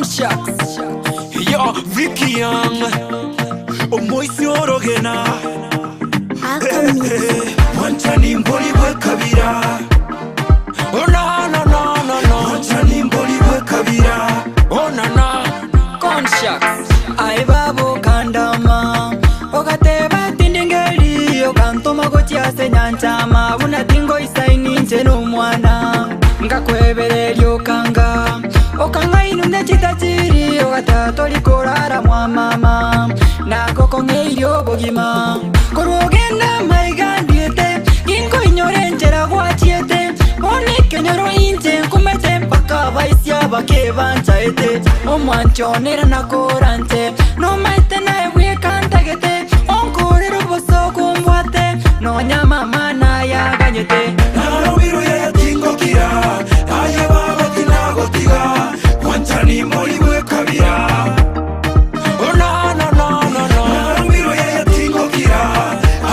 Conscious. Yo, Vicky Young. Omoisi orogena. Mwanchani mbori bwekabira. Oh no no no no no. Mwanchani mbori bwekabira. Oh no no. Conscious. Aye baba okandama, ogateba tindi ngeri, okantoma gochia ase enyancha ama buna tingoisaini inche nomwana. Ngakwebereria okanga, okang'ainwa ne chitachiri, ogateba tori korara mwa mama, nagokong'eirie obogima. Korwa ogenda amaiga ndiete, ginkoinyora enchera gwachiete, bono ekenyoro inche nkumete mpaka abaisia bake banchaete. Omwanchi one ere nakoranche, nomaete naye bweka ntagete, onkorere obosooku mbwate, nonya mama nayaganyete. Narobirwe yaya tingokira, aye baba tinagotiga, bwanchani mbori bwekabira. Oh no no no no no. Narobirwe yaya tingokira,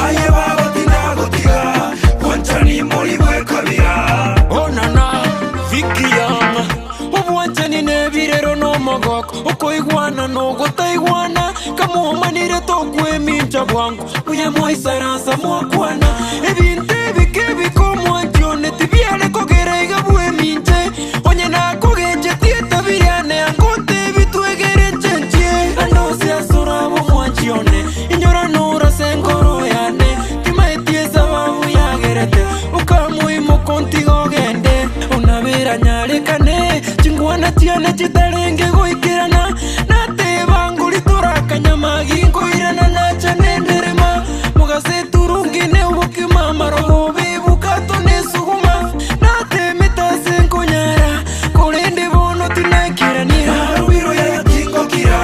aye baba tinagotiga, bwanchani mbori bwekabira. Oh no no, Vicky Young. Obwanchani nebirero nomogoko, okoigwana nogotaigwana, kamwomanire tokwemincha bwango, buya mwaisaransa mwakwana, ebinto ebike ebike omwanchi one tibiare kogera iga bweminche, onye nakogenchetie etabia yane anga otebi twegere nchenchie, ande ose ase orabe omwanchi one, inyora nore ase enkoro yane, timaeti esababu yagerete, okamoimoka ontiga ogende, onabera nyarekane, chingwana chiane chitarenge goikerana, nateba ngori torakanyama, ginkoirana nacha nenderema, mogase eturungi obokima, amarogoba ebukato nesuguma, natemete ase nkonyara, korende bono tinaikerania. Narobirwe yaya tingokira,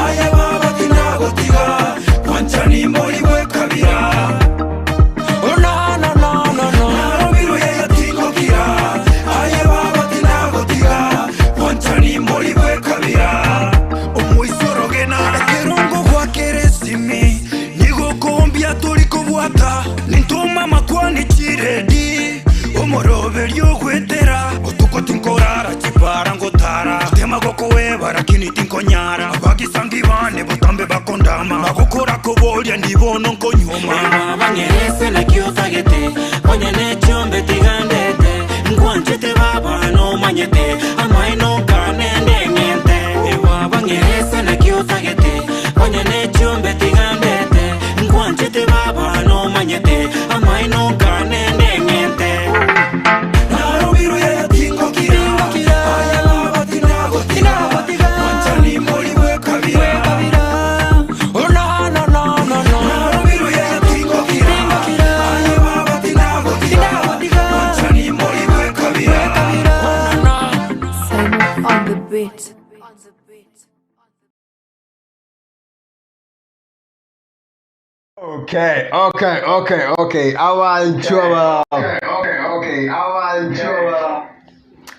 aye baba tinagotiga, bwanchani mbori bwekabira. Oh no no no no no. Narobirwe yaya tingokira, aye baba tinagotiga, bwanchani mbori bwekabira. Omoisorogena ekerongo gwakere esimi, nigo okombia tori kobwata, nintoma makwani chiredi, omoroberi ogwetera, botuko tinkorara chipara ngotara, tema gokoeba lakini tinkonyara, abagisangi bane botambe bakondama, bagokora koboria ndi bono nkonyuma. Baba ng'erese naki otagete, onye nechombe tigandete, nkwanchete baba nomanyete, amaino nkanende ng'ente. Baba ng'erese naki otagete, onye nechombe tigandete, nkwanchete baba nomanyete, amaino nkanende ng'ente. Narobirwe yaya tingokira, aye baba tinagotiga, bwanchani mbori bwekabira. Oh no no no no no. Narobirwe yaya tingokira, aye baba tinagotiga, bwanchani mbori bwekabira. Oh no no. Simon on the beat. Okay, okay, okay, okay. Abantu aba Okay, okay, abantu aba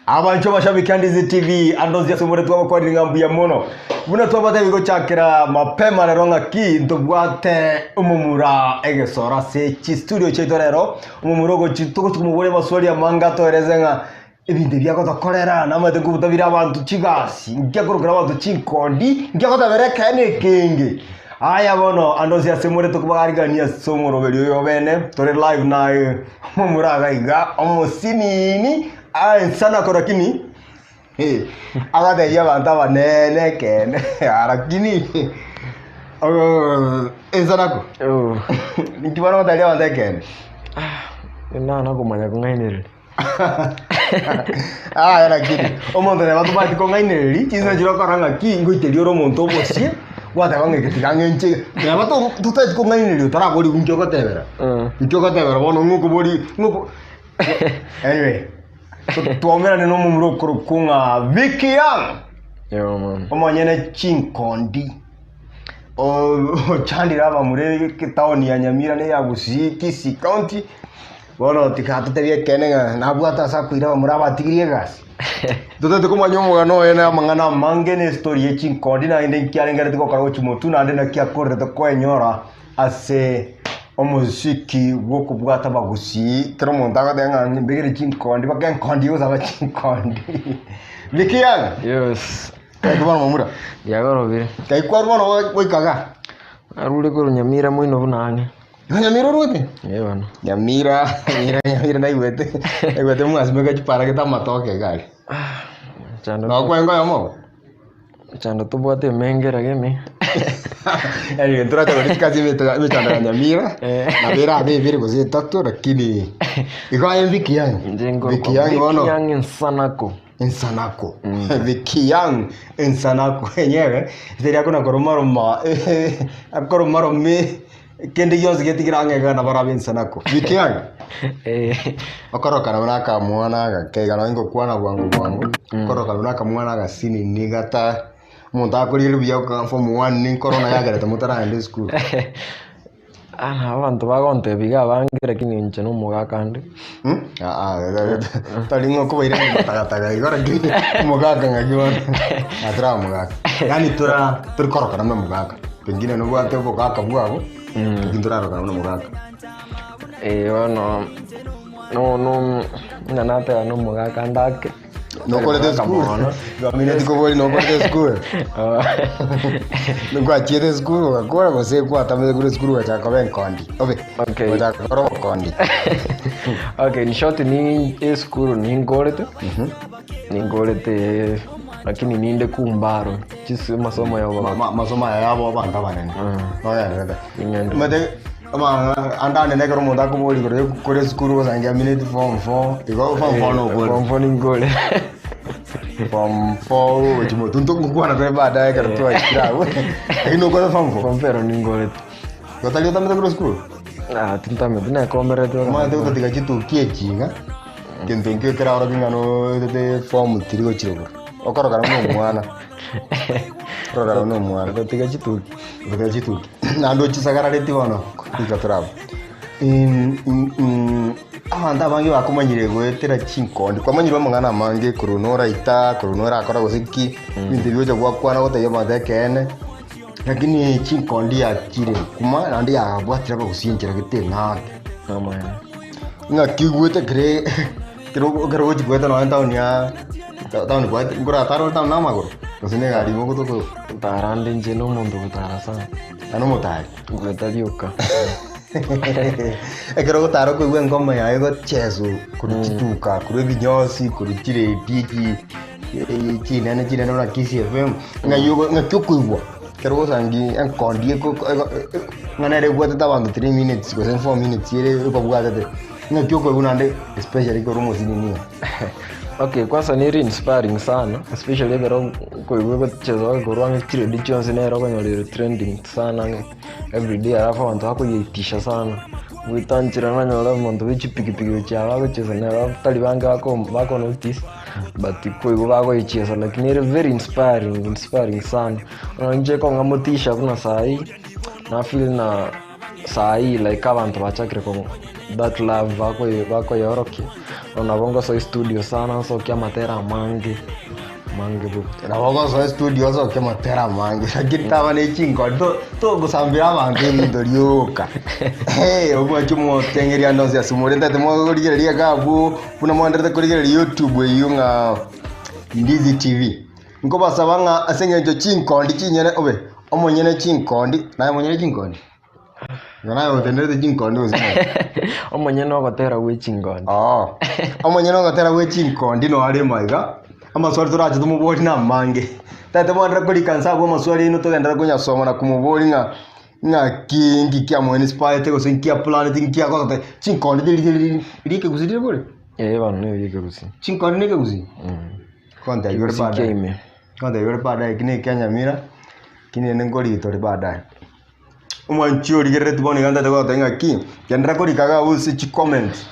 abantu abashabiki Andizi TV andozi asomore twabakwarire ng'a mbuya mono buna twabate gochakera mapema rero ng'aki ntobwate omomura egesora ase chistudio chiaito rero omomura ogochi togochi komoboria amaswali amange atoereze ng'a ebinto ebi agotokorera namanyete nkobutabire abanto chigasi nkiakorokera abanto chinkondi nkiagotabera ekeene ekenge aya bono ande onsi ase more tokobagarigania ase omoroberi oyo bene tore live naye omomura iga iga omosinini aensana lakini agatebia abanto abanene ekeene lakini ensanako ninki bono ogotebi abanto ekeene Nana komanya kong'ainereria. Aya lakini omonto neba tobwati kong'ainereria chinsa chire okora ng'aki ngoiteria ore omonto obosie gwateba ng'a eke tiga ng'enche neba to- totaeti kong'ainereria otaraboriwu nki ogotebera nki ogotebera bono ng'a okobori ng'oko anyway twaumerane na omomura okorokwa ng'a Vicky Young Yo man. omonyene chinkondi ochandire abamura etown ya Nyamira na eya Gusii Kisii county bono tiga totebie ekeene ng'a nabwate ase akoira abamura abatigirie egasi. Totagete komanya omogano oye na amang'ana amange na estory ye chinkondi naende nki arengereti gokora gochia motwe naende naki akorerete koenyora ase omosiki bw'okobwata abagusii kera omonto agoteba ng'a mbegere chinkondi mpaka enkondi egosaba chinkondi. Vicky Young. Yes. Naki bono momura? Riagorobire. Kai kwarwa bono goika igaa? Narure korwa Nyamira moino buna ang'e. Igo Nyamira orwete? Ee bono. Nyamira, Nyamira, Nyamira naigwete, naigwete mwasimeka chiparagete amatoke iga aria. Chando Noo kwenga oyomo obo? Chando tobwate emenge lakini. Anyway, ntoracha go discuss emechando ya Nyamira, Eh. nabo erabe ebere gose etato lakini igo aye Vicky Young. Inche nkorokwa Vicky Young bono. Vicky Young Nsanako. Ensanako Vicky Young ensanako enyewe riria akona koromaroma akoromarome kende gionsi getigire ang'e iga nabo arabe ensanako. Vicky Young okorokana buna akamwana agake iga nonye ngokwana bwango bwango okorokana buna akamwana agasinini gata omonto akorigereria buya oka form one korona yagerete motaragenda esukuru. Abanto bagontebia iga abange lakini inche na omogaka ande. Tari ng'a okobaira matagataga igo lakini omogaka ng'aki bono. Ah, tora omogaka. Yaani tora tori korokana buna omogaka. Pengine nobwate obogaka bwabo, lakini torarokana buna omogaka. Eh, bono no no buna nateba na omogaka ande ake. Nokorete esukuru? Mono. Bamenyeti kobori nokorete esukuru? Nokwachiete esukuru ogakora gose kwatamete korwa esukuru ogachaka koba enkondi? Obe, Okay. ogachaka gokora obokondi. Okay, in short ni esukuru ninkorete ninkorete lakini ninde kumbaro chisi masomo ya Ma- ma- masomo aya yabo abanto abanene nogenderete Ning'ende. Omanyete amang'ana ande anene ekero omonto akoboria igoro ya gokora esukuru gosangia mineti form four igo form four nokore Form four ninkore. Form four gochia motwe ntogokwana tore baadaye ekero twaikire abwo lakini nokore form four Form four ero ninkorete. Igo tari otamete korwa esukuru? Ah, tintameti nekomerete Omanyete gotatiga chituki echi iga Gento nkio ekeraorokia ng'a noetete form three gochia igoro, okorokana buna omwana, okorokana buna omwana. Gotiga chituki. Gotiga chituki. Naende ochisagarareti bono, goika toraba. Abanto abange bakomanyire goetera chinkondi, kwamanyirwe amang'ana amange korwa noraita, korwa norakora gose ki, ebinto ebi ogocha gwakwana gotebia abanto ekeene, lakini chinkondi yachire nkuma naende yabwatire abagusii enchera gete eng'ake. Amaene. Ng'aki oigwete kere kero ekero ogochi goeta nonye etown ya town kwaete nkoratare ore town na amagoro gose na egari igo ogotoka Gotara ande inche na omonto ogotara sana. Naende omotari. Goeta rioka. Ekero ogotara okoigwa engoma yaye egocheswa korwa chituka, korwa ebinyosi, korwa chiredio echi chinene chinene buna Kisii FM, ng'ai ogo ng'aki okoigwa ekero ogosangi enkondi eko ego ng'a nere ebwatete abanto three minutes gose four minutes ere ekobwatete, ng'aki okoigwa naende especially ekero omosinini iga. Okay, kwanza nere inspiring sana especially ekero okoigwa egochesa korwa ang'e chiredio chionsi nere okonyora ere trending sana ang'e everyday alafu abanto bakoyeitisha sana. Goetanchera nanyora omonto bwe chipikipiki gochia aba agochesa nere tari bange bako bako notice but koigwa bagoechiesa lakini ere very inspiring inspiring sana. Bono inche ekong'a motisha buna saii na feel ng'a saii like abanto bachakire ko that love bakoye bakoyeorokia bono nabo ngosoa estudio sana nsokie amatera amange amange bobe. Nabo ogosoa estudio osoke amatera amange lakini taba ne chinkori to togosambera abanto ebinto rioka obwanche omoteng'eri ande onsi ase more ntagete morigereria iga abwo buna mwanderete korigereria youtube eywo ng'a Ndizi TV. Nkobasaba ng'a ase eng'encho chinkondi chinyene obe omonyene chinkondi naye omonyene chinkondi? Igo naye otenerete chinkondi gose ng'o? Omonyene ogotera gwe chinkondi. Oo. Omonyene ogotera gwe chinkondi no are maiga, amaswali torache tomoborie namange. Tagete mwanderere korika nse abwo amaswali aino togenderere konyasoma na komoboria ng'a ng'aki nki kiamoinspirete gose nki aplaneti nki agosete, chinkondi teri teri rikegusii rire bori? Ee bono nigo rikegusii. Chinkondi nekegusii? Kontebia ore Ekegusii baadaye. kia ime. Kontebia ore baadaye eki nekia nyamira, lakini rende nkorita ore baadaye. Omwanchi origereretie bono iga ntagete goteba ng'aki, genderera korika iga abwo ase chicomment,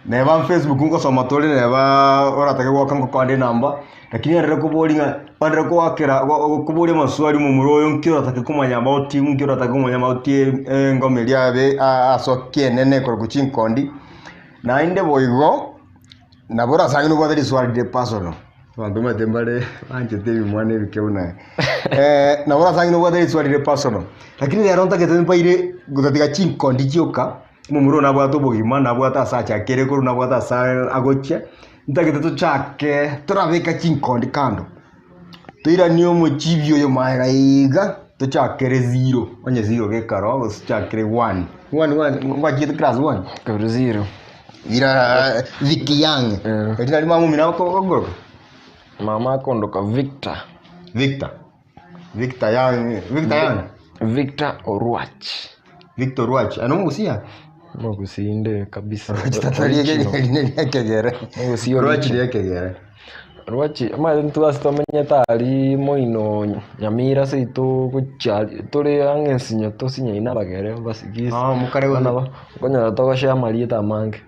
neba Facebook ngosoma tore neba oratake goaka ngokonde enamba, lakini genderera koboria ng'a genderera koakera koboria amaswali omomura oyo nki oratake komanya about him, nki oratake komanya about engoma eria abe asokia enene korokwa chinkondi, naende boigo. Nabo orasange nobwate riswali rire personal, abanto omanyete mbare banchete ebimwana ebike buna eh, nabo orasange nobwate riswali rire personal, lakini rero ntagete mbaire gotatiga chinkondi chioka, omomura oyo nabwate obogima, nabwate ase achakire korwa, nabwate ase agochia, ntagete tochake torabeka chinkondi kando. Toiranie omochibi oyo magega iga, tochakere zero, onye zero gekaro gose tochakere one. One one ngwachiete class one? Korwa zero. Ira Vicky Young. Eh. Eri nari mama omino akogoroka? Mama akondoka Victor. Victor. Victor Young. Victor Young. Victor Orwach. Victor Orwach. Ano omogusia? Omogusii inde kabisa. Original. Ekegere. Omogusii Orwach original. nekegere. Orwach, omanyete intwe ase tomenyete aria moino Nyamira seito gochia tore ang'e ensinyo tosinyaine abagere abasigisi. Ah, mokare Bono nabo okonyora togoshare amarieta amange.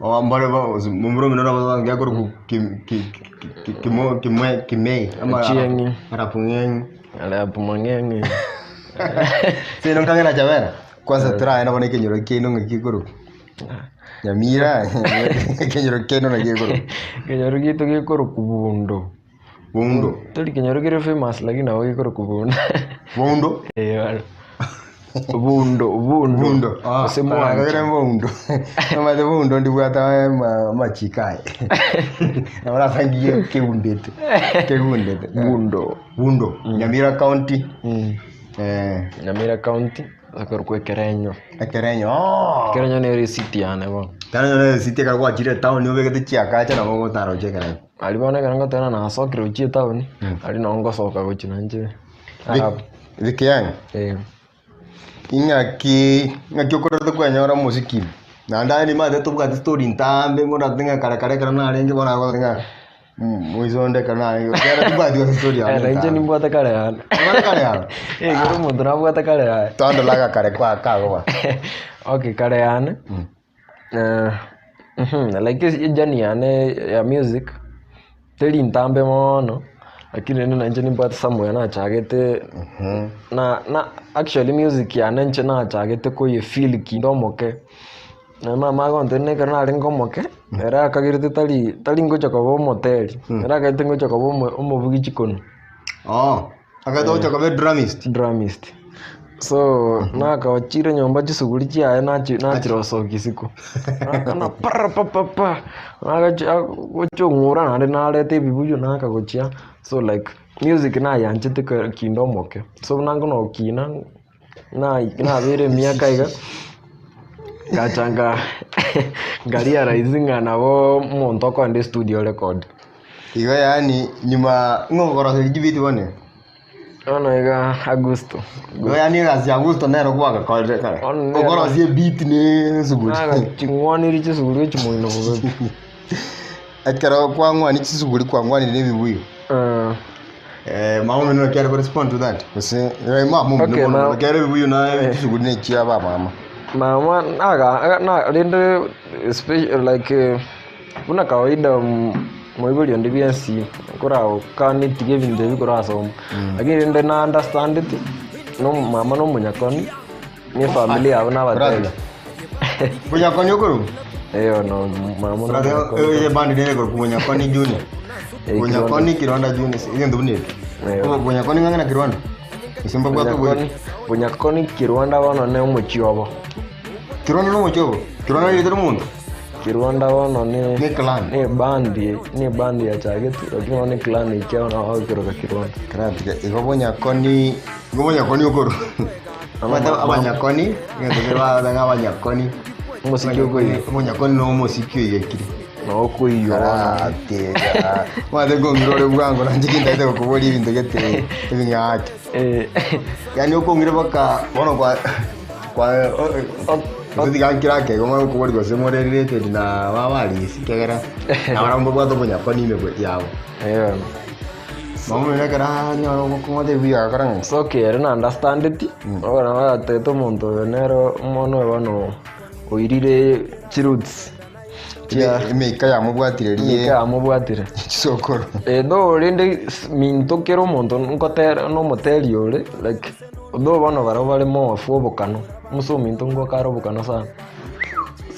Oh, mbare ba momura omino nabo abange akorokwa Kim- Ki- Ki- Kimo- Kimwe- Kimei ama Ochieng'i. Arap Ng'eng'i. Arap Mang'eng'i. Sino nkang'e na Chabera. Kwanza toraenda bono ekenyoro kiaino ng'aki gekorokwa. Nyamira ekenyoro kiaino naki gekorokwa. Ekenyoro giaito gekorokwa Bundo. Bundo. Tori kenyoro kere famous lakini nabo gekorokwa Bundo. Bundo. Eh, bono. Bundo, Bundo. Bundo. Ah, Ase mwancha. kere Bundo. Omanyete Bundo ndibwate amachiko aye. Nabo orasangie kegundete. Kegundete. Bundo. Bundo. Nyamira County. Eh, Nyamira County, akorokwa Ekerenyo. Ekerenyo. Oh. Ekerenyo nere esiti yane bono. Ekerenyo nere esiti ekero gwachire etown obegete chiakacha nabo ogotara gochia Ekerenyo. Aria bono ekero ngoteba nasokire gochia etown, aria nabo ngosoka gochia nainche Arab. Vicky Young. Eh. Ing'aki ng'aki okorete kwenyora omosiki? Naende aye nimanyete tobwati story ntambe ngorate ng'a kare kare ekero narenge bono nagotebi ng'a moiso onde ekero narenge ekiagera tibwati gose story yane Eh, nainche entambe. nimbwate kare yane. Obwate kare yane? Eh, kera omonto nabwate kare yaye. Twandora agakare kwa kagoba. Okay, kare yane, eh, like ejourney yane ya music, teri ntambe mono, lakini rende nainche nimbwate somewhere nachagete, na na actually music yane inche nachagete koyefeel kinde omoke, na mama agontebia ekero narenge omoke, ere akagerete tari tari ngocha koba omoteri, ere akagerete ngocha koba omo omobugi chikonu. Oh, akagerete ogocha koba edrumist. Drumist. So nakaochire nyomba chisuguri chiaye nachi nachirosokia isiko. Nakana parapapapa nagachi gocha ong'ura naende nareta ebibuyu nakagochia so like music nayanchete kero kinde omoke. So buna ngono gokina nai nabeire emiaka iga, ngacha nka nka realize ng'a nabo omonto okoenda estudio orecord. Igo yaani nyuma ng'o okoroseria chibeat bono? Bono iga Augusto. Igo yaani egasi ya Augusto nero kwagakorire kare. Bono nero. Okorosia ebeat ne esuguri. Nagaching'waniri chisuguri echimoino bobe pi. Ekero kwang'wani chisuguri kwang'wanire na ebibuyu. Eh. Eh, mama omino naki are korespond to that? Gose eh, mama omino Okay, bono ma- naki are ebibuyu na chisuguri na echia abamama. Mama naga aga- na rende espe- like eh, buna kawaida moibori onde bwensi koragokania tiga ebinto ebi korasoma. Lakini rende na understandeti, no mama na omonyakoni, na efamiri yabo na abateri. Bonyakoni okorokwa? Eyo no mama na Brother, omonyakoni. eye band nere ekorokwa Bonyakoni Junior. Eh, Bonyakoni Kirwanda Junior, egento buna ekio. Eh. Obo Bonyakoni ng'ang'e na Kirwanda? Gose mbabwate oboiri? Bonyakoni, Bonyakoni Kirwanda bono ne omochie obo. Kirwanda nomochie obo? Kirwanda nerieta riomonto? Kirwanda bono ne Ne clan. ne band ne band yachagetwe lakini bono ne clan ekia bono bagokeroka Kirwanda. Karatiga igo Bonyakoni, igo Bonyakoni okorwa. Omanyete abanyakoni, egento kere bagote ng'a abanyakoni. Omosiki okoiyo. Omonyakoni no omosiki oigekire. Noo okoiywa bono. Karatiga. Omanyete nkong'ira ore bwango nainche kintaete gokoboria ebinto gete ebing'ake. Eh. Yaani okong'ira mpaka bono kwa kwa gose tiga nkire ake igo omanye gokobori gose more related na baba Alice ekiagera nabarabwo mbabwate obonyakoni ime yabo. Eh. Mama omino ekero anyora ogokong'ota ebibuya agakora ng'a So okay ere na understandeti, bono bagatebete omonto oyo nere omwana oyo bono oirire chiroots chia emeika yamobwatire emeika rie yamobwatire. chisokoro. Eh, though rende minto kera omonto nkotera nomoteri ore like though bono barabwo bare more of obokano, omosa ominto ngoka are obokano sana.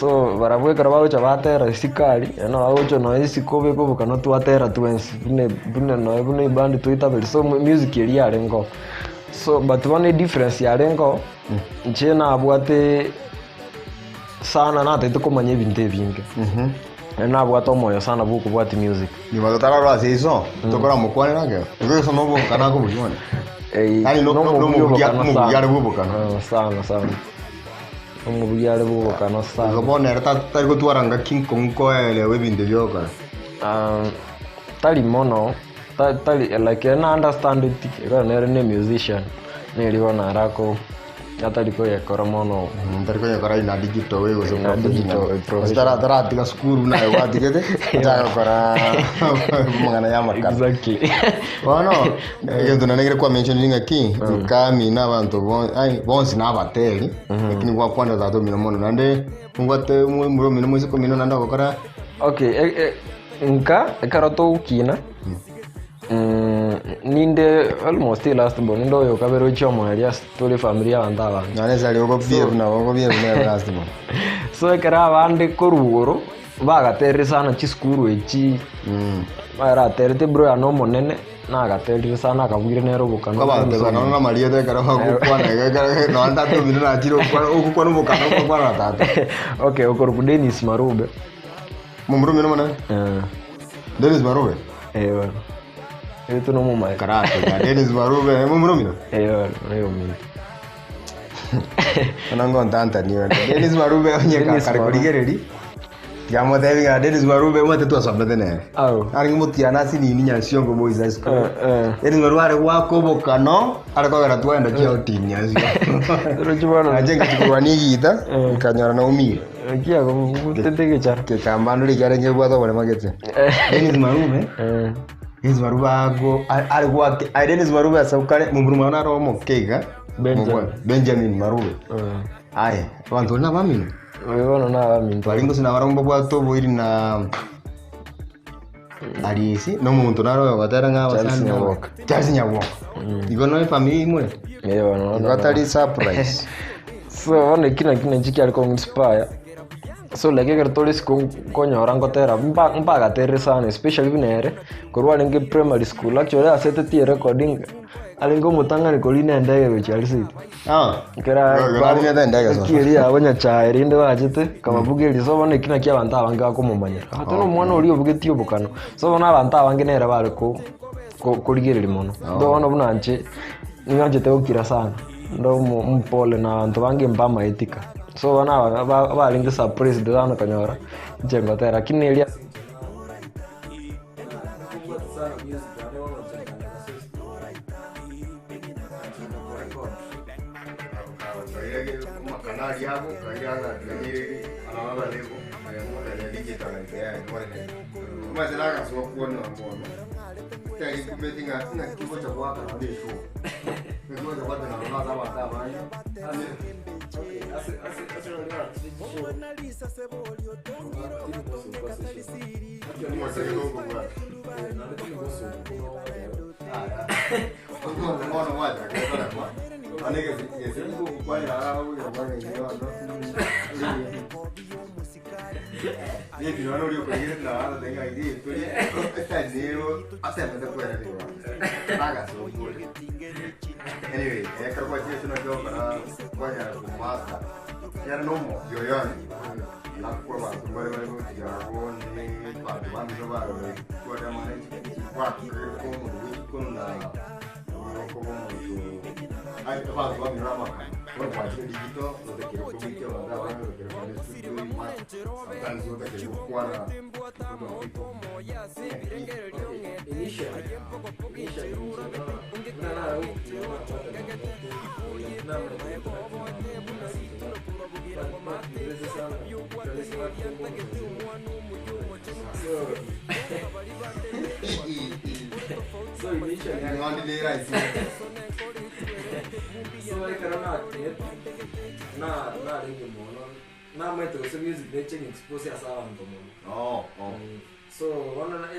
So barabwo ekero bagocha batera isiko aria, yaani nabo bagocha nonye isiko obeke obokano twatera twensi buna buna nonye buna eband toitaberi so music eria yarenge oo. So but bono edifference yarenge oo, inche nabwate sana natagete komanya ebinto ebinge. Nabwate omoyo sana bwa okobwatia music. Nyuma totararora ase iso, tokoramokwanera ekero. Igo iso nobokana akobugia one. Eh, Yaani no- no- nomobugia nomobugia- obokano omobugia sana. are bw'obokano. Eh, sana sana. Omobugia are bw'obokano sana. Igo bono ere ta- tari gotwara ngaki nkong'u koelewa ebinto bioka. Ah, tari mono ta- tari like ere na understand it ekero nere ne musician neri bono arako atari koyekora mono Tari konyekora ina digital way gose Ina digital way, professional. professional. Tara taratiga sukuru naye gwatigete achaka gokora amang'ana ya amakara. Exactly. Bono egento naende ekere kwamentionire ng'aki nkami na abanto bon- ai, bonsi na abateri lakini gwakwanera tata omino mono naende nobwate omomura omino moiseke omino naende ogokora Okay, e, e, nka ekero togokina ninde almost last born ninde oyo kabere ochia omoerio ase tore efamiri ya abanto abange. Nonye ase aria okobie buna okobie buna ere last born. So ekero abande korwa igoro bagaterire sana chisukuru echi baraterete bro yane omonene nagaterire sana akabwire nere obokano. Kwabateba nonya na amarieta ekero bagokwana iga ekero nonya tata omino nachire gokwana ogokwana obokano okokwana na tata. Okay, okorokwa Dennis Marube. Momura omino omonene? Eh. Dennis Marube? Eh bono. Eto nomomaete. Karate, Dennis Marube, momura omino? Eh bono, oyo ominto. Bono ngontantanie onde. Dennis Marube onye Dennis kare Marube. korigereria, tigamotebi ng'a Dennis Marube omanyete twasomete nere. Au. Arenge motiana ase nini Nyansiongo Boys High School. Eh, eh. Dennis Marube are goaka obokano, are kogera twagenda chiouting Nyansiongo. Rochi bono. Nache ngachi korwania egita, Eh. nkanyora naumire. Ekiago gutete egechara. Kekambano riria arenge ebwate oborema gete. Dennis Marube, Eh. Dennis Marube ago are goaka, aye Dennis Marube ase kare momura omwana naro omoke iga. Benjamin. Mokwa- Benjamin Marube. Eh. Aye, abanto baria nabamino. Oyo bono nabaminto. Baria gose nabarabwo mbabwate oboiri na Ariesi, na omonto naro oyo ogotera ng'a Charles abasani nabo. Nyaboka. Charles Nyaboka. Igo noe efamiri imwe. Eh, bono Igo atari surprise. So bono eki naki nachi kiare konginspire so like ekero tore isiko nkonyora ngotera mpa mpagaterire sana especially buna ere korwa arenge primary school actually asetetie erecording arenge omotang'ani korina endege gochia aria seito. Ah. Ekero Igo narinete endege so. ekieri yabo nyachae rende bachete kababugeria so bono eki naki abanto abange bakomomanyera ate na omwana oria obugetie obokano so bono abanto abange nere bare ko ko- korigereria mono. Ndo bono buna inche ning'anchete gokira sana ndo omo omopole na abanto bange mbamaeti ka. So bono aba ba- barenge surprised sana konyora inche ngotera lakini eria.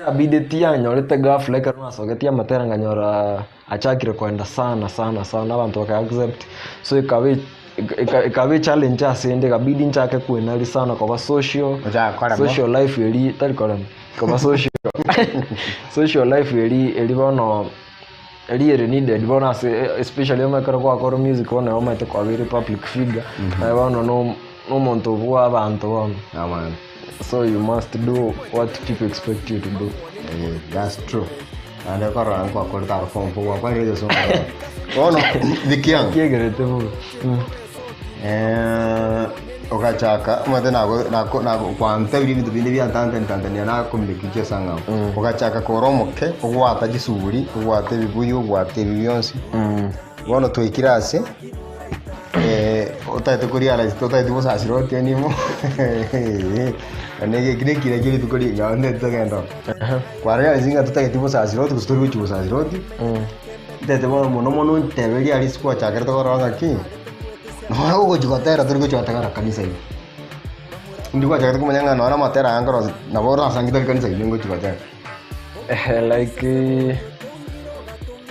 Yabideti yanyorete ghafla ekero nasogetie amatera nkanyora achakire koenda sana sana sana abanto baka accept so ekaba ekaba echallenge ase ende ekabidi nchake koenaria sana koba social Ochake korema. social life eria tari korema koba social social life eria eria bono eria ere needed bono ase especially ekero gwakora music bono nabo omanyete kwabeire public figure naye bono no omonto bwa abanto bono. Amaene. So you must do what people expect you to do. Eh, that's true. Naende korora nkwakorete aro form four gwakwarire egesongo. Bono Vicky-Young. Kiegerete bobe. Mm. Eh, ogachaka omanyete nago nako nako kwantebirie ebinto binde biantantanitantania nakominyokia ase ang'ao. Ogachaka kore omoke, ogwata chisuguri, ogwata ebibuyu, ogwata ebi bionsi. Bono twaikire ase otagete ko realize totagete gosasira oti anymore naende eki nekina kia rituko ring'ao rinde togenda oo. Kwa realize ng'a totageti gosasira oti gose tori gochia gosasira oti, ntagete bono mono mono ontebe riaria ase gwachakerete korora ng'aki, nonya ogochia gotera tori gochia gotegera kanisa ime. Indi gwachagete komanya ng'a nonya na amatera aya nkorosia nabo orasange tari kanisa ime ngochia gotera. Like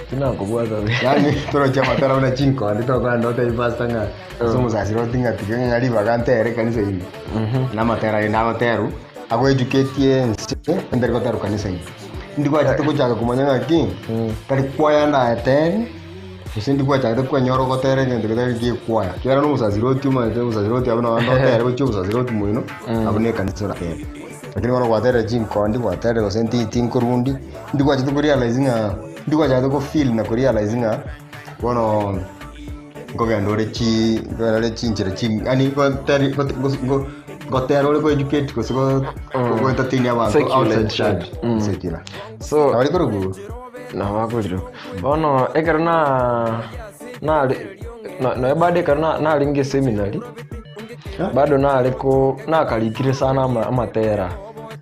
tinakobwata buya. Yaani toroche amatera buna chinkondi tokogenda otebie pastor ng'a ase omosasiro oti ng'a tiga ng'a ribaga ntere ekanisa ime. Na amatera aye nagoterwa, ago educate ense entari goterwa kanisa ime. Indi gwachete gochaka komanya ng'aki, tari kwaya ndatere, gose indi gwachagete kwenyora ogotera egento getari gie ekwaya. Ekiagera na omosasiroti omanyete omosasiroti abwo nonye otere gochia obosasiroti moino, abwo na ekanisa oratere. Lakini bono gwaterire chinkondi, gwaterire gose nti tinkorundi, indi gwachete ko realize ng'a indi gwachagete ko feel na ko realize ng'a bono nkogenda ore chi nkogenda ore chinchera chi yaani goteri gote gos go gotera ore ko educate gose go go entertain abanto Secular outside church. church secular. So Nabo rikorokwa nabo bakoriroka. Bono ekero na nare no- nonya bado ekero na- narenge eseminary, Bado nare ko nakarikire sana ama- amatera.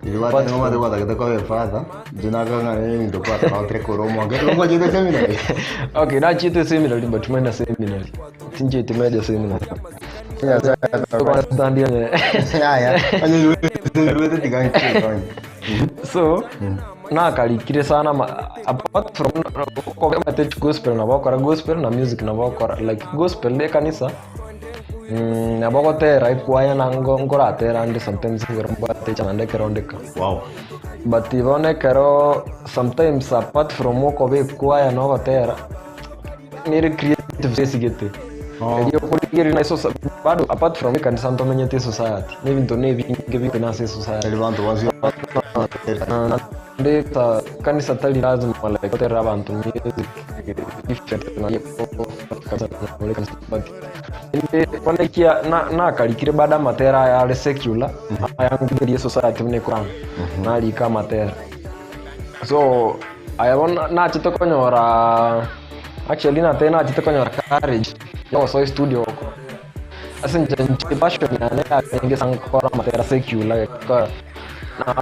Omanyete gwatagete koba efather, inche nakang'ana ebinto kwatarotire korwa omonge. Igo ngwachete seminary? Okay, nachiete seminary but minor seminary. Tinchieti major seminary. Nyasaye Understand yenye. Yaya, onye rwete tiga nchie So, nakarikire sana ma, apart from koba gospel nabo okora gospel na music nabo okora like gospel ekanisa Nabo ogotera ekwaya na ngo nkoratera ande sometimes ekero mbwate echando ekero ndeka. Wow. But bono ekero sometimes apart from okoba ekwaya na ogotera, nere creative space gete. Oh. Erio okorigereria na esosa bado apart from ekanisa ntomenyete esociety, na ebinto na ebinge bikogenda ase esociety. Tari banto bonsi Naende ta kanisa tari lazima like goterera abanto music different na but inde bono ekia na- nakarikire bado amatera aya are secular ayangerie society buna ekorana narika amatera so aya bono nachete konyora actually nate nachete konyora courage ya gosoa estudio ase inche inche passion yane yarenge ase nkora amatera secular gekora na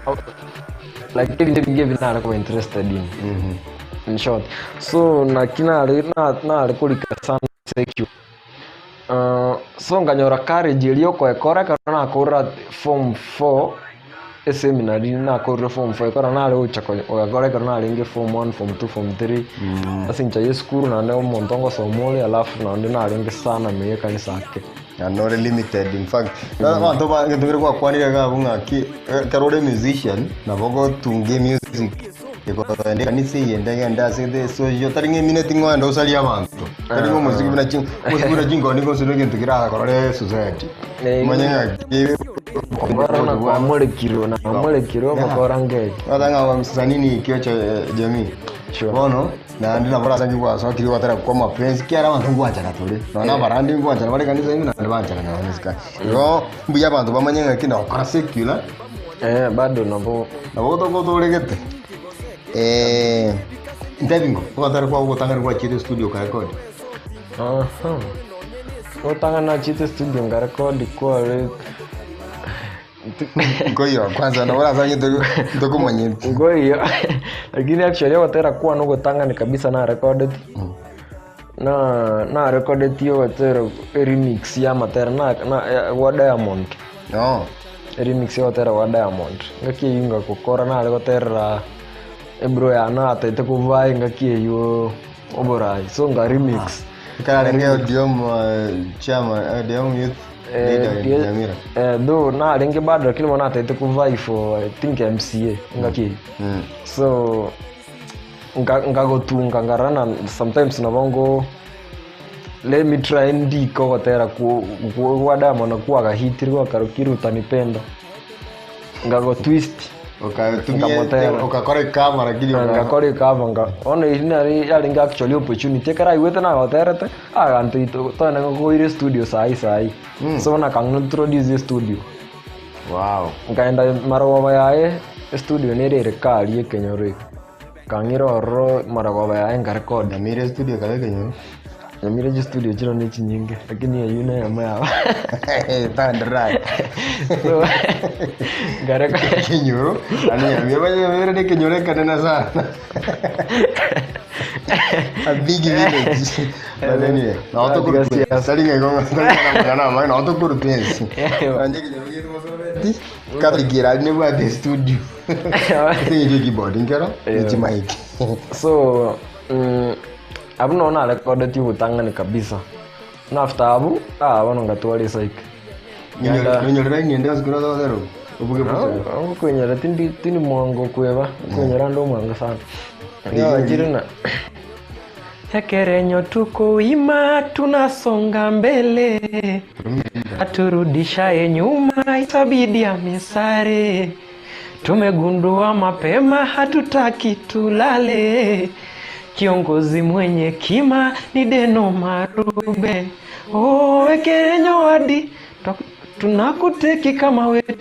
like ebinto ebinge ebi nare koba interested in in short so naki nare na- nare korika sana secular so nkanyora courage eria okoekora ekero nakorora form four eseminary nakorire form four ekero nare gocha konya kogekora ekero narenge form one, form two, form three, ase enchera ya esukuru naende omonto ngosoma ore alafu naende narenge sana ime ya ekanisa ake. Naende ore limited in fact, na abanto ba egento kere gwakwanire iga abwo ng'aki, ekero ore musician, nabo ogotunga emusic ekogenda ekanisa eyende egende ase the social tari ng'a emineti ng'a ogende osarie abanto, tari ng'a omosiki buna chi omosiki buna chinkoni gose na egento kerakorore society. Omanye ng'aki Okora na kwamorekirwe namorekirwe ogokora ngeki. Ogoteba ng'a msanii ni kioo cha jamii. Sure. Bono naende nabo orasange gwasokirie gwatera kwa mapenzi kiara abanto ngwanchana tore. Nonya abarandi ngwanchana bare ekanisa ime naende banchana nonye na isiko. Igo mbuya abanto bamanye ng'aki nokora secular Eh, bado nabo nabo otogotoregete. Ntebi ng'o ogotera kwago gotang'ani gwachiete studio okarekodi? Aha. Gotang'ana nachete studio nkarekodi kware Nkoiyo kwanza nabo orasange ntokomanyeti. nkoiyo lakini actually ogotera kwane ogotang'ani kabisa narekodeti na narekodeti ogotera eremix ya amatera na na gwa Diamond No. eremix ya ogotera gwa Diamond ngaki eywo ngakokora nare goterera ebro yane atagete kobaa engaki eywo oborai so nga remix Ekero arenge ODM chairman, ODM youth leader in Nyamira. Though narenge bado lakini bono natagete ko vie for I think MCA engaki eywo. So nka- nkagotunga nkarora na sometimes nabo ngo let me try ndike ogotera kwo- kwo- gwa Diamond kwagahitire gwakarokire utanipenda. Nkago twist. Ukatumia Nkamotera. ukakora cover lakini Ngakora ekava nga bono eri nari yarenge actually opportunity ekero aigwete nagoterete agantoito togende ngokoire studio sahi sahi. So bono akang'introduce estudio. Wow. Nkaenda marogoba yaye estudio nere ere karia ekenyoro eke. Kang'ira ororo marogoba yaye nkarecord. Nyamira studio kabe kenyoro. Nyamira chistudio chiro ne chinyinge lakini eywo neyemo yabo. Tandra. So nkarecord. Kenyoro. Ani nyamira nyamira ni kenyoro ekenene sana. A big village. But anyway, na watu Tiga siasa. Salinga igonga salinga na na na watu kurupensi. Anje kenyoro yetu masoreti. Katikira ni bwa the studio. Tingi keyboard nkero Yeah. ni mic. So abu no narekodeti obotang'ani kabisa. Na after abu, ah, bono ngatwara esaike. Nyorera ngende asikura zero. Ubuge buso. Okwenyera tindi tindi mwango kweba, okwenyera ndo mwango sana. Yawachire na Ekerenyo tuko wima tunasonga mbele, aturudishaye nyuma itabidi amisare. Tumegundua mapema hatutaki tulale, kiongozi mwenye kima ni Deno Marube. Oh, Ekerenyo wadi tunakuteki kama wetu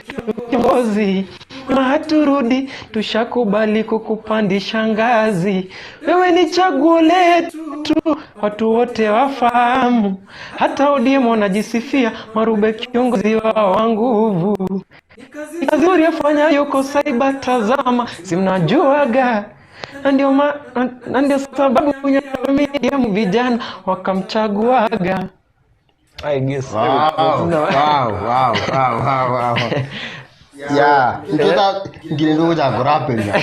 kiongozi na haturudi, tushakubali kukupandisha ngazi. Wewe ni chaguo letu, watu wote wafahamu. Hata ODM wanajisifia, Marube kiongozi wao wa nguvu. Kazi nzuri afanya yuko cyber, tazama, si mnajuaga na ndio na ndio sababu ODM vijana wakamchaguaga. I guess. Wow, wow, wow, wow, wow, wow. Yeah, nkita ngire ndugu cha kurapenya.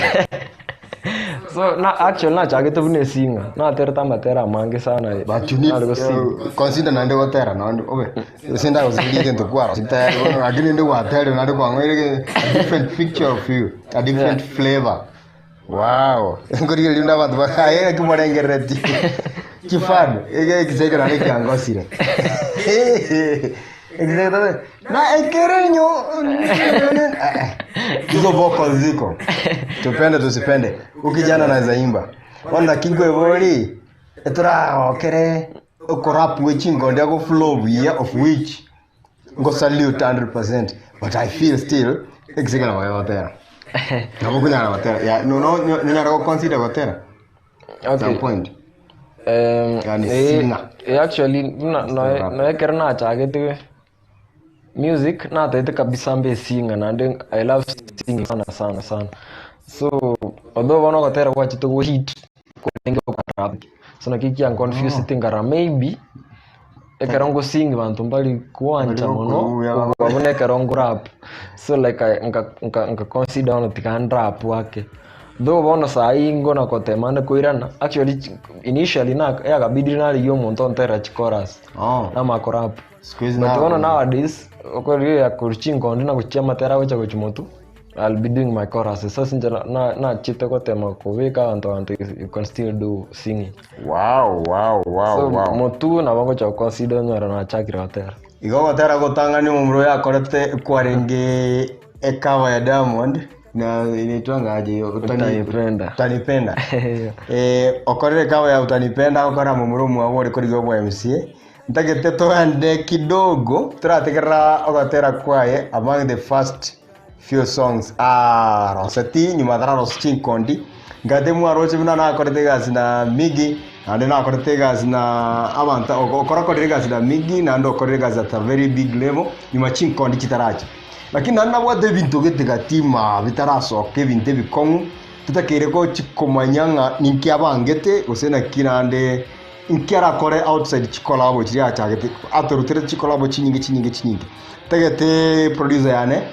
So na actually nachagete buna esinga naterete amatera amange sana. But you need Nari gosinga. consider nande gotera nande obe. Sinda gosirike ntokwara. Sita lakini ndi gwatere nande kwangwire a different picture of you, a different flavor. Wow. Ngorire linda abantu bakaye kimorengereti. Kifan, ege kiseka nande kyangosire. Exactly. Na ekerenyo. Hizo vocals ziko. Tupende tusipende. Ukijana anaweza imba. Ona kigwe bori. Eturagokere ukurap wechingo ndia go flow yeah of which ngo salute 100% but I feel still exigana wa gotera. Nabo kunyara gotera. Yeah, no no nyara go consider gotera. Okay. Some point. Yani singer. Actually noekero nachagete music nataete kabisa mbe singer nande I love singing sana sana sana. So although bono gotera gwachete go hit kurenge rap. So naki kian confuse tingara maybe ekero ngosing bantu mbali kuancha Bari mono gokuruya. kwabona ekero ngorap. So like I, nka nka nka consider ono tikan rap wake. Though bono sahi ngona kotemane koirana actually initially na yakabidi narigia omonto ontera chorus Oh. na makorap. Squeeze But now. bono nowadays okorire ya kuchinkondi na kuchia matera gocha gochimotu I'll be doing my chorus. Sasa sinja na na chite kotema kubika abantu abantu you can still do singing. Wow, wow, wow, So wow. motu na bango cha consider nyora na chakira gotera. Igo gotera gotang'ani omomura oyo akorete kwarenge ekava ya Diamond na inaitwanga aje hiyo? Utanipenda. Utanipenda. Okorire kava ya utanipenda okora momura omwago ore koriga obwa MCA ntagete togande kidogo turategerera ogotera kwaye among the first few songs roseti nyuma tararosi chinkondi ngate mwaroche buna nakorete egasi na Miggy naende nakorete egasi na abanto okorakorire egasi na Miggy naende okorire egasi at a very big level nyuma chinkondi chitaracha lakini naende nabwate ebinto gete gatima bitarasoka ebinto ebikong'u tutakeire gochikomanya ng'a ninki abangete gose naki naende nki arakore outside chikolabo chiria achagete atorutere chikolabo chinyinge chinyinge chinyinge tagete producer yane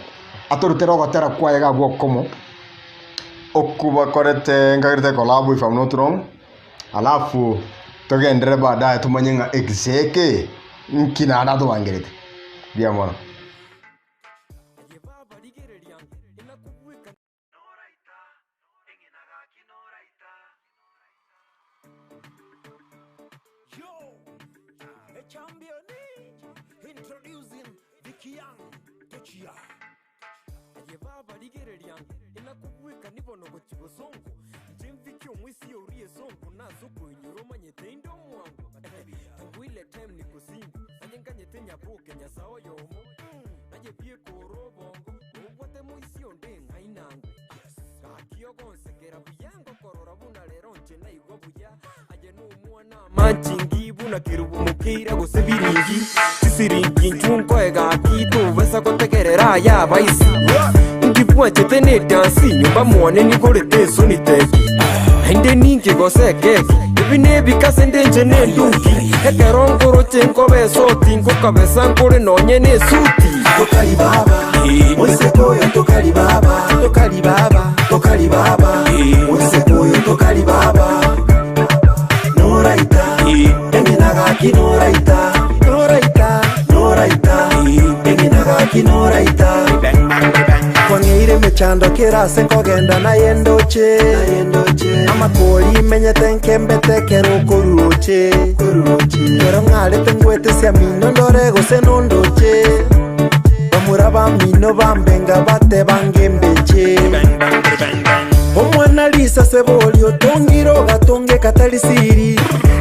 atorutere ogotera kwaye gabwo okomo okubakorete nkagerete collab if I'm not wrong alafu togendere baadaye tumanye ng'a exeke nki naende atobangerete mbuya mono. Champion, introducing Vicky Young, Tochia. Aye baba rigereria inakobwekani bono gochia bosongo, inche mfikie omwisi oria esongo nase okoinyora omanyete inde omwango. Tangu ile time niko single, onye nganyete nyaboke Nyasae oyomo, naye bieka ore obongo, nobwate moisi onde ng'ainango. Gaki ogonsekera buya ngokorora buna rero inche naigwa buya, aye nomwana amachingi buna kerubo mokeira gose biringi, chisiringi inchuo nkoe gaki tobasa gotegerera aya abaisi. Inki bwanchete ne edansi nyomba mwane nigorete ensoni teki, naende ninki gose ekeki, ebi nebikase nde inche nenduki, ekero nkoroche nkoba esoti ngokabesa nkore nonye ne esuti. Tokari baba, moiseke oyo tokari baba, tokari baba, tokari baba, moiseke oyo tokari baba. Noraita, eng'ina gaki noraita, noraita, noraita, eng'ina gaki noraita. Kwang'eire emechando kera ase nkogenda naye ndoche, amakori menyete nkembete ekero okoruroche, ekero ng'arete ngwete siamino ndore gose nondoche, bamura bamino bambenga bateba ngembeche. Omwana risase boria otongire ogatonga ekatari siri,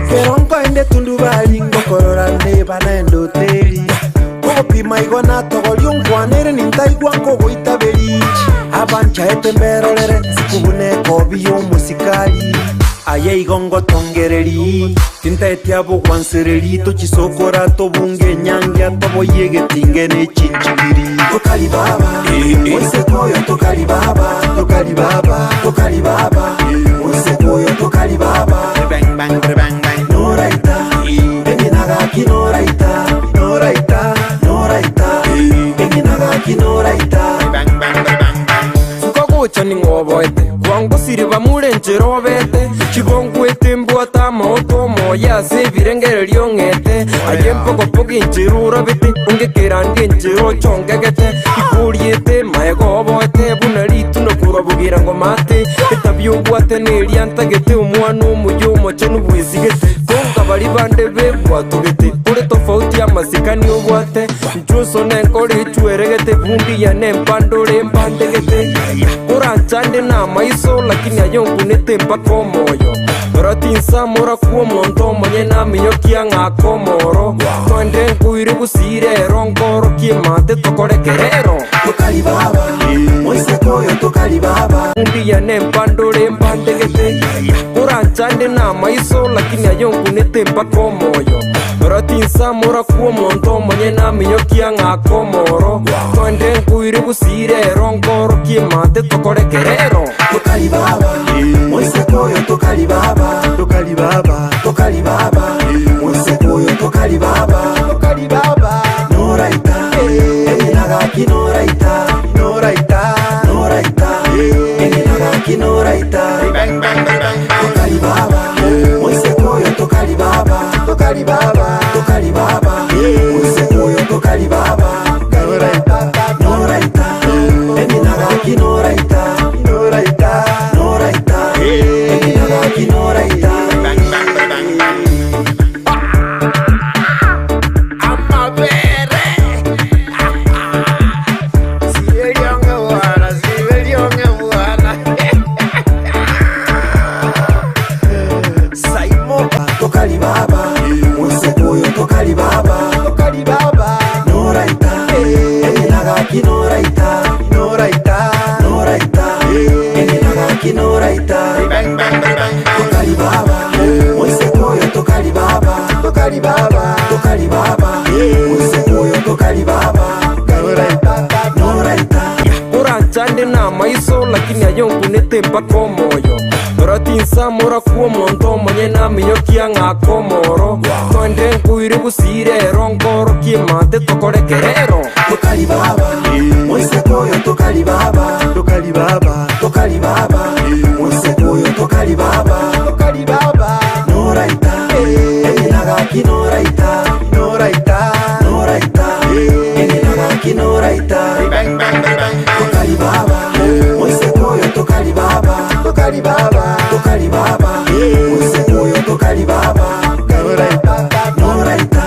kero nkoenda etundubari ngokorora neba naende oteri. Kogopima igo natogoria onkwanere nintaigwa nkogoitaberi. Abanchaete mberorere nsikubuna ekobi y'omosikari. Aye igo ngotongereri tintaeti abogwansereri tochisokora tobunge enyangi atoboyie egetinge ne chinchigiri. Tokari baba, moiseke oyo tokari baba, tokari baba, tokari baba, moiseke oyo tokari baba. Noraita, eng'ina gaki noraita, noraita, noraita, eng'ina gaki noraita. Suka gocha ning'oboete, kwangosire bamure enchera obete, chibongwete mbwate amaoto omoyo ase ebirengererio ong'ete, aye mpogopogo enchera orabete, ongekerande enchera ochongegete, ikoriete maega oboete, buna rituno korwa bogira ngomate, etabia obwate neria ntagete, omwana omuya omochenu bwesigete, konga baria bande bebwatogete, ore tofauti amasikani obwate, inchuo nsone nkore echweregete, bundi yane empande ore mpandegete, oranchande namaiso lakini aye onkunete mpaka omoyo, rora tinsamora kw'omonto omonyene aminyokia ng'ake omoro, twende nkoire gusii rero nkorokie emate tokore kerero. Tokari baba, moiseke oyo tokari baba. Bundi yane empande ore mpandegete, oranchande namaiso lakini aye onkunete mpaka omoyo, rora tinsamora kw'omonto omonyene aminyokia ng'ake omoro, twende nkoire gusii rero nkorokie emate tokore kerero. Tokari baba, moiseke oyo tokari baba, tokari baba, tokari baba, moiseke oyo tokari baba, tokari baba. Noraita, eng'ina gaki noraita, noraita, noraita, eng'ina gaki noraita. Tokari baba, moiseke oyo tokari baba, tokari baba, tokari baba, moiseke oyo tokari baba, noraita, eng'ina gaki noraita, noraita, noraita, eng'ina gaki noraita. Tokari baba, moiseke oyo tokari baba, tokari baba, noraita, eng'ina gaki noraita, noraita, noraita, eng'ina gaki noraita. Tokari baba, moiseke oyo tokari baba, tokari baba, tokari baba, moiseke oyo tokari baba, noraita. Oranchande namaiso lakini aye onkunete mpaka omoyo, rora tinsamora kw'omonto omonyene aminyokia ng'ake omoro, twende nkoire gusii rero nkorokie emate tokore kerero. Tokari baba, moiseke oyo tokari baba, tokari baba, tokari baba, moiseke oyo tokari baba, tokari baba. Noraita, eng'ina gaki noraita, noraita, noraita, eng'ina gaki noraita. Tokari baba, moiseke oyo tokari baba, tokari baba, tokari baba, moiseke oyo tokari baba, noraita,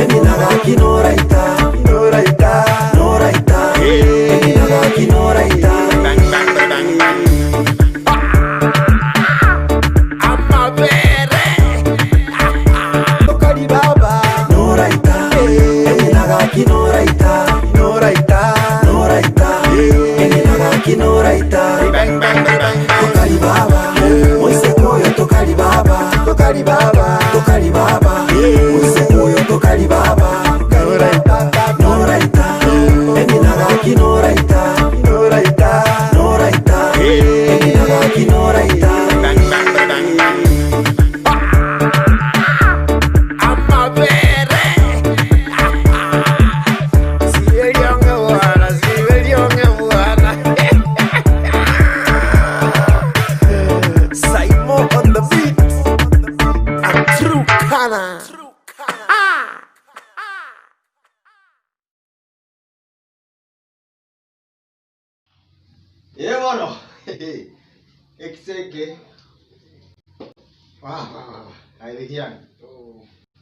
eng'ina gaki noraita, noraita, noraita, eng'ina gaki noraita. Tokari baba, tokari baba, moiseke oyo tokari baba, noraita, noraita, eminagaki noraita, noraita, noraita, eminagaki noraita. Saimo on the beat. A true kana. Ee bono, ekiseke wa wa wa aye bikiani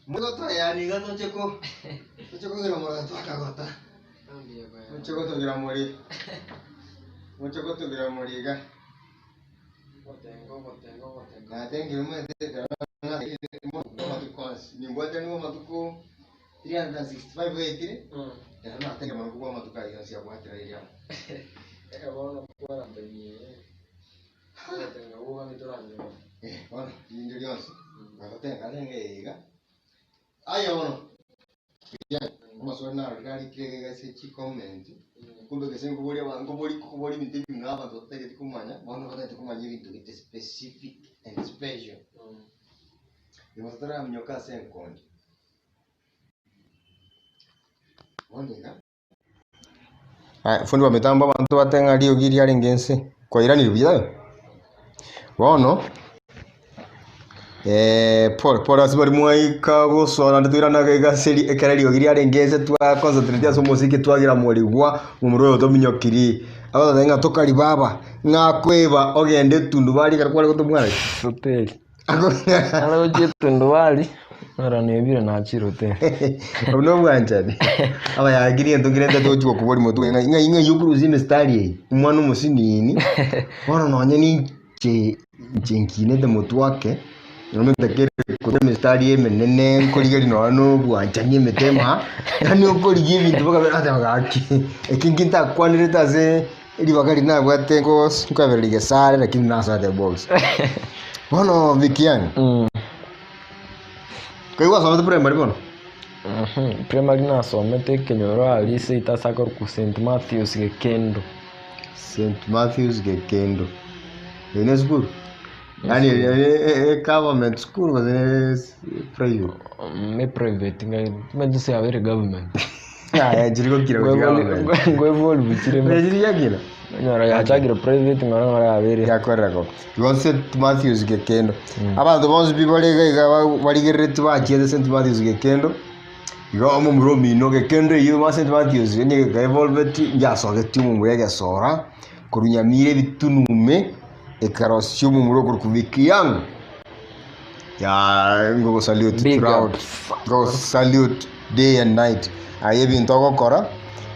mogoto yani iga toche ko toche kogera mora twakagota moche gotogera mori moche gotogera mori iga natengire omanyete amatuko onsi nimbwate nigo amatuko 365 gaetire ekero natengire mono kobua amatuko ayio onsi abwatera riria amo. Eh, bono rinde rionsi nagotenga renge iga aye bono amaswali narorire arikire iga ase chicomment kumbe gese nkoboria aba nkobori nkobori ebinto ebing'ao abanto batagete komanya bono batagete komanya ebinto gete specific and special. Nyuma totaraminyoka ase enkondi bono iga. Aya, fundi wa mitambo abanto bate ng'a riogi riarenge inse, kwairanire buya taibo? Bono, pole pole ase baria mwaika gosoa naende toirane ake iga ase eri ekero eriogi riarenge inse twa concentrate ase omosiki twagira morigwa momura oyo tominyokiri, agototebia ng'a tokari baba, ng'a akoeba ogende etundubari ekero kware gotomwa ki? Hoteli. Nare gochia etundubari, naro nebire nachire hoteli. Obwo nobwanchani. Abayaki nigo ntokirente togochi gokobori motwe ng'a ng'ai ng'ai okorusia emistari eye, omwana omosinini, bono nonye ninche inche nkinete motwe ake, nonya ntakere korwa emistari emenene nkorigereria nonya na obwanchani emetema, yaani okorigia ebinto mpaka oteba gaki, eki nki ntakwanerete ase ribaga riria nabwate nkos nkoebereria gesare lakini nasoete box. Bono Vikiani, Kai gwasomete primary bono? Primary nasomete ekenyoro aria seito ase akorokwa St Matthews Gekendo. St Matthews Gekendo. Eye ne esukuru? Yaani e government school gose ne private? Ne private ng'a ase yabere government. Yaya chiri gokira gochia government. Ngoevolve chire. Onya chiri chiakina? Onyora yachakire private ng'ora ng'ora yabere. Yakorera ko. Igo St Matthews Gekendo. Abanto bonsi pi bare iga iga barigereretie bachiete St Matthews Gekendo, igo omomura omino Gekendo eyio ba St Matthews onye gekaevolveti ngiasogetie omomura egesora, korwa Nyamira ebitunume, ekarosia omomura okorokwa Vicky Young. Yaa ngogosalute Big throughout, up. ngogosalute day and night. Aye ebinto ogokora,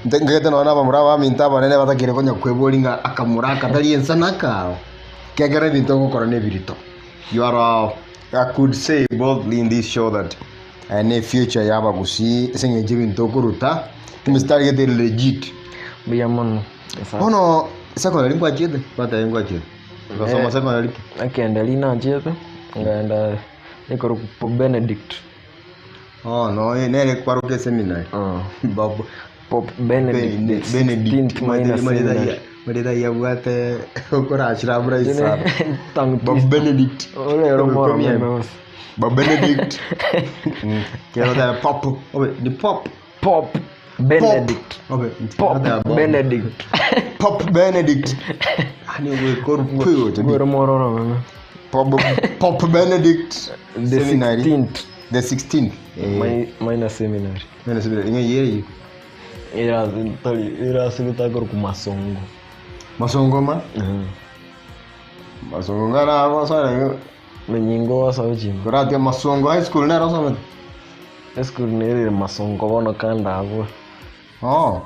nte ngete nonye na abamura baminto abanene batakire konya kweboria ng'a akamura aka tari ensa nakao, ekiagera ebinto ogokora na ebirito. You are a, I could say boldly in this show that aye ne future ya abagusii ase eng'encho ebinto okoruta, emistari gete ere legit. Mbuya mono. Nyasae. Bono secondary nkwachiete? Gwateba nkwachiete. Ogasoma secondary ki? Ekenderi nachiete, nkaenda ekorokwa Pope Benedict. Oh, noe nere kwaroka eseminary. Bob Pope Benedict the Benedict 16th minor seminary. Mareta ayio abwate okorachera abura isano. Tongue Bob twister. Benedict. Orero moro Okomiani. meme gose. Bob Benedict. Kero tara pop. Obe ni pop. Pope Benedict. Obe Pope Benedict. Pop Benedict. Ani ogwekorwa Gwero mororo meme. Pop Pop Benedict The Seminary. 16th The 16th. Minor seminary. Minor seminary. Ng'ai ere eyio? Erase gotakorokwa Masongo. Masongo ma? Masongo ng'ara agosara Menyingo gosaba chingo. Koratia Masongo High School nero osomete? Esukuru nere ere Masongo bono kando abwo. Oh.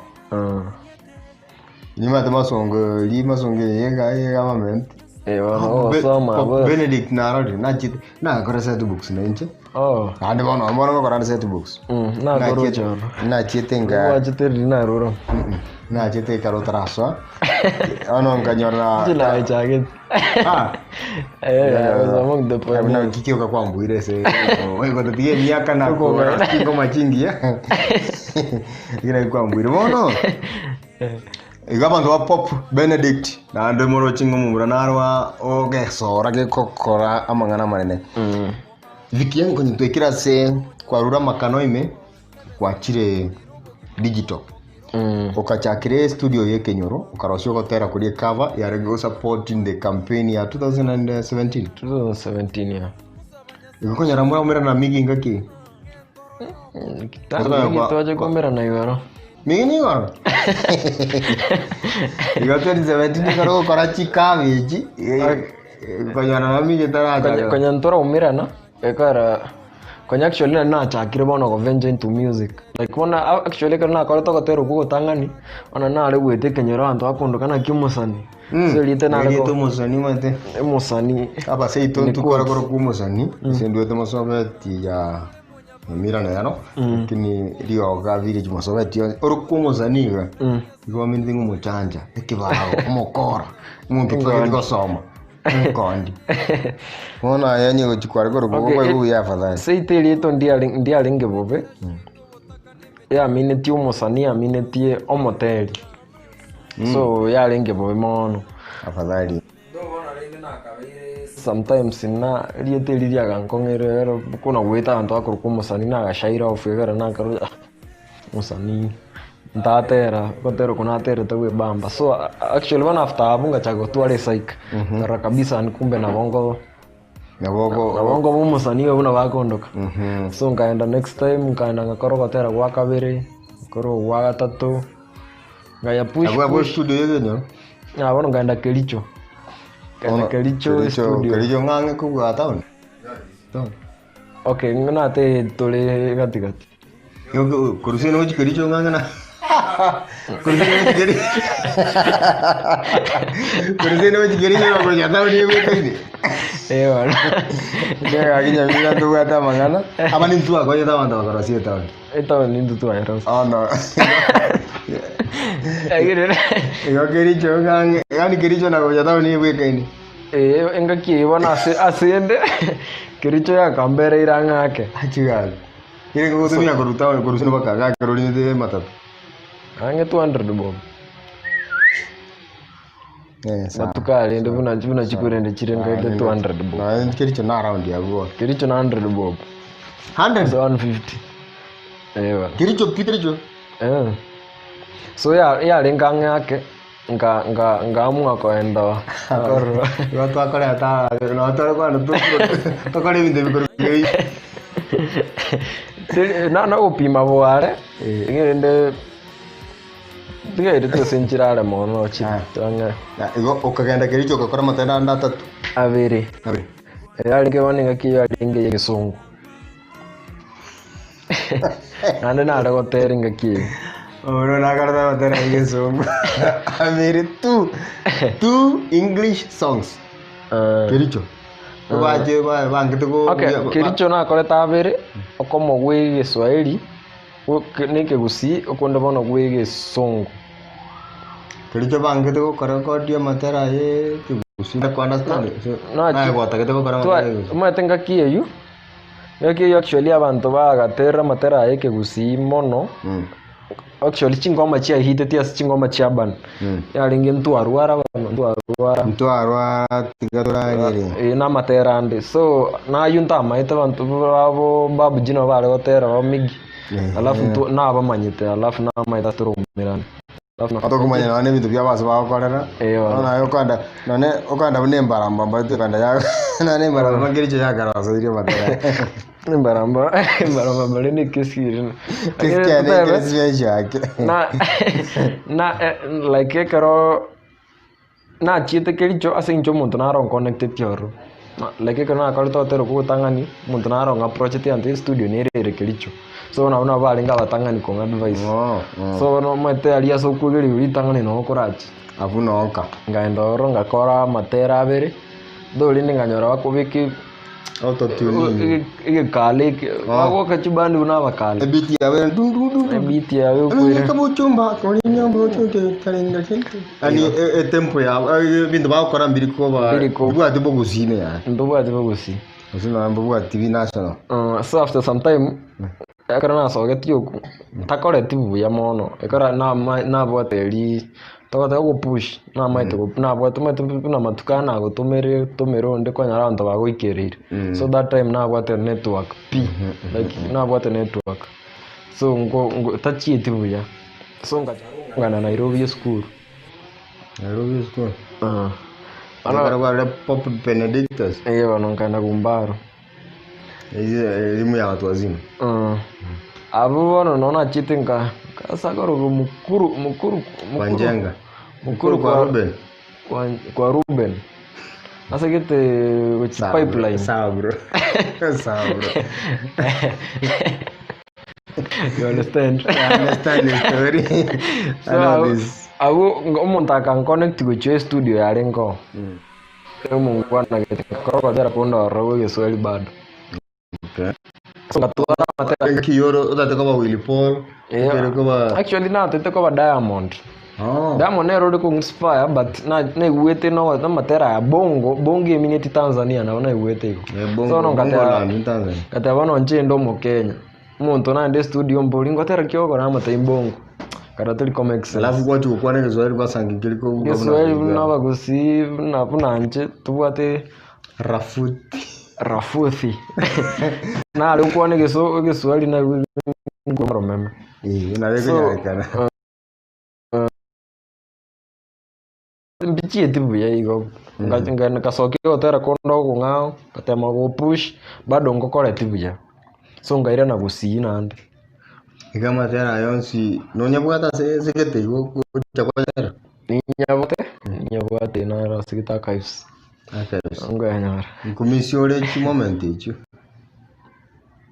Nimate Masongo eri Masongo eye ega government. Eh, bono ogosoma Pope abwo. Benedict narorire nachete nakora set books nainche. Oh. Naende bono bono ngokora ande set books. Nakora ochoro. Nachiete nga Gwachete riria naroro. Nachete ekero otarasoa. Bono nkanyora Inche nayechagete. Ah. Eh, I was among the Buna pioneers. kikioka kwambuire ase ogototiga emiaka na Okong'aina. chingoma chingiya. Ekero kwambuire bono. Igo abanto ba Pope Benedict naende moroche ng'a omomura narwa ogesora gekokora amang'ana amanene. Vicky Young konya twaikire ase kwarure amakano ime gwachire digital. Okachakera estudio ya ekenyoro okarosia ogotera koria ecover yarenge go supporting the campaign ya 2017. 2017 yeah. Igo konyora moraumera na Miggy ngaki? Kitambo Miggy twache koumerana igoro. Miggy nigo? Igo 2017 ekero ogokora chicabbage konyora na Miggy tarachaka. Konya ntoraumerana ekero konya actually nari nachakire bono go venture into music like bono actually ekero nakorete ogotera okwo ogotang'ani bono nare goeta ekenyoro abanto bakondoka naki omosani ase erieta nare Erieta omosani omanyete. Omosani. Abaseito ntokore korokwa omosani, ase ndwete mosobeti ya Nyamira nero, lakini rioga village mosobeti onsi, orokwa omosani iga, igo bamenyete ng'a omochancha, ekebao, omokora, omonto otagete gosoma, enkondi. Bono aye onye gochia kware korokwa Okay, okoigwa buya afadhali. Seito erieta ndiarenge bobe, yaminetie omosani yaminetie omoteri. So yarenge bobe mono. Afadhali. Sometimes na rieta eri riagankong'eire ekero buna goeta abanto bakorokwa omosani nagashaire off ekero nakarora ah omosani ntatera ogotera oko naterete bwebamba so actually bono after abwo ngachaka gotwara esaika nkarora kabisa yaani kumbe nabo nko Nabo oko- nabo nkoba omosani iga buna bakondoka so nkaenda next time nkaenda ngakora ogotera gwa kabere ngakora ogwa gatato nkaya push Abwo abwo push studio yekenyoro. Ah, bono nkaenda Kericho. Nkaenda Kericho Kericho, studio. Kericho ng'ang'e kobua town. Town. Okay, ng'a nate tore gatigati. Korwa ase gochia Kericho ng'ang'e na korwa ase gochia Kericho korwa ase gochia Kericho na gochia town ebwekaine. Eh bono. Gaki nyamira ntobwate amang'ana, aba nintwe twakonyete abanto bakarosia etown. Etown intwe twayerosia. Bono igo Kericho ng'ang'e, yaani Kericho na gocha town ebwekaine. Eh, engaki eyio bono ase asende Kericho yakambereire ang'e ake. Chigari. Kere gogotumia korwa town korwa ase mpaka iga ekero orinete ematatu. Ang'e 200 bob. Eh, sawa. Matuko arende buna buna chikorende chire ngaete 200 bob. Nonya Kericho na around abwo bono. Kericho na 100 bob. 100? Gose 150. Eh bono. Kericho pi Kericho? Eh. So ya yarenge ang'e ake nka nka nkaamua koenda korwa. Igo twakoreta aa nabo tware kogenda tokore ebinto bikoro Teri na nogopima bware, erinde tigairete ase enchera are mono chitang'ani. Igo okagenda Kericho ogakora amatendo ande atato. Abere. Abere. Yarenge bono engaki eyio yarenge ya egesongo. Naende nare gotera engaki eyio. Oyo nakarete amatera ya egesongo. Abere two, two English songs. Kericho. Bache bangete go Okay, Kericho nakorete abere, okomo gwa egeswahili, na ekegusii, okonde bono gwa egesongo. Kericho bangete gokorekodia amatera aye ekegusii, ku understand naye gwatagete gokora amatera ya ekegusii. Omanyete engaki eyio, engaki eyio actually abanto bagaterera amatera aya ekegusii mono, actually chingoma chiahiteti ase chingoma chia urban, yarenge ntwarwara bono ntwarwara. Ntwarwara tiga torarere. Eh, na amatera ande, so naywo ntamaete abanto babo Babu G nabo bare gotera ba Miggy, alafu nabamanyete alafu namaete ase toromerana. Otokomanya nonya nebinto bia abanto bagokorera, Eh, bono. bono naye okogenda nonye okogenda buna embaramba mbaete okogenda ya nonye embaramba nkericho yakaroseire amatera. Embaramba embaramba mbare na ekesiri. Kesi kiane ekere special ake. Na na eh, like ekero Nachiete kericho ase eng'encho omonto naro onconnecteti ororo, like ekero nakorete ogotera okwo ogotang'ani, omonto naro ong'approacheti anto estudio nere ere kericho. So bono abwo nabo barenge abatang'ani kong'a advice. So bono omanyete aria ase okwegerigwa ritang'ani noo okorache. Abwo noo nka. Nkaenda ororo ngakora amatera abere, though rende nkanyora bakobeka. Autotune. Egekale eke bagoaka chibandi buna abakale. Ebeat yabo ere dun dun dun dun. Ebeat yabo ekwere. Kama uchumba korinya mbocho karenga kente. Yani etempo yabo ebinto bagokora mbiri koba Mbiri koba. mbwati bogusii yani. Mbobwati bogusii. Gose nonya mbobwati bi national. So after some time ekero nasogetie okwo ntakoreti buya mono ekero nama nabwate erii togoteba ogopush namaete go nabwate omanyete buna amatuko aya nagotomere tomera onde konyora abanto bagoikereire. So that time nabwate network pi, like nabwate network so nko nko tachieti buya so ngachaka kong'ang'ana Nairobi esukuru. Nairobi esukuru? Ekero kwarure Pope Benedictus? Eeh bono nkaenda Gumbaro. Elimu ya watu wazima. Abwo bono noo nachete nka nkasakora mukuru mukuru Kwa Njenga. Mukuru kwa Ruben. Kwa, kwa Ruben. Ase gete gochi Sawa bro, pipeline. Sawa bro. Sawa bro. You understand? I understand the story. I So, know this. abwo omonto akanconnect gochia estudio yare nkoo. Omongwana gete korogotera konde ororo bwa egeswahili bado. Okay. So ngatwara amatera. Engaki yoro otate koba Willy Paul, Yeah. okere koba Actually natete koba Diamond. Oh. Diamond nere ore kong'inspire but na naigwete no amatera ya bongo, bongo emineti Tanzania nabo naigwete igo. Eh, bongo, So bono bongo ngateba land Tanzania. ngateba bono inche inde omokenya. Omonto naende estudio mbori ngotera ki ogokora amotebia mbongo. Kara tori ko make sense. Alafu gwachi gokwana egeswahili gwasanga nkeri ko Egeswahili buna abagusii buna buna inche tobwate Rafuthi. Rafuthi. Nare gokwana egeso egeswahili naigwe oromeme. Eh, nabo So, ekonyarekana. Mbichieti buya igo, nkasokia ogotera konde okong'ao, ngatema gopush, bado ngokoreti buya, so nkairana gusii naende. Iga amatera aya onsi nonyabwate ase ase gete igo gocha gochera? Ninyabwate, ninyabwate naro ase gete archives, Archives. nkoyanyora. Nkomisia ore chimoment echio.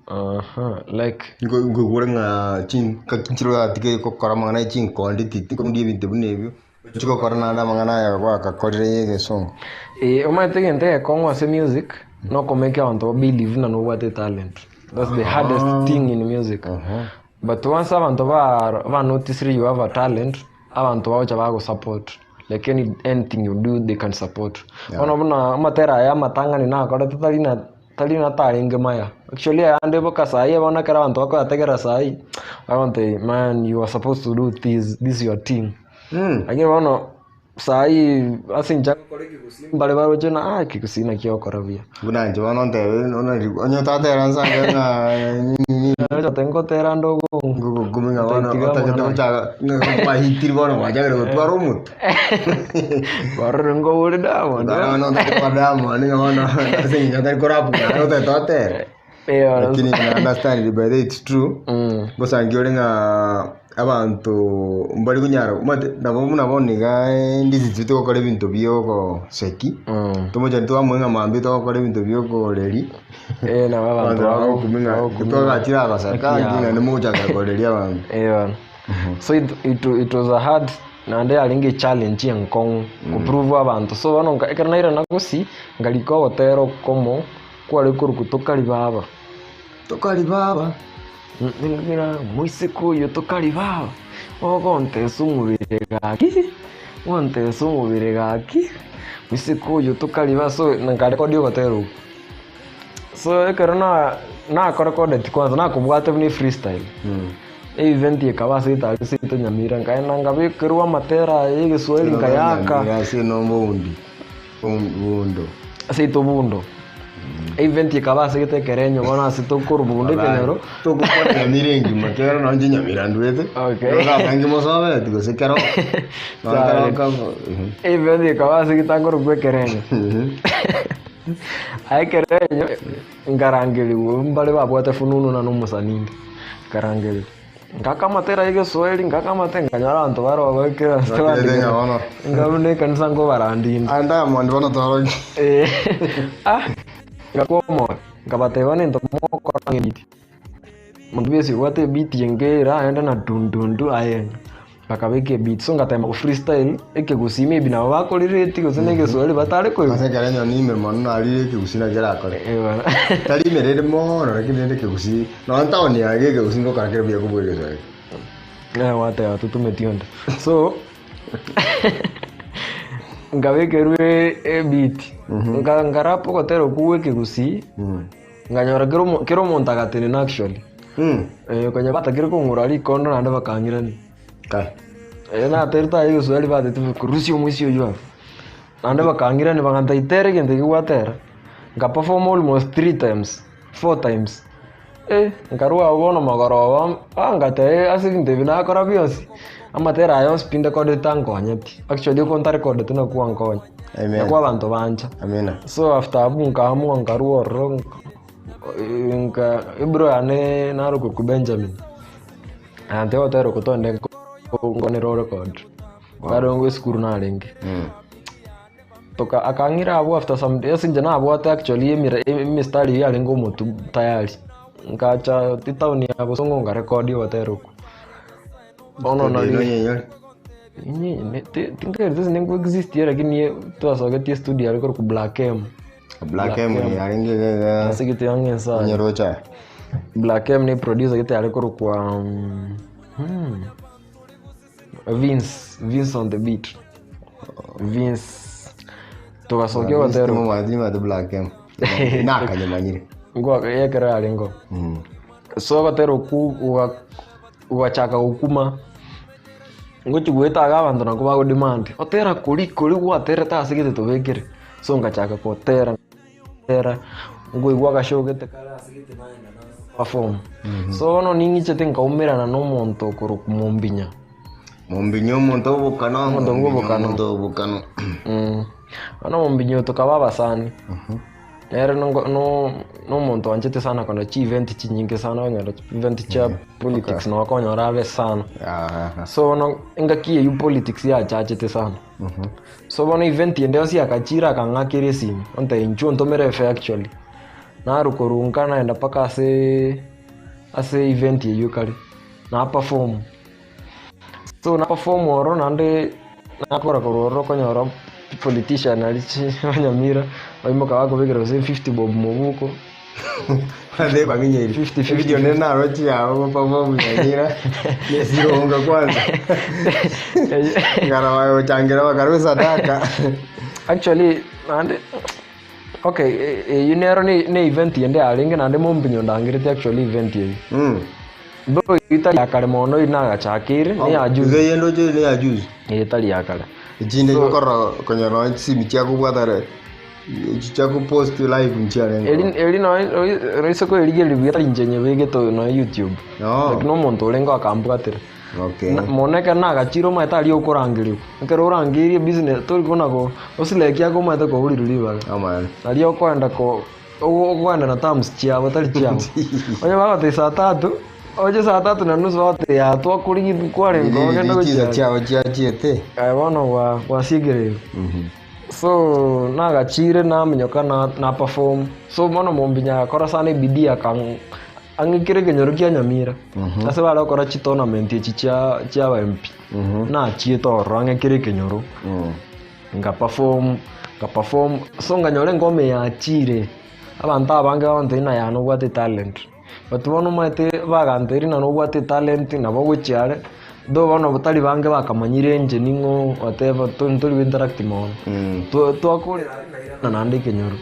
Aha, like. Nkoigure ng'a chingaki nchire oratige gokora amang'ana ya chinkondi tikondi ebinto buna ebio. Ochie gokora naende amang'ana aya gwagakorire y'egesongo. Eh, omanyete egento egekong'u ase music, nokomake abanto ba believe buna nobwate etalent. That's the hardest thing in music. But once abanto ba ba noticire you have a talent, abanto bagocha bagosupport. Like any anything you do they can support. Bono buna amatera aya amatang'ani nakorete tari na tari natarenge maya. Actually ayande boka saii bono ekero abanto bakoyategerera saii, bagontebia man you are supposed to do this, this is your thing. Lakini bono saii ase inche ngokora ekegusii mbare baroche ng'a ah ekegusii naki ogokora buya. Buna inche bono ntebe onye tatera nsange ng'a nini nini. Ocha ngotera ande Ngogokumia ng'a bono otagete gochaka ng'a kwahitiri bono gwachakire gotwara omotu. Kwarorire nkobore Diamond. Kwarora bono otagete koba Diamond ng'a bono ase eng'encho otari korap naende otagete otere. Lakini na understand by the way it's true, ngosangi ore ng'a abanto mbari konyara omanyete nabo buna bono iga ndisi intwe togokora ebinto bia ogoseki, tomochani twamoe ng'a mambia togokora ebinto bia okoreri, Nabo abanto abanto bagokumia ng'a bagokumia. twagachire agoseka Ekiagera. nki naende mogochaka koreria abanto. Eh bono. So it, it, it was a hard naende yarenge echallenge enkong'u koprove abanto. So bono nka ekero nairana gusii, nkarika ogotera okomo. Kware korokwa tokari baba. Tokari baba. Ng'a moiseke oyo tokari baba, ogontesa omobere gaki, gontesa omobere gaki, moiseke oyo tokari baba so nkarekodia ogotera okwo. So ekero na nakorekodeti kwanza nakobwate buna efreestyle, event ekaba ase etari seito Nyamira, nkaenda nkabekerwa amatera aya ya egeswahili nkayaka. Nyamira ase enomba oundi. Obundo. Seito obundo. Event ekaba ase gete ekerenyo bono ase tokorwa bundo ekenyoro. Togokwana Nyamira engima kero nonye inche Nyamira ndwete. Okay. Kero abange mosobereti gose kero. Nonye Sawa. kero kabo. Event ekaba ase gete akorokwa ekerenyo. Aye ekerenyo nkarangerigwa mbare babwate fununu na nomosanii nkarangerigwa. Ngaka amatera y'egeswahili, ngaka amatera, nkanyora abanto bare oo kera ase Bakirete ng'a bono. Nkarwa na ekanisa nkobarandinde. Aye Diamond bono toroki. Eh, ah, ngakwa omoyo, nkabatebia bono into mogokora ng'a ebiti. Omonto bwensi obwate ebiti enke ere aende na dundundu aye. Bakabeka ebeat, so ngatema go freestyle ekegusii maybe nabo bakorereti gose na egeswahili batare koigwa. Ase ekero enyoni ime mono narire ekegusii nakio erakore. Eh, bana. Tari ime rende mono lakini rende ekegusii nonya town yaye ekegusii ngokora kere buya kobua egeswahili. Eh, gwateba totumeti onde. So nkabekerwa ebeat, nka nkarapa ogotera okwo gwa ekegusii, nkanyora kera omo kera omonto agatenena actually. Eh, konya batakire kong'ura rikondo naende bakang'irania. Kai. Eh, naterete aye egeswahili batete rusia omoisia oywo aba. Naende bakang'irania bagantebia tera egento ekio gwatera. Nka perform almost three times, four times. Eh, nkarwa abwo bono magoroba, ah ngateba ase ebinto ebi nakora bionsi, amatera aya yonsi pi ndekodete tankonyeti. Actually oko ntarekodete nakwo gwankonya. Amen. Nakwo abanto bancha. Amina. So after abwo nkaamua nkarwa ororo, nka ebro yane narokwa Benjamin. Agantebia ogotera oko togende nkonere orecord. Kare esukuru narenge. Toka akang'ira abwo after some days ase inche nabwate actually emira emistari eywo yarenge omotwe tayari. Nkacha etown ya Bosongo nkarekodia ogotera okwo. Bono Studio nari nonyenyore? inye tinkaereti ase ninko exist lakini twasogetie estudio yare korokwa Black M. Black M yarenge iga iga Ase gete ang'e ense aye. onyeroche aye. Black M ne producer gete yare korokwa Vince, Vince on the beat. Vince. Togasokia Vince ogotera. timomanyete timomanyete Black M. Nakanyemanyire. Ngwa ekero yarenge. So ogotera okwo gogachaka gokuma, ngochia goeta iga abanto nabo bago demand, otera koria koria gwaterete ase gete tobekere. So ngachaka gotera tera, nkoigwa agashow gete kare ase gete naenda na perform. So bono ning'ichete nkaumerana na omonto okorokwa Mombinya. Mombinya omonto obokano. Omonto bw'obokano. Omonto obokano. Bono Mombinya oyo tokaba abasani. Nere nongo- no- nomonto oanchete sana kogenda chievent chinyinge sana okonyora event chia politics nabo okonyora abe sana. Ah, So bono engaki eywo politics yachachete sana. So bono event ende yonsi akachira akang'akera esimi, ontebia inchuo ontomere efare actually. Narwa korwa nka naenda mpaka ase ase event eywo ekare, na perform. So na perform oro naende nakora korwa ororo okonyora politician aria chi banyamira baimoka bakobekera gose fifty bob mobuko. Ande kwang'inyeri. 50, 50. Video nene narochi yao perform nyanyira. Nesironga kwanza. Ngara ochangira bakarwa sadaka. Actually naende okay eywo nero ne event ende yarenge naende mombinyo ndangerete actually event eywo. Though eywo tari ya kare mono eywo nagachakeire ne ya juzi. Iga eyende oche ne ya juzi. Eye tari ya kare. Echinde chikorora konyora nonya chisimi chiakobwata re echi chiakopost live nchiarenge. Eri eri noe roise koerigereria buya tari inche nyebegete noe YouTube. Oh. Lakini omonto orenge akambwatera. Okay. Na- Mono ekero nagachire omanyete aria okorangerigwa. Ekero orangeirie business tori kona ko osileki ake omanyete koburirwe ribaga. Amaene. Nario okoenda ko okoenda na terms chiabo tari chiabo. Onye bagotebia saa tatu, oche saa tatu na nusu bagotebia yaa twakorigia kwarenge ogende Chinsa gochia. chiabo chiachiete. Aye bono gwa gwasiegereirwe. So nagachire naminyoka na na perform. So bono mombinya agakora sana ebidii akang ang'ikere ekenyoro kia Nyamira. Ase bare gokora chitournament echi chia chia aba MP. Nachiete ororo ang'ikere ekenyoro. Nka perform, nka perform, so nkanyora engoma eye yachire, abanto abange bagontebia ng'a yaya nobwate etalent. But bono omanyete bagantebirie ng'a nobwate etalent nabo ogochia are, though bono tari bange bakamanyire inche ning'o whatever ntori go interact mono. Twakorera aria nairana naende ekenyoro,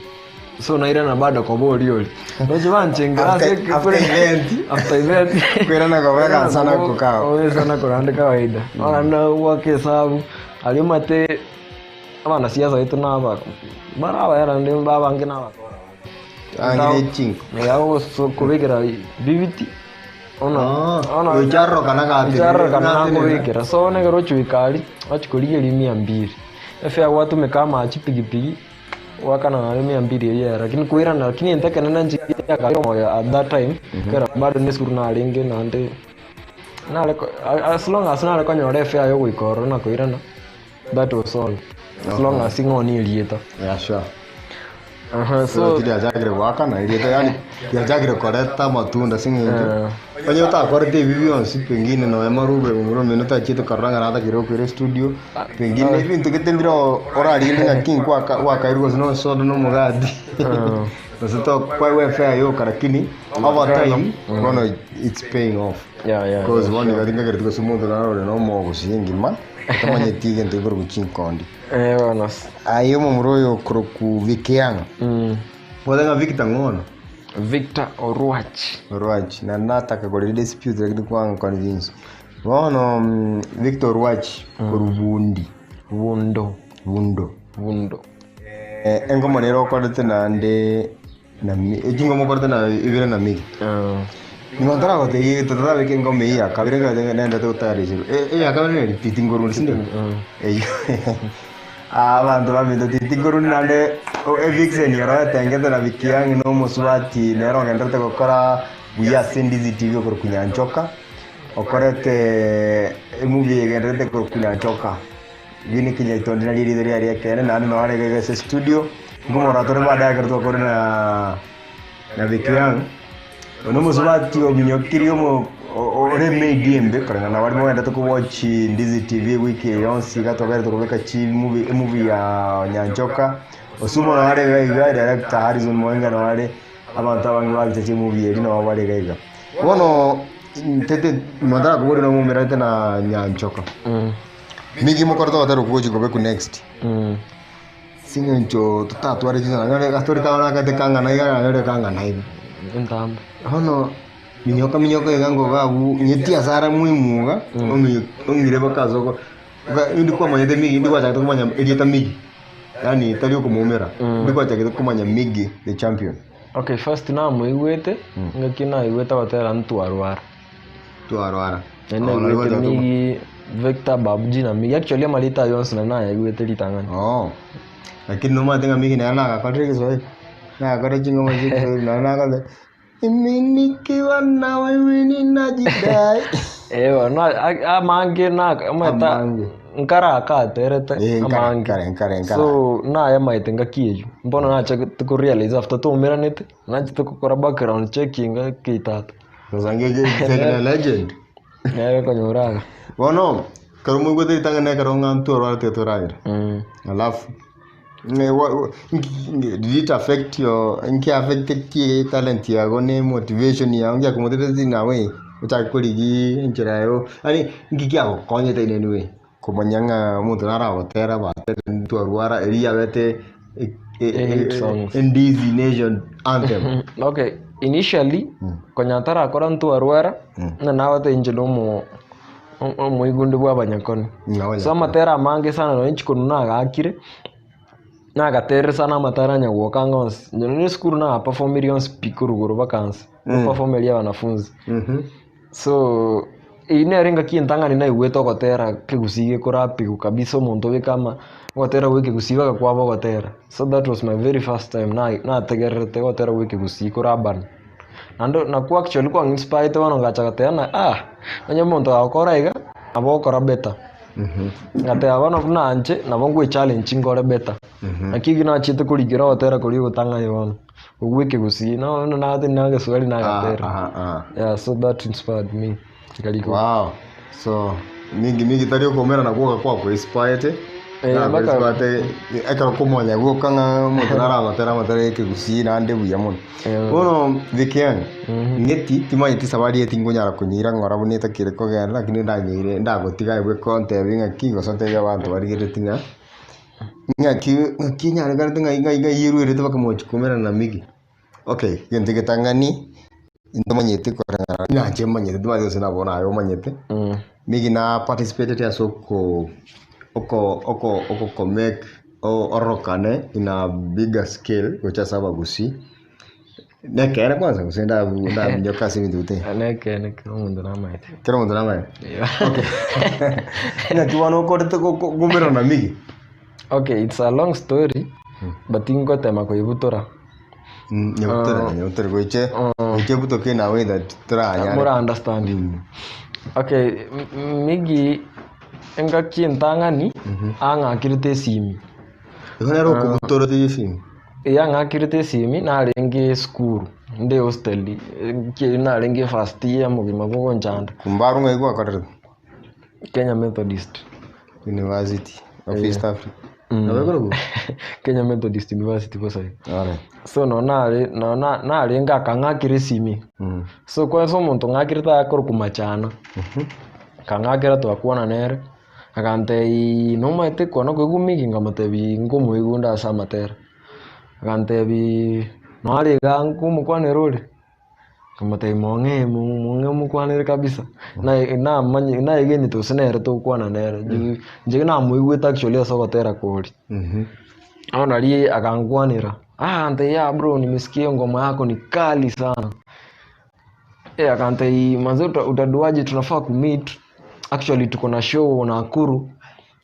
so nairana bado koba oria oria. Roche banchengera ase After- after event. After event. Koirana koba egansana kokao. Koba esana korande kawaida. Bono nagoaka esabu. Aria omanyete abanasiasa baito naba bare abaya naende babange nabakora Angire chinko. Kobekera bibiti bono Ah, bono goicharorokana gatenena. goicharorokana nakobekera so bono ekero ochoika aria ochia korigereria mia mbiri efare gwatumeka amache pikipiki goakana naende mia mbiri eywo ere lakini koirana lakini egento ekenene inche kiakare omoyo at that time ekero bado na esukuru narenge naende Nare ko- a- as long as nare konyora efare yogoika ororo na koirana, that was all. As long as ng'o nierieta. Yeah, sure. Aha, so Riachakire goakana erieta yaani riachakire koreta amatunda ase eng'encho onye otakorete ebi bionsi pengine nonya marube momura omino tachiete korora ng'a natakire gokoira estudio pengine ebinto gete mbire orarinde ng'aki nkwaka gwakairwe gose na esoda na omogati gose tokwaegwa efare yoka lakini over time bono it's paying off Yeah, yeah, because yeah, bono iga tinkagereti gose omonto narore na omogosi engima otamanyeti egento gekorokwa chinkondi. Eh, bono. Aye omomura oyo okorokwa Vikiang. Bote ng'a Victor ng'ono. Victor Orwach. Orwach. Na nataka korera dispute lakini kwang convince. Bono mm, Victor Orwach korwa Bundi. Bundo. Bundo. Bundo. Eh, engomo nere okorete naende na mi- echingoma okorete na ibere na migi. Ah. Nigo ntaragotebia egento torabeke engoma eyio ya kabere ekero nendete gotayarisherwa. E- eya kabere neri titi nkorundi sindio? Eyio abanto baminto titi nkorundi naende o- evixen ero etengete na Vicky Young na omosubati nere ogenderete gokora buya ase Ndizi TV okorokwa Nyanchoka, okorete emovie egenderete korokwa Nyanchoka. Riini Kinyaitondi nario erieta riaye ri'ekeene, naende nao arenge iga ase estudio, nkomorora tore baadaye ekero twakore na na Vicky Young. Oyo nomosubati ominyokirie omo ore emaid embe koreng'ana na baria mogendete kowatch Ndizi TV ewiki eye yonsi iga twaberete kobeka chimovie emovie ya Nyanchoka, Osumo nao are iga iga, director Harrison Moenga nao are, abanto abange babicha chimovie eria nabo bare iga iga. Bono ntete montarakoboria nomomerete na Nyanchoka. Nigo mokorete ogotera okwo gochia kobeku next. Ase eng'encho totatware chinsa nanyore gastori kago nakagete kang'ana iga nanyore kang'ana iga. Entambe. Bono minyoka minyoka iga ngoga abwo ng'etie ase ara mwimuga, ong'i ong'ire mpaka ase oko oka indi kwamanyete migi indi gwachagete komanya erieta migi, yaani tari okomoumera, indi gwachagete komanya migi the champion. Okay, first namoigwete, ngaki naigwete agotera ntwarwara. Twarwara. Naende Oh, naigwete naigwete Migi, Victor, Babji na Migi. Actually amarita aye yonsi nari nayaigwete ritang'ani. Oh. Lakini nomanyete ng'a Migi nere nagakorire egeswahili. Nagakorire chingoma chia egeswahili nere nagakorire Mimi nikiwa na wewe ninajidai. Eh, bono a- amange na omanyete Amange. nkara akaterete Eh, nkare, amange. nkare, nkare, nkare. So nayamaete ngaki eywo. Mbono nachagete korealize after twaumeranete, nachete gokora background checking keitata. Sasa ngeke ngeke legend. Nere konyora aga. Bono ekero moigwete ritang'ani ekero ng'a ntwarwarete toragera. Alafu ng'e wa- wa- nki- nki- did it affect your nki affectetie talent yago ne motivation yago ngiakomotivate in a way ochake korigia enchera yago yaani nki kiagokonyete in any way komanya ng'a omonto naragotera batete ntwarwara eria yabete e- e- E hit songs. Ndizi Nation anthem. Okay, initially konya ntarakora ntwarwara ng'a nabate inche na omo omoigunde bwa abanyakoni. Abanyakoni. So amatera amange sana nonye chikonu nagakire, nagaterire sana amatera anyagoka anga onsi. Inche nonye esukuru nagaperformirie onsi pi korwa igoro mpaka nse, goperformeria abanafunzi. So eyio nere engaki entang'ani naigwete ogotera kegusii gekorapigwa kabisa omonto obeke ama ogotera gwa ekegusii mpaka kwaba ogotera. So that was my very first time na- nategererete ogotera gwa ekegusii korabana. Naende nakwo actually kwang inspirete bono ngacha goteba ng'a ah, onye omonto agokora iga, nabo ogokora better. Ngateba bono buna inche, nabo ngoe challenge nkore better. Naki ekio nachete korikera ogotera koria ogotang'ani bono. Ogwo ekegusii no no nagoteba na egeswahili nagatera. Aha, aha. Yeah, so that inspired me. Nkarika. Wow. So mingi mingi tari okomerana gwoka kwakoinspirete. Eh, mpaka- Nakoinspirete ekero komonya gwoka ng'a omonto naragotera amatera ya ekegusii naende buya mono. Eh. Bono Vicky Young, ng'eti timanyeti safari eye tingonyara konyeira ng'ora buna etakire kogenda lakini ndanyeire ndagotiga aye bweka ontebie ng'aki gose ontebie abanto barigeretie ng'a Ng'aki ng'aki enyarekanete ng'ai ng'ai ng'ai erwerete mpaka mochie koumerana na Miggy. Okay, egento egetang'ani, ntomanyete koreng'ana inche manyete timanyeti gose nabo naye omanyete, Miggy na participatete ase oko oko oko okokomake ororokane in a bigger scale gocha ase abagusii. Nekeene kwanza gose ndabu ndaminyoka ase ebinto bite? Nekeene kera omonto namaete. Kera omonto namaete? Okay. Ng'aki bono okorete go- go- gomerana na Miggy? Okay, it's a long story, but ingotema koibutora. Nyabutora, nyabutora goiche, goiche ebutoke in a way that toranyare. Mora understand. Okay, M- M- Miggy engaki entang'ani ang'akerete esimi. Igo nere okobutora esimi. Eyang'akerete esimi narenge esukuru, nde hostel, ekiagera narenge first year omogima bogonchanda. Kumbaru ng'ai gwakorerete? Kenya Methodist. University of East Africa. Nabo ekorokwa? Kenya Methodist University bosa igo. Alright. So nonye nare nonye na- narenge akang'akera esimi. So kwanza omonto ong'akerete akorokwa Machana, akang'akera twakwana nere, agantebiiii nomanyete kwana koigwa migi? Nkamotebia nkomoigwa onde ase amatera. Agantebiiii nare igaa nkomokwanera ore? Nkamotebia mong'ee mong'ee omokwanere kabisa, naye namanye naegenete gose nere togokwana nere juu inche namoigwete actually ase ogotera koria. Bono naria akankwanera, agantebia yah bro nimesikia hiyo ngoma yako ni kali sana. Akantebia manze utaduaje tunafaa kumeet, actually tuko na show Nakuru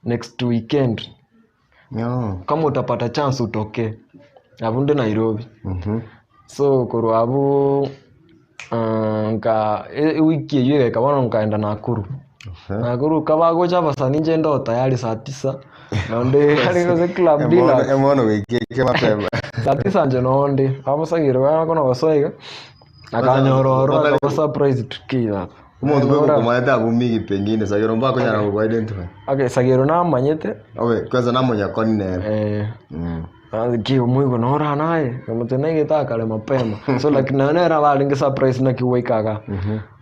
next weekend. Kama utapata chance utokee, abwo nde Nairobi. So korwa abwo nka ewiki eywo egaika bono nkaenda Nakuru. Nakuru kabagocha abasani inche ndoo tayari saa tisa, nonde are gose club dealers. Emono goika mapema. Saa tisa inche nonde, abasagere bakona gosoa iga, akanyora ororo akaba surprised ki tata. Omonto bwegokomaete abwo migi pengine sagero mbakonyara go identify. Okay, sagero namanyete. Okay, kwanza namonyakoni nere. Eh. Ki omoigwa noro aa naye, nkamotebia naigete aa kare mapema. So like nonye nere nabo arenge surprise naki gwaika igaa.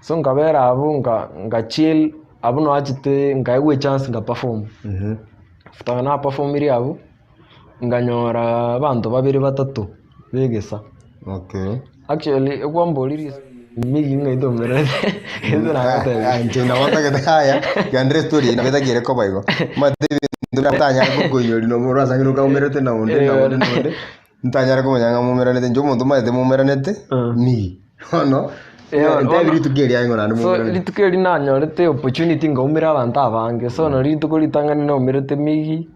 So nkabera abwo nka nka chill, abwo noachete nkaegwa echance nka perform. After na performire abwo, nkanyora abanto babere batato begesa. Okay. Actually ekwamboririe migi ng'ai tomerete inche nagotebia. Inche nabo ntagete aya, genda estory eye nabo etakeire koba igo. Omanyete ebinto buna ntanyare kokoinyori na omoro ase ang'e okaumerete na onde na onde na onde, ntanyare komanya ng'a moumeranete. Inche omonto omanyete moumeranete, migi. Bono, ntebi rituko erio aye ng'o naende So moumeranete. rituko erio nanyorete opportunity nkaumera abanto abange, so nari rituko ritang'ani naumerete migi,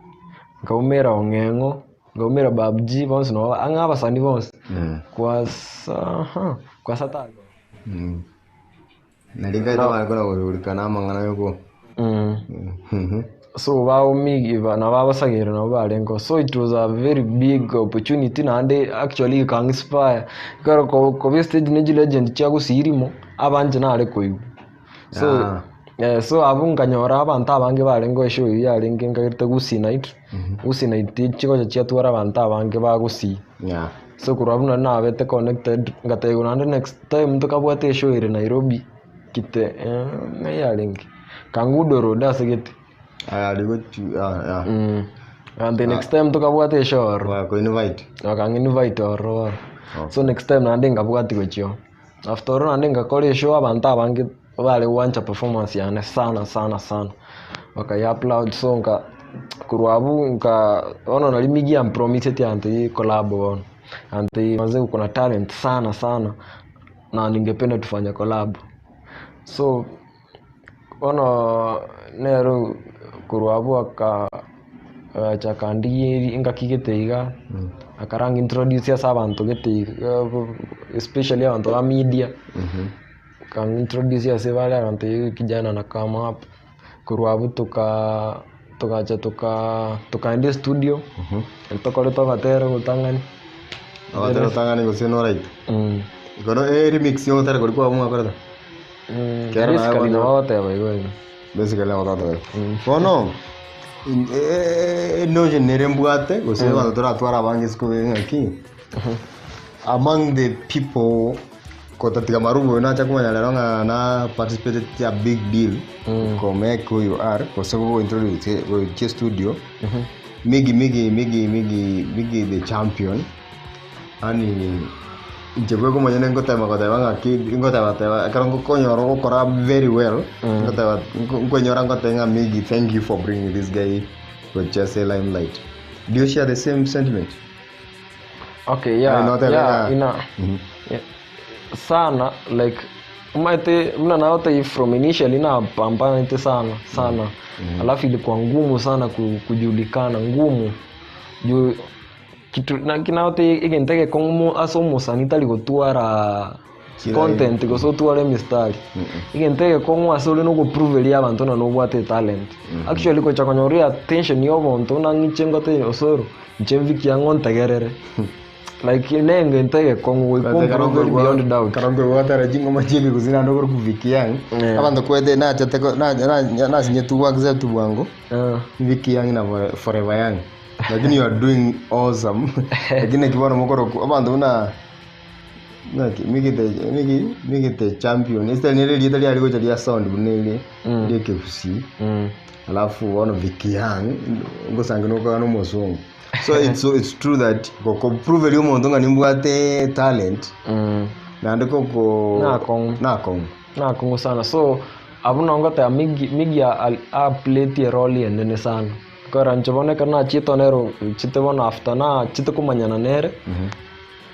nkaumera ong'eng'o. Nkaumera Babji bonsi nabo ang'e abasani bonsi kwasa kwasa tari Nari nkaete bare kona goshugulika na amang'ana yoko. So baomigi nabo abasagere nabo barengeo so it was a very big opportunity naende actually eka inspire ekero koba estage ne chilegend chia gusii rimo abanche nare koigwa. So so abwo nkanyora abanto abange barenge eshow eywo yarenge nkagerete gusii night. Gusii night chigocha chiatwara abanto abange ba gusii. So korwa abwo naende nabete connected, ngatebiwa naende next time ntokabwate eshow ere Nairobi, kite ng'ai yarenge? Kangundo road ase gete. Gantebia next time ntokabwate eshow ororo. Bakang'invite ororo bono. So next time naende nkabwatia gochia oo. After ororo naende ngakora eshow abanto abange bare gwancha performance yane sana sana sana, bakai applaud so nka korwa abwo nka bono nari Miggy ampromiseti antebie collab bono, antebie manze uko na talent sana sana na ningependa tufanye collab. So Bono nere korwa abwo aka agacha akandigia engaki gete iga, akaranga introduce ase abanto gete iga especially abanto ba media, akang introduce ase bare agantebia kijana na come up, korwa abwo toka togacha toka tokaenda estudio, tokorete ogotera ogotang'ani. Ogotera otang'ani gose noraite? Igoro eremix ya ogotera koria kwabo mwakorete? Kero naye Basically bono- nabo bagoteba igo igo. Basically nabo bagoteba igo. Bono, in- e- e- enotion nere mbwate, gose abanto toratware abange isiko iga ng'aki, among the people kotatiga marubo oyo nacha komanya rero ng'a na participated a big deal ko make who you are, gose go introduce gochia studio, Miggy Miggy Miggy Miggy Miggy the champion. Yaani inche bweka omonyene ngotema goteba ng'aki ngoteba teba ekero ngokonyora ogokora very well, ngoteba nko nkonyora ngoteba ng'a Miggy thank you for bringing this guy gochia ase limelight. Do you share the same sentiment? Okay, yeah, Yaani notebe yeah, ng'a- ina yeah, sana like omanyete buna nagotebia from initially napambanete sana sana alafu ilikuwa ngumu sana kujulikana ngumu juu Kitu naki nagotebi egento egekong'u mo ase omosani tari gotwara content gose otware emistari. Egento egekong'u ase ore nogoproveria abanto ng'a nobwate etalent. Actually gocha konyora attention ya obonto buna ng'iche ngotebi osoro, inche mfikie ang'o ntegerere. Like ne engento egekong'u goika omprove beyond doubt. Karongo gwatara chingoma chiekegusii naende okorokwa Vicky Young. Yeah. Abanto kwete nachete ko- na- na- nasinyetwe gwa accept bwango. Eh. Vicky Young na Forever Young. Lakini you are doing awesome. Lakini naki bono mokorokwa abanto buna naki migite migi migite champion. Ase nere erieta riare gocha ria sound buna ere ria ekegusii. Alafu bono Vicky Young ngosangi nokogana omosongo. So it's, so it's true that gokoproveria omonto ng'a nimbwate talent naende koko Nakong'u. nakong'u. Nakong'u sana so abwo nabo ngoteba Miggy Miggy aplayeti erole enene sana ekero inche bono ekero nachiete nero nchete bono after nachete komanyana nere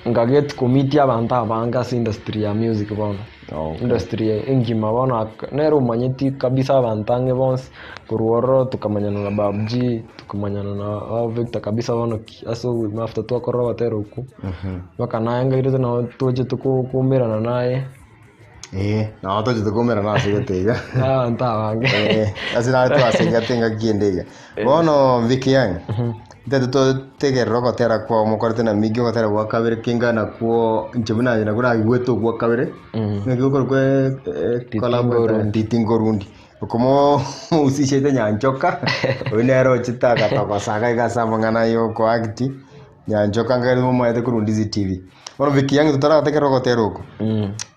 nkaget commit abanto abange ase industry ya music bono. Okay. Industry engima bono ak- nere omanyeti kabisa abanto ang'e bonsi korwa ororo tokamanyana na Babu G, tokamanyana na ba Victor kabisa bono ki ase obogima after twakorire ogotera okwo, mpaka naye ngairete nabo tochete ko- koumerana naye. Eh, nabo tochete koumerana ase egete iga. Abanto abange. Eh, ase nare twasegete engaki ende iga. Bono Vicky Young, ntete totegerere ogotera kwao mokorete na Miggy ogotera gwa kabere kenga nakwo inche buna aye nabwo naigwete ogwa kabere, naki gokorokwa collab Titingorundi. Titingorundi. Okomo mohusishete Nyanchoka, oyio nere ochete agatogosa iga iga ase amang'ana ya okoact, Nyanchoka nkere momaete korwa Ndizi TV. Bono Vicky Young totarategerera ogotera oko,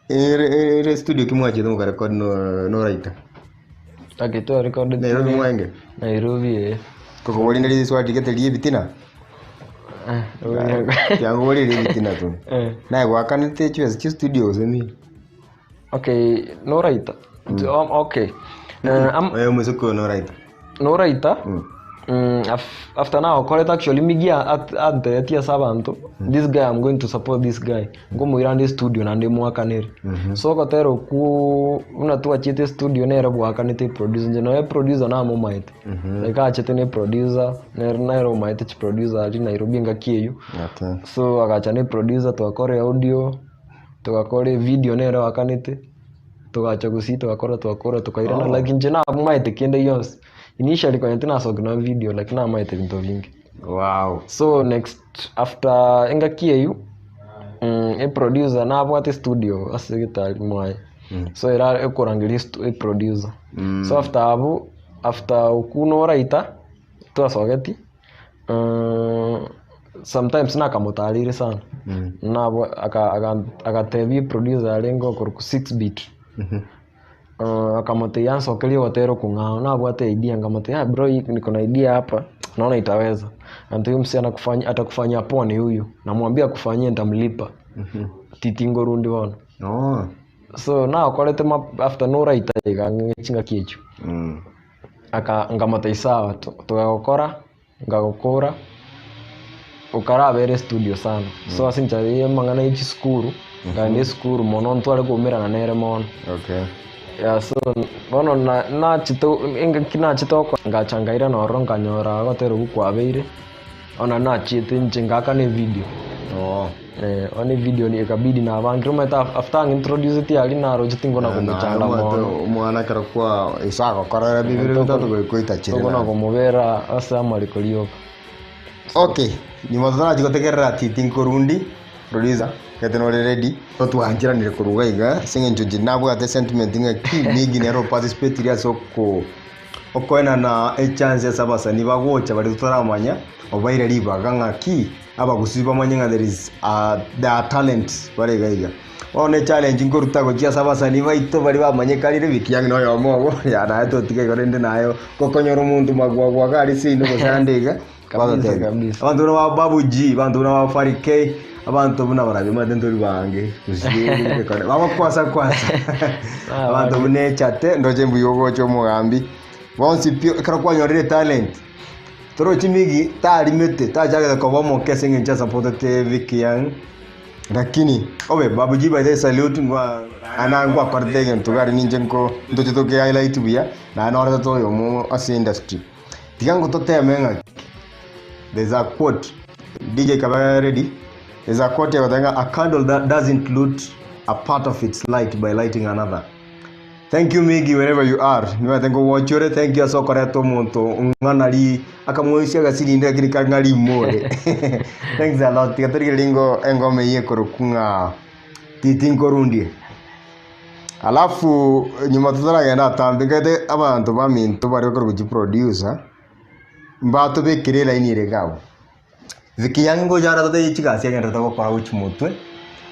ere ere studio ki mwachete mokarecord no noraita? Okay, twarecordete Nairobi mwenge? Nairobi eh. Kokoboria rinde riswali rigete ria ebitina? Tiangoboria ria ebitina tu. Eh. Naye gwakanete chibesa chia studio gose mi? Okay, noraita. Okay. Eh, am, Oye omoiseke oyo noraita. noraita after now okorete actually Miggy antebetie ase abanto this guy I'm going to support this guy nkomoira ande studio naende mwakanere so ogotera okwo buna twachiete studio nere bwakanete eproducer inche nonya eproducer namomaete like achete na eproducer nere nere omaete chiproducer aria Nairobi engaki eywo Okay. so agacha na eproducer twakora eaudio togakora evideo nere oakanete togacha gusii togakora twakora tokairana like inche namaete kende gionsi Initially konya tinasokia nonya video lakini namaete ebinto binge. Wow. So next after engaki eywo eproducer nabwate studio ase egetari mwaye so era ekorangeria estu- eproducer so after abwo after okwo noraita twasogeti sometimes nakamotareire sana nabwo aka- aka- agatebia eproducer arenge okorokwa six bit Akamotebia ansokerie ogotera okong'ao, nabwate idea nkamotebia ah bro niko na idea hapa naona itaweza. Anto huyu msee anakufanyia atakufanyia poa ni huyu, namwambia akufanyie nitamlipa. Titingorundi bono. Oh. So nakorete ma after noraita iga ang'e chingaki echio. Aka nkamotebia sawa togagokora Nkagokora, okarabere estudio sana. So ase enchera ya amang'ana ya chisukuru, nkagenda esukuru mono ntware koumerana nere mono. Okay. Yeah, so bono na nachete engaki nachete gokora ngacha nkairana ororo nkanyora ogotera okwo kwabeire, bono nachiete inche ngaakana evideo. Oh. Eh, bono evideo ekabidi nabangire omanyete after ang'introduceti aria naroche tingona komochanda mono. Omwana ekero kwa ise agokorera bibere bitato goika oitachere Tokona naende. komobera ase amariko rioka. Okay, nyuma totarachia gotegerera titi nkorundi producer gete nore ready totwancheranire korwa iga iga ase eng'encho inche nabwate sentiment ng'a ki mingi nere oparticipatire ase oko okoenana echance ase abasani bagocha baria totaramanya obaire ribaga ng'aki Abagusii bamanye ng'a there is a, there are talents bare iga iga. Bono echallenge nkoruta gochia ase abasanii baito baria bamanyekanire Vicky Young na oyomo obo, ya naye totiga igo rende naye gokonyora omonto magwagwa iga aria seino gose ande iga, Kabisa, bagotebia. kabisa. Abanto buna ba Babu G, abanto buna ba Fally K, abanto buna barabwo omanyete ntori bange, gose bagokwasa kwasa. Abanto buna Echate, ndoche mbuya ogocha omogambi, bonsi pi ekero kwanyorire etalent. Torochi Miggy tarimete, tachagete koba omoke ase engencho asapotete Vicky Young, lakini obe Babu G by the way salute ngwa naende ngwakorete egento gari ninche nko ntoche toke highlight buya naende norete oyomo ase industry. Tiga ngo toteme ng'aki there's a quote DJ kabe ready there's a quote egoteba ng'a a candle that doesn't loot a part of its light by lighting another. Thank you Miggy wherever you are. Nimanyete nkogochia ore thank you ase okoreta omonto ng'ana ri akamoisia agasirinde lakini kang'a rimore. Thanks a lot. Tiga torigererie ingo engoma eyio ekorokwa ng'a titi nkorundie. Alafu nyuma totaragenda atambe nkaete abanto baminto baria bakorokwa chiproducer mbatobekere elaini ere iga abwo. Vicky Young ngocha are totebie chigasi agenderete gokora gochia motwe,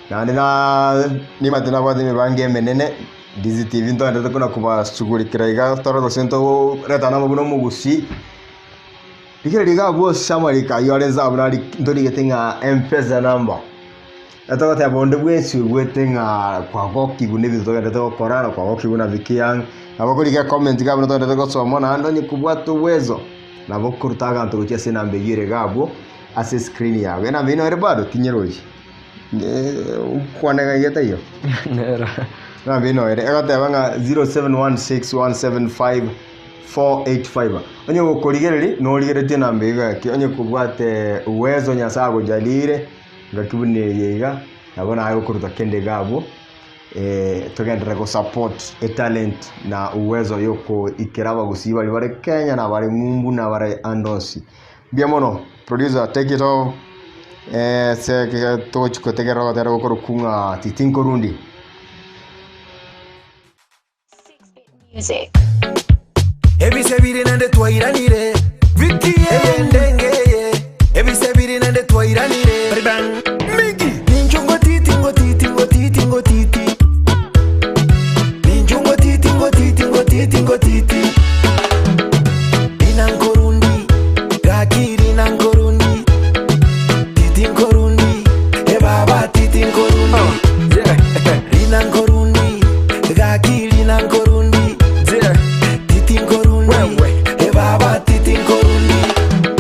naende na nimanyete nabwate emebango emenene, Ndizi TV ntogenderete kona kobasugurikera iga tore gose ntoretana amo buna omogusii. Rigereria iga abwo ase amariko aywo are nsa abwo nari ntorigete ng'a Mpesa number, etogoteba onde bwensi oigwete ng'a kwagokigwa na ebinto togenderete gokora na kwagokigwa na Vicky Young, nabo okorigia ecomment iga abwo togenderete gosoma naende onye kobwate uwezo. Nabo okoruta aganto gochia ase enamba eyio ere iga abwo ase escreen yago. Enamba eyio nere bado tinyerochi. Nkwane ng'ai etaiyo? Nero. Enamba eyio nere egoteba ng'a 0716175485. Onye gokorigereria norigeretie enamba eyio gaki onye kobwate uwezo Nyasaye agojalire ngaki buna eye iga nabo naye okoruta kende iga abwo. Togenderere gosupport etalent na uwezo yokoikera abagusii baria bare Kenya na bare ng'umbu na bare ande onsi. Mbuya mono producer take it off ase togochi gotegerera ogotera gokorokwa ng'a titi nkorundi. Music. Ebise biri naende twairanire Eyende engeye Ebise biri naende twairanire Miggy Ninchu ngotiti ngotiti ngotiti ngotiti Ninchu ngotiti ngotiti ngotiti ngotiti Rina nkorundi Gaki rina nkorundi Titi nkorundi Ebaba titi nkorundi Rina nkorundi Gaki rina nkorundi Titi nkorundi Ebaba titi nkorundi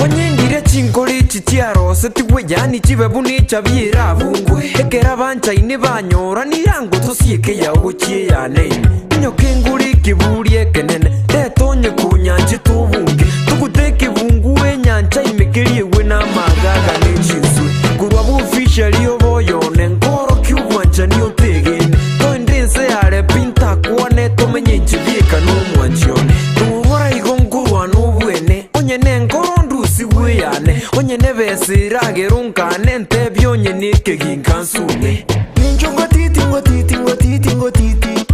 Onye ndire chinkoro echi chiarosetigwe, yaani chibe buna echabi erabungwe, ekero abanchaine banyoranire ango tosieke yao gochia eyane ime. Inyoka engure ekeburi ekenene, reta onye konyanchete obunge, tugute ekebunguo enyancha ime keriegwe namagaga ne chinswe. Korwa bofficially obe oyone, nkorokia obwanchani otegene, toende ense yare pi ntakwane, tomenye inche bieka nomwanchi one. Torora igo nkorwana obwene, onye nenkoro ndusigwe eyane, onye nebesa eragere onkane, ntebie onye nekeginka nsunye. Ninchu ngotiti ngotiti ngotiti ngotiti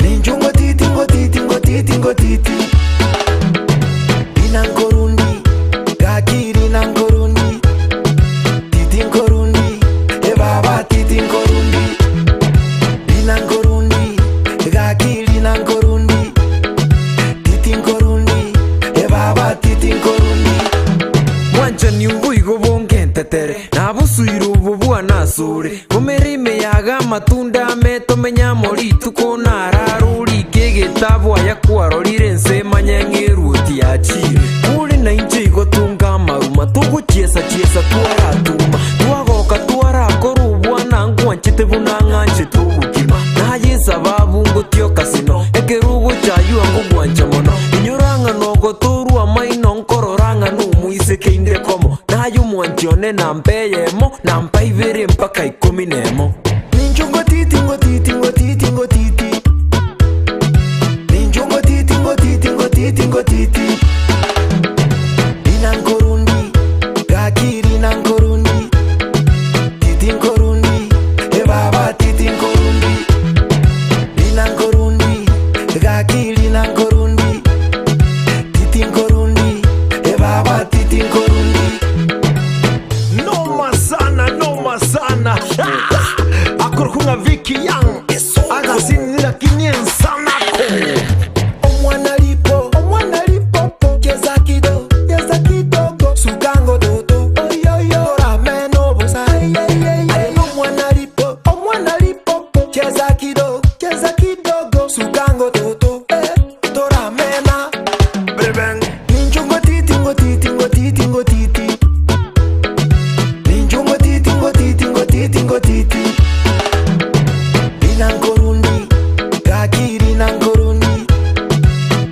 Ninchu ngotiti ngotiti ngotiti ngotiti Rina nkorundi gaki rina nkorundi Titi nkorundi ebaba titi nkorundi Rina nkorundi gaki rina nkorundi Titi nkorundi ebaba titi nkorundi Bwanchani oboigo bongentetere, nabosuire obo bwane asore. Komera ime yaga amatunda ame tomenye amo rituko narare orike egetabu aya kwarorire ense emanye ng'a eruoti yachire. Kore nainche igo tunga amaruma togochiesa chiesa twaratuma twagoka twarakora obwana ngwanchete buna ng'anchete obokima. Naye esababu ngotioka sino ekero ogochaywa ngogwancha mono. Inyora ng'a nogotorwa amaino nkorora ng'a nomoiseke inde komo. Naye omwanchi one nampa eyemo, nampa ibere mpaka ikomi nemo. Ninchu ngotiti ngotiti ngotiti ngotiti Ninchu ngotiti ngotiti ngotiti ngotiti Rina nkorundi gaki rina nkorundi Titi nkorundi ebaba titi nkorundi Rina nkorundi gaki rina nkorundi Titi nkorundi ebaba titi nkorundi Noma sana, noma sana. Akorkunga Vicky Young. Agasinira kinyensanako. Omwana lipo, omwana lipopo, cheza kidogo, cheza kidogo, sukango toto, oyoyo, ora meno bosa, aye omwana lipo, omwana lipopo, cheza kidogo, cheza kidogo, sukango toto, eh, tora mena, Brebeng. ninchu ngotiti ngotiti ngotiti ngotiti, ninchu ngotiti ngotiti ngotiti ngotiti, rina nkorundi, gaki rina nkorundi.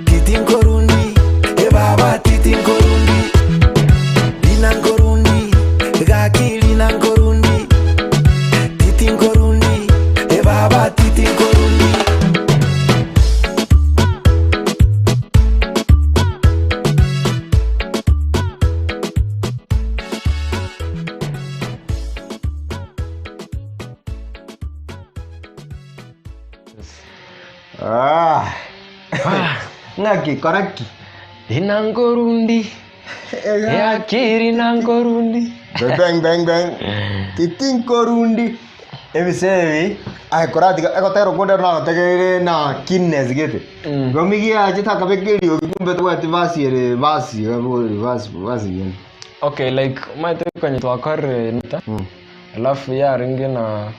Titi nkorundi, ebaba titi nkorundi Rina nkorundi, gaki rina nkorundi Titi nkorundi, ebaba titi nkorundi. Ah. Ng'aki kora ki? Rinangorundi Eaki rinangorundi Bang bang bang. Titinkorundi. Ebise ebi aye koratiga egotera okonde nagotegereire na keenness gete. Mm. Igo migia takabeka eriogi kumbe tobwati verse ere verse verse verse nyene. Okay, like maete kwenye twakorire nita alafu yaringe na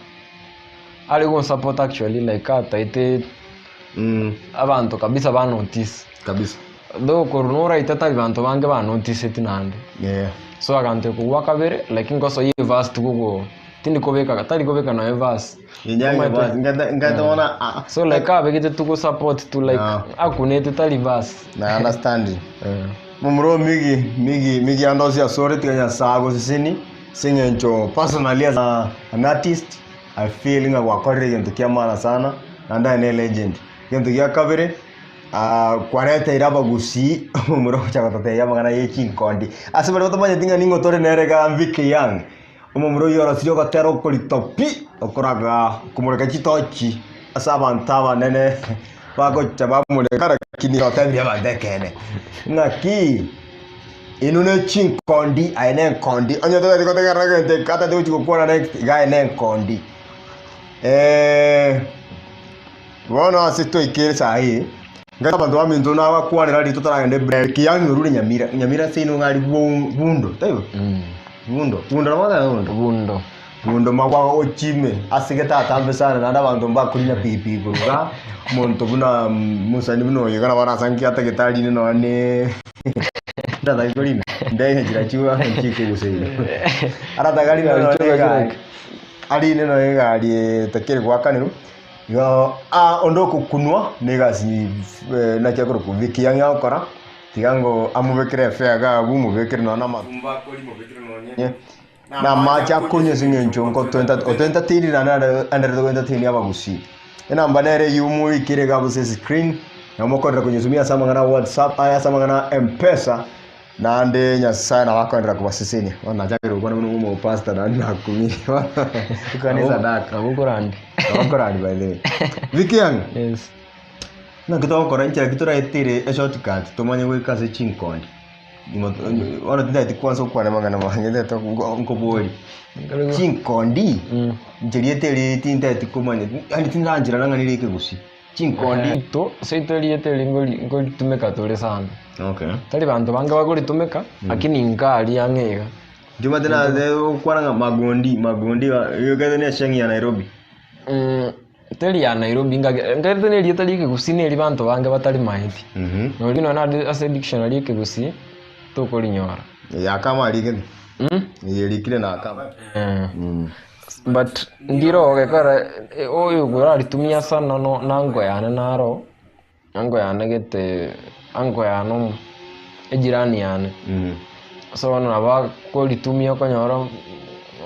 ari gunsupport actually like ataite Abanto kabisa ba notice. Kabisa. Though korwa noraite tari banto bange ba noticeti naende. Yeah. So aganto kogwa kabere lakini nkosoyia everse tigogo tindi kobeka tari kobeka nonya everse. Inyange verse ngate bona ah, So like abegete tugo support tu like Ah. akunete tari verse. Na understand. Momura migi migi migi andosi asore tiga Nyasaye agoseseni ase eng'encho personally as a, an artist I feel ng'a gwakorire egento kia maana sana naende aye ne legend. Egento gia kabere ah, kwareteire abagusii omomura ogocha gototebia amang'ana ye chinkondi. Ase baria batamanyeti ng'a ning'o tore nere iga Vicky Young, omomura oyio orosirie ogotera okorito pi, okoraga komoreka chitochi ase abanto abanene bagocha bamoreka lakini otebirie abanto ekeene ng'aki Inwe ne chinkondi, aye nenkondi. Onye totagete gotegerera egento eke atagete gochia gokwana next, iga aye nenkondi. Eh, bono ase twaikire saii, ngaki abanto baminto nabakwanera riria totaragenda ebreak, yaani orure Nyamira, Nyamira ase inwe ng'ari bu- bundo, taibo? Bundo, bundo nabo ogoteba bundo? Bundo. Bundo magwa gochia ime ase getatambe sana naende abanto mbakorina pikipiki korwa igaa, omonto buna mosani buna oyo iga nabo arasange atagete arine nonya ne Aratake korina ndege chirachio chikogusa igoro aratake arine nonya na egari arine nonya na egari etakeri goakanerwa igo ah onde okokunwa na egasi naki akorokwa Vicky Young agokora tiga ngo amobekere efare iga abwo omobekere nonya na amatumbo akori omobekere nonya na amache akonywa ase eng'encho otoentertainire naende aenderete goentertain abagusii. Enamba nere eyio moikire iga ase escreen, nabo mokoenderera konyesumia ase amang'ana a whatsapp aya ase amang'ana a mpesa, naende Nyasaye nabo akoenderera kobasesenia. Bono nachakire gokwana buna omopastor naende nakumire bono ekero ne esadaka. Nabo okorandi. Nabo okorandi by the way. Vicky Young, Yes. naki togokora inchera ki toraetere eshortcut tomanye goika ase chinkondi? Bono tintageti kwansa gokwana amang'ana mange ntagete nkoborie, chinkondi, inche rieta eri tintageti komanya yaani tindancherana ng'a nere ekegusii, chinkondi. To seito erieta eri ngori ngoritumeka tore sana. Okay. Tari banto bange bagoritumeka, lakini inka aria ang'e iga. Inche omanyete nase gokwana ng'a magondi magondi iga ne esheng ya Nairobi. Teri ya Nairobi ngaki nkaerete na erieta ria ekegusii na eri banto bange batarimaeti. Nori nonya nare ase edictionary ya ekegusii tokorinyora. Eye akama arikete. Eye erikire na akama. But ndiro ogekora oyo oraritumia sana no na ango yane naro, ango yane gete ango yane omo ejirani yane. So bono nabo akoritumia okonyora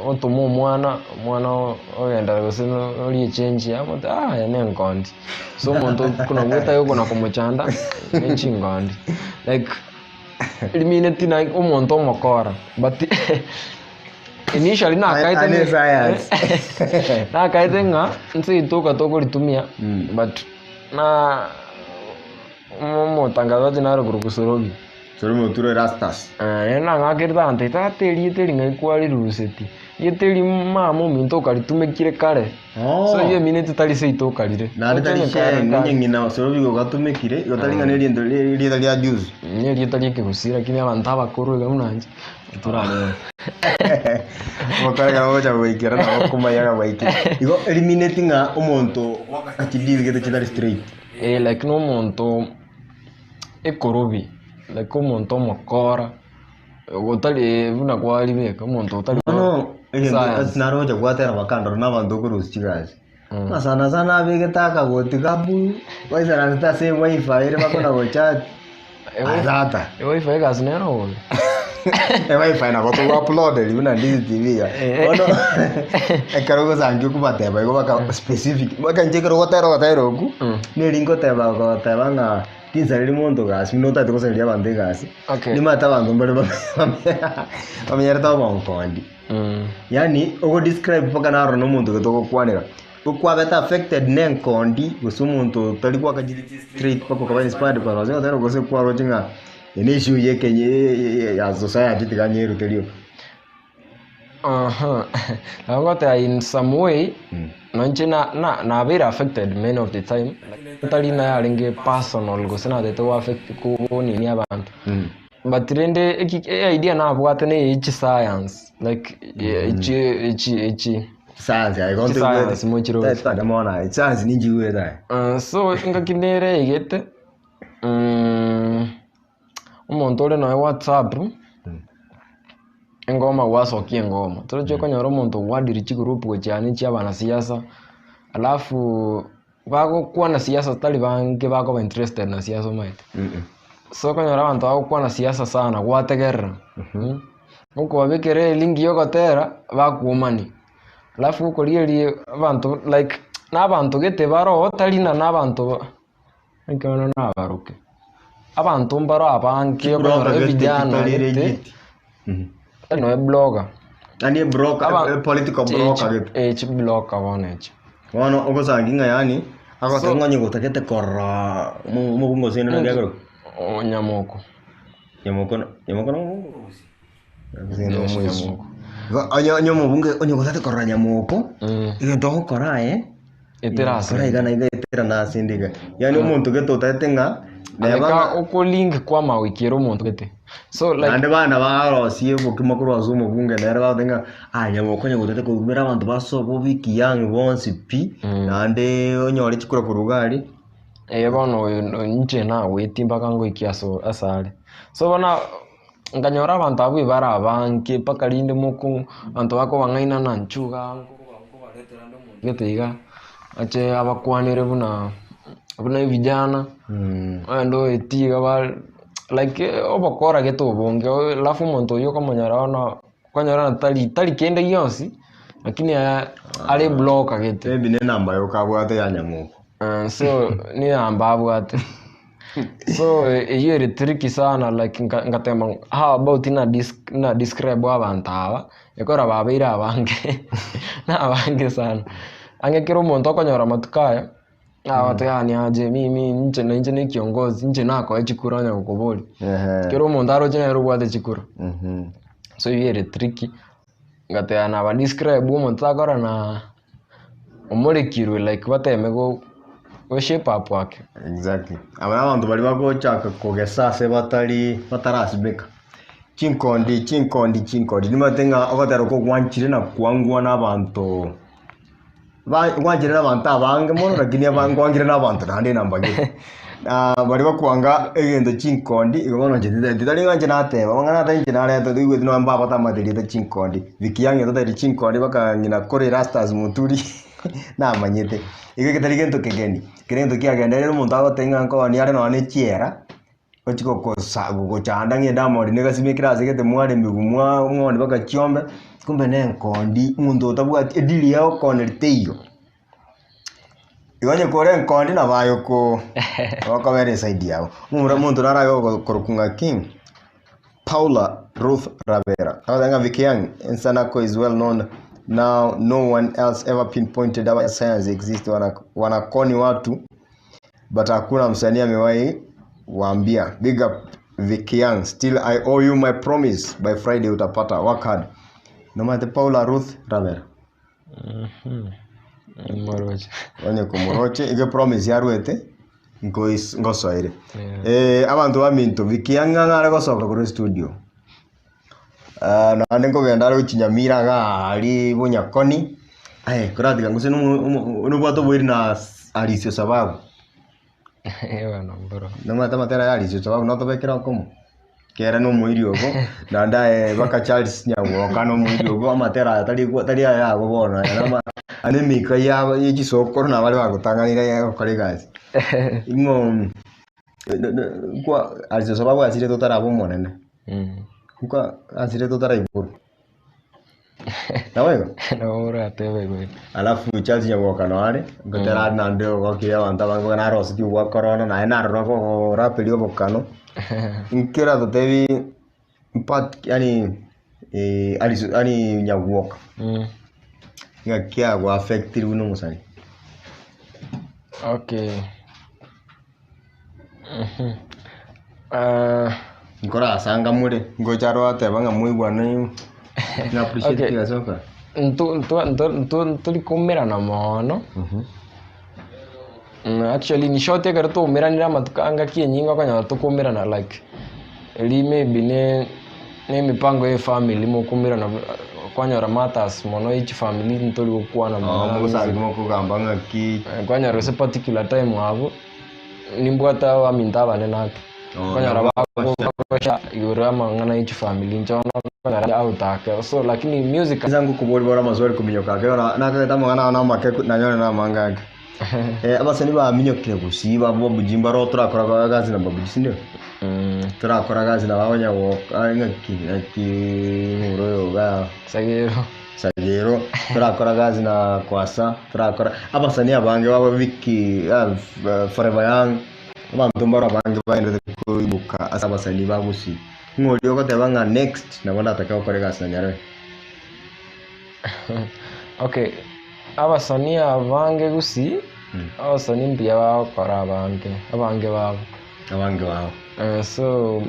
otoma omwana, omwana ogenda gose oria echenji agote ah eye ne enkondi. So omonto buna goetire okona komochanda ne chinkondi like rimineti na omonto omokora but initially nakaete Ane science. nakaete ng'a nse itoka tokoritumia but na omotangazaji nare korokwa Sorobi. Sorobi Moturo Erastus. Ere nang'akerete agantebi tata erieta eri ng'ai kwariruseti, erieta eri mama ominto okaritumekire kare, so eyio emineti tari seito okarire. Naende tari Onye kare sheng, kare. onye ng'ina Sorobi igo gatumekire, igo tari ng'a neriento erieta ria juzi. Nerieta ria ekegusii lakini abanto abakoro iga buna inche, titorareba. Omokoro ekero ogocha goikera nabo okomanya ng'a gwaikire. Igo erimineti ng'a omonto chideal gete chitari straight. Eh like na omonto ekorobi like omonto omokora otari buna kwaribeka omonto otari Bono egento science. ase naro ogocha gwatera bakandora na abanto okorusia chigasi. Ng'a sana sana abegete akagoti ka blue, baisaransete ase ewifi ere bakona gochat. Aye tata. Ewifi egasi nero obobe. Ewifi nabo togo upload buna Ndizi TV iga. Bono ekero ogosangia okobateba igo baka specific mpaka inche ekero ogotera ogotera okwo, neri ngoteba goteba ng'a tinsareri monto gasi buna otagete gosareria abanto egasi, Okay. nimanyete abanto mbare bamenyerete obonkondi. Yaani ogo describe mpaka narora na omonto gete ogokwanera. Gokwabete affected na enkondi gose omonto otari goaka straight mpaka okaba inspired korosia ogotera gose kwaroche ng'a eye ne issue ya ekenye ya society tiga nyerute rioka. Aha, nabo ngoteba in some way, nonche na na nabeire affected many of the time, tari nayarenge personal gose natete go affect konini abanto. But rende eki idea nabwate na eye chiscience like echi echi echi Science aye igo Chiscience ntoigwete. mochiroche. Tari mono aye, science ninchigwete aye. So engaki nere eigete, omonto ore nonya whatsapp, engoma gwasokia engoma, torochi okonyora omonto ogwadire chigroup gochia ane chia abanasiasa, alafu bagokwana siasa tari bange bakoba interested na siasa omanyete. So okonyora abanto bagokwana siasa sana gwategerera, Okobabekera elink ya ogotera bakuomania, alafu okorigereria abanto like na abanto gete baroo tari na na abanto ekero nabaroke, abanto mbaro abange okonyora Chibroka gete evijana chitari gete, legit. tari nonya blogger. Yaani ebroka, Aba- e political broker gete. Eh, chibloka bono echi. Bono ogosangi ng'a yaani, agoteba So- ng'a onye gotagete korora omobunge gose naki akorokwa? Nyamoko. Nyamoko nyamoko no Yes, Nyamoko. Onye onye omobunge onye gotagete korora Nyamoko, egento ogokora aye, Etera ase kora iga na iga etera na ase ende iga. Yaani omonto gete otagete ng'a neba Eka ng'a okolink kwama goikera omonto gete. So like naende bana barosie obokima korwa ase omobunge nere bagoteba ng'a ah Nyamoko onye gotagete koigwera abanto basobo biki young bonsi pi, naende onyore chikura korwa iga aria. Ee bono oyo inche nagwetie mpaka ngoikia ase asare. So bono nkanyora abanto abwo bare abange mpaka rinde moko abanto bakobang'aina na inchuo igaa nkobaretera ande omonto gete iga, ache abakwanere buna buna evijana, ogende oetie iga ba like obokora gete obonge alafu omonto oyio okomonyora bono Okonyora ng'a tari tari kende gionsi, lakini are block gete. Maybe ne enamba yoka abwate ya nyamoko. So ne enamba abwate. So eyio ere tricky sana like nka ngatema how about na dis na describe abanto aba, ekero babeire abange na abange sana. Ang'e kera omonto okonyora amatuko aya, agotebi aa niache mimi inche nainche ne kiongozi, inche nakoe chikura onye gokoboria. Kera omonto aroche nere obwate chikura. So eyio ere tricky, ngateba naba describe omonto takora na omorekirwe like bateme go go shape up ake. Exactly. Aba na abanto baria bagochaka kogesa ase batari batarasimeka. Chinkondi chinkondi chinkondi nimanyete ng'a ogotera okwo gwanchire na kwangwa na abanto Gwanchire na abanto abange mono lakini nkwangire na abanto naende enamba gete. Baria bakwanga egento chinkondi igo bono inche titari ng'a inche nateba, amang'ana atari inche nareta toigweti nonye mbaba tamanyete erieta chinkondi. Vicky Young totaeti chinkondi mpaka ng'ina kore Erastus Muturi namanyete. Igo eke tari gento kegeni, ekero egento kiagenderire omonto agoteba ng'a nkooni are nonye na echiera. Gochi gokosa gogochanda ng'a edamori negasimekire ase gete mwaremigwa mwa mwaoni mpaka chiombe, kumbe na enkondi omonto otabwati edeal ya okooneri teiyo. Igo onye kore enkondi nabo aye oko okobera eside yago. Omomura omonto naro aye okorokwa ng'a king, Paula Ruth Rabera, agoteba ng'a Vicky Young, Ensanako is well known now no one else ever pinpointed how science exists wanakoni watu But hakuna msanii amewahi waambia big up Vicky Young still I owe you my promise by Friday utapata work hard nomanyete Paula Ruth Rabera Moroche. onye komoroche igo promise yarwete nkois- ngosoire Yeah. eh, abanto baminto Vicky Young ng'a are gosoka korwa studio Ah, naende nkogenda are gochia Nyamira iga aria Bonyakoni, aye koratiga gose nomo omo nobwate oboiri na Arisio Sababu. Eh bono mboro. Nomanyete amatera ya Arisio Sababu notobekere okomo? Kere na omoiri obo, naende aye mpaka Charles Nyagwoka na omoiri obo, amatera aya tari tari aya ago bono aya nama aya na emika yabo ye chisokoro na baria bagotang'anire gokora egasi. Ing'o kwa Arisio Sababu asirete otaraba omonene. Nka asire totaraiborwa. Naboigo? Nabo oratebe igo. Alafu Charles Nyaboka noare, are, ngotera are naende ogokire abanto abange bono narosetie obwa corona naye narora okoraperia obokano. Nkera totebi part yaani Alice yaani Nyagwoka, ng'aki agoaffectirwe na omosani. Okay. Mhm. Ah, Nkorasanga more, ngocha aro ateba ng'a moigwane na appreciate Okay. kila soka. ntu- ntu- ntu- ntu- ntori koumerana mono. Actually in short ekero twaumeranire amatuko angaki enyinga okonyora tokoumerana like eri maybe ne ne emipango ya efamily mokoumerana kwanyora matters mono ya chifamily ntori gokwana Oh, mono mogosangi mokogamba ng'aki. Kwanyora gose particular time abwo nimbwate abaminto abanene ake Oh, kwanyora nabo bagosha igoro ya amang'ana ya chifamily inche bono okonyora out ake so lakini music Nsa ngokobori bora amaswali kominyoka ake bono nakagete amang'ana ao namake nanyore namange ake. Eh, abasani baminyokire gusii ba Babu G mbaro torakora gasi na Babu G sindio? Torakora gasi na bagonya goka ng'aki ng'aki omoro oyo igaa Sagero. Sagero, torakora gasi na Kwasa, torakora abasani abange baba Vicky Forever Young, abanto mbaro abange bagenderete koibuka ase abasani ba gusii. Ng'o oria ogoteba ng'a next nabo ndatake gokora egasi na Nyarebe? Okay, abasani abange gusii, abasani mbuya bagokora abange, abange babo. Abange babo. Eh, so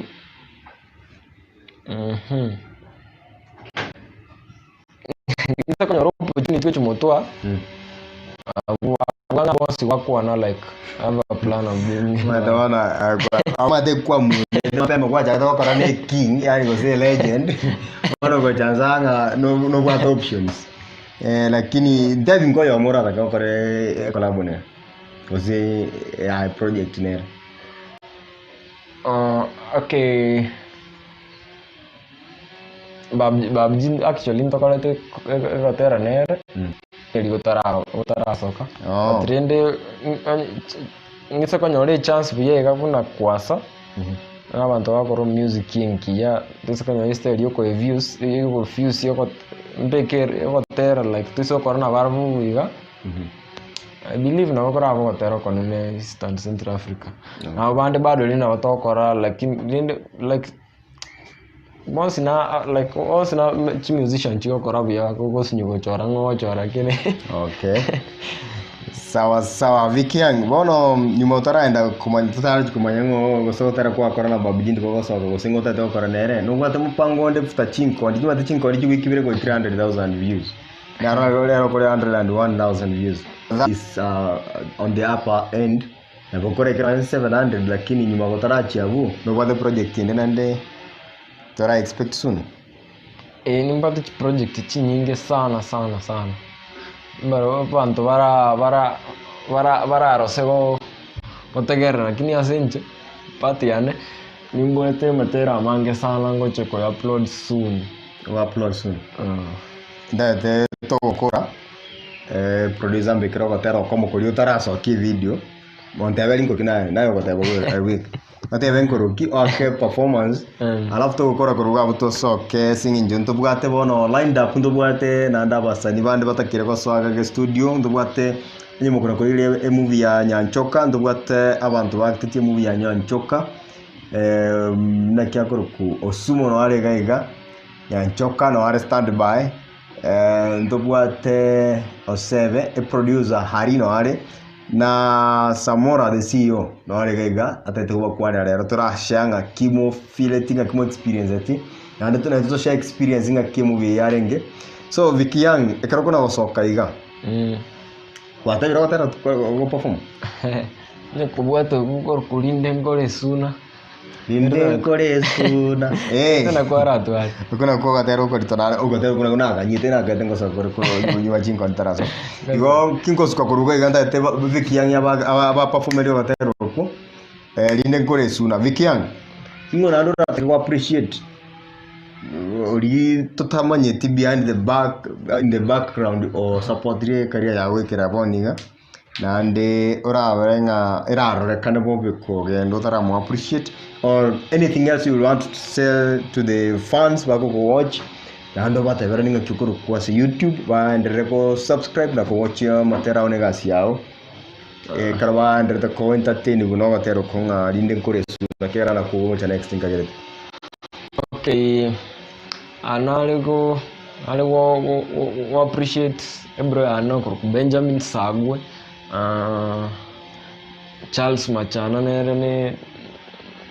Nse konyora opportunity gochia motwe abwo abwo bonsi gwakwana like I have a plan of doing it. Omanyete bono omanyete kwamunyete mapema gwachagete gokora na eking yaani gose elegend bono gochansa ng'a no- nobwate options lakini ntebi nkoyomo oratake gokora ecollabo nere gose ya project nere. Okay Babji actually ntokorete egotera nere eri gotarasoka but rende ng'ise konyora echance buya iga buna kwasa na abanto bagokora omusic engiya toise konyora estyle ya okoefuse yogofuse mbeke egotera like toise gokora nabarabwo iga. I believe nabo koraba ogotera okonene East and Central Africa. Nabo bande bado rende nabo togokora lakini rende like bonsi na like bonsi na chimusician chigokora buya gosinywa gochora ng'a ogochora kere. Okay. Sawa sawa Vicky Young, bono nyuma otaraenda komanya totarachi komanya ng'o gose otara kwakora na Babu G ntibogosoka gose ng'o otagete gokora nere, nobwate mopango onde futa chinkondi, chimate chinkondi chiwiki ibere goika 300,000 views. Naro rero kore 101,000 views. That is uh, on the upper end. Nabo kore ekero 700 lakini nyuma gotarachia abwo nobwate project ende naende tora expect soon. Ee nimbwate chiproject chinyinge sana sana sana. Mbaro abanto bara bara bara bararose go gotegerera lakini ase inche part yane nimbwate amatera amange sana ngocha koya upload soon. Upload soon. Ntagete togokora eh, producer mbekere ogotera okomo koria otarasokia evideo monteberi nkoki naye naye ogoteba bwe week otebe nkoroki oake performance alafu togokora korwa abwo tosoke ase eng'encho ntobwate bono lined up ntobwate naende abasani bande batakire gosoa iga estudio ntobwate onye mokona koira emovie ya Nyanchoka ntobwate abanto baactetie emovie ya Nyanchoka naki akorokwa Osumo noo are iga iga. Nyanchoka noo are stand by, ntobwate Osebe eproducer Harry noo are, na Samora the CEO noo are iga iga atagete kobakwanera rero torashare ng'aki mofeeleti ng'aki mo experienceti, naende naintwe toshare experience ng'aki emovie eye yarenge. So Vicky Young ekero okona gosoka iga, gwatebire ogotera goperform? Onye kobwate obwo korokwo rinde nkore esuna. Rinde nkore esuna. Eh. Oko nakwo aratware. Oko nakwo ogotera okorito nare ogotera okwo nakwo naganyete nagete ngosoka kore konywa chinkoni tarasoka. Igo kingosuka korwa iga iga ntagete ba- Vicky Young aba aba abaperformerie ogotera okwo eh, rinde nkore esuna. Vicky Young, ing'o naende oratake go appreciate oria totamanyeti behind the back in the background osupportire ecareer yago goikera bono iga. Naende orabore ng'a erarorekane bobe kogenda otaramo appreciate or anything else you want to sell to the fans bagokowatch naende obateberanie ng'aki okorokwa ase youtube baenderere go subscribe na kowatch amatera ao na egasi yao ekero baendererete ko entertain buna ogotera okwo ng'a rinde nkore esura kera nakogocha next nkagerete. Okay, nare go nare go go go appreciate ebro yane okorokwa Benjamin Sagwe. Charles Machana nere ne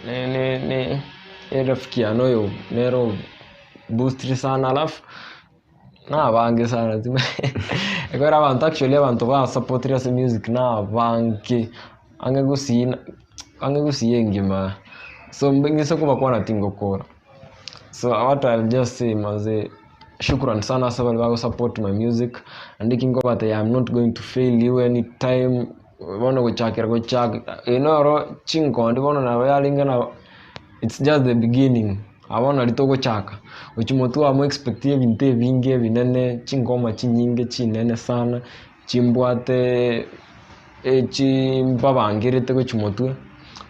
ne ne ne erafiki yane oyo nere oboostire sana alafu na abange sana ekero abanto actually abanto basapotire ase music na abange ang'e gusii na ang'e gusii engima so ng'ise kobakwana tingokora. So what I'll just say manze shukran sana ase baria bagosupport my music naende eki nkobatebia I'm not going to fail you anytime bono gochakera gochaka eye noro chinkondi bono nabo yarenge nabo it's just the beginning abwo bono nario togochaka gochia motwe amo expect ebinto ebinge ebinene chingoma chinyinge chinene sana chimbwate echi mbabangerete gochia motwe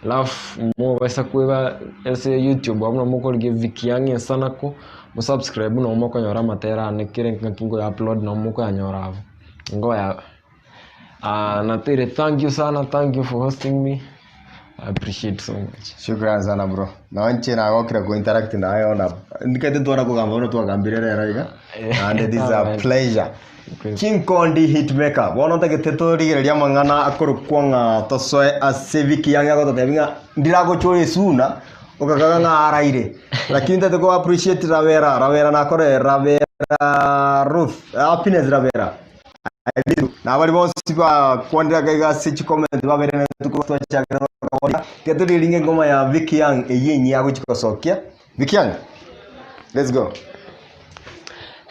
alafu mobasa kweba ase youtube abwo nabo mokorigia Vicky Young Ensanako mosubscribe nabo mokonyora amatera ane kera engaki nkoya upload nabo mokoyanyora abwo. Ngoya nateire thank you sana thank you for hosting me I appreciate so much. Shukran sana bro. Nonche nagokire ko interact naye ona ndikete twara kugamba bono twagambire rero iga. And it is a pleasure. Chinkondi hitmaker bono ntagete torigereria amang'ana akorokwa ng'a tosoe ase wiki yange agototebi ng'a ndiragochora esuna okakaga ng'a araire lakini ntagete ko appreciate Rabera Rabera nakore Rabera Ruth Happiness Rabera Nabari bonsi bakwanire iga ase chicomment babere twachakire tiga toriringe engoma ya Vicky Young eyio enyia agochi gosokia Vicky Young let's go.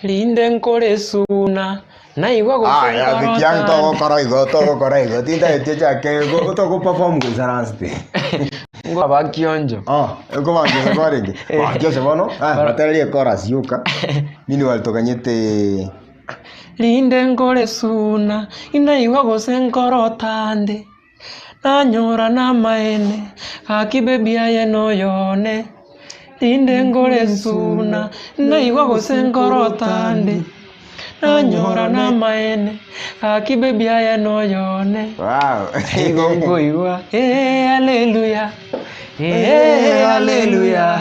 Rinde nkore esuna, naigwa gose Aya Vicky Young nkorota. togokora igo togokora igo tintageti ochake togo perform goisaranste Ngwaba kionjo. Ah, okobangesa kwarenge bangesa bono ah batererie chorus yoka meanwhile toganyete Rinde nkore suna, inaigwa gose nkorota nde, nanyora namaene, gaki baby aye noyone. Rinde nkore suna, inaigwa gose nkorota nde, nanyora namaene, gaki baby aye noyone. Wow. Igo nkoigwa, eh, haleluya, eh, haleluya,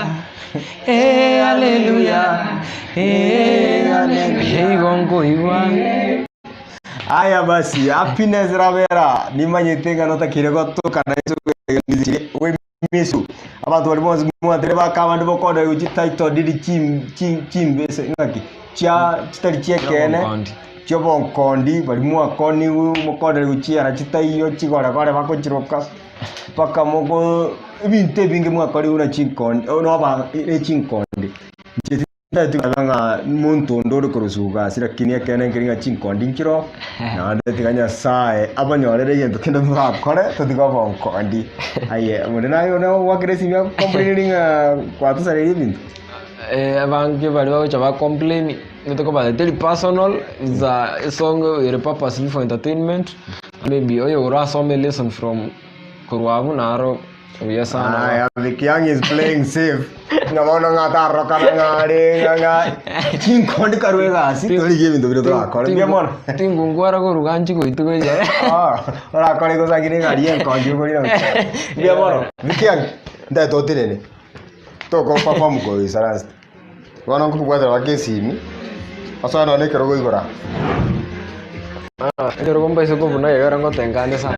eh, haleluya, eh, haleluya. Igo nkoigwa. Aya basi, happiness rabera nimanyete ng'a notakire gotoka na misu abanto bari bonsi mwatere baka abande bokonda gochi title deed chim chim chimbese ng'aki chia chitari chiekene Chiobonkondi. chiobonkondi bari mwakoniwu mokondere gochiera chitaiyo chigoregore bagochiroka mpaka moko ebinto ebinge mwakoriwu na chinkondi noba ne chinkondi inche tintagete kogamba ng'a monto onde ore korusuka ase lakini ekeene nkeri ng'a chinkondi nchiroo naende tiga Nyasaye abanyorere egento kende morakore totige obonkondi. Aye onde naye one ogwakera esimi agocomplaineri ng'a kwatosareire ebinto? Abange baria bagocha ba complain ntokoba teri personal is a song ere purposely for entertainment maybe oyo orasome lesson from korwa abwo naro buya sana. Aya, Vicky Young is playing safe. Ng'a bono ng'a tarorokana ng'a are ng'a ng'a chinkondi karue egasi torigie ebinto biria torakore. Mbuya mono. Tingungwara koruga nchi goitwa goicha. Ah, orakore gosakire egari ya enkondi okorire gochia. Mbuya mono. Vicky Young, ntagete otenene. Toko perform koisaransa. Bono nkobwatera baka esimi, osoe nonye na ekerogo igoro aa. Ah, ekerogo mbaise kobuna iga ekero ngotenga ande sana.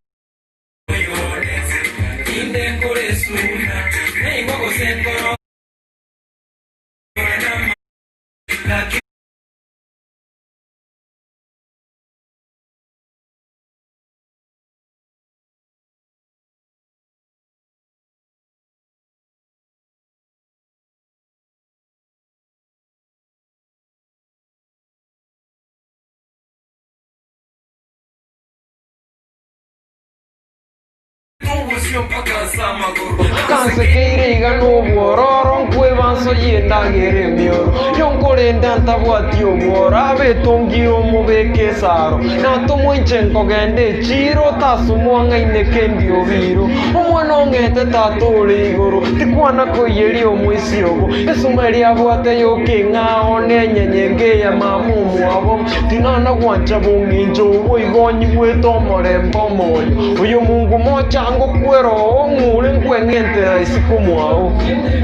Kansekeire iga nobwororo, nkweba nsoyie endagera emioro, yonkorenda ntabwati obworo, abetongire omobeke esaro, natomwa inche nkogenda echiiro, tasumwa ng'aine kendi obiro, omwana ong'ete tata ore igoro, tikwana koiyeria omoisia obo, esuma eria abwate yoka eng'ao, nenyenye engeya mama omwabo, tinana gwancha bong'incho obo igo onyigwete omorembe omoyo. Oyo Mungu mocha ngokwera oo, ng'ure nkweng'entera isiko mwao.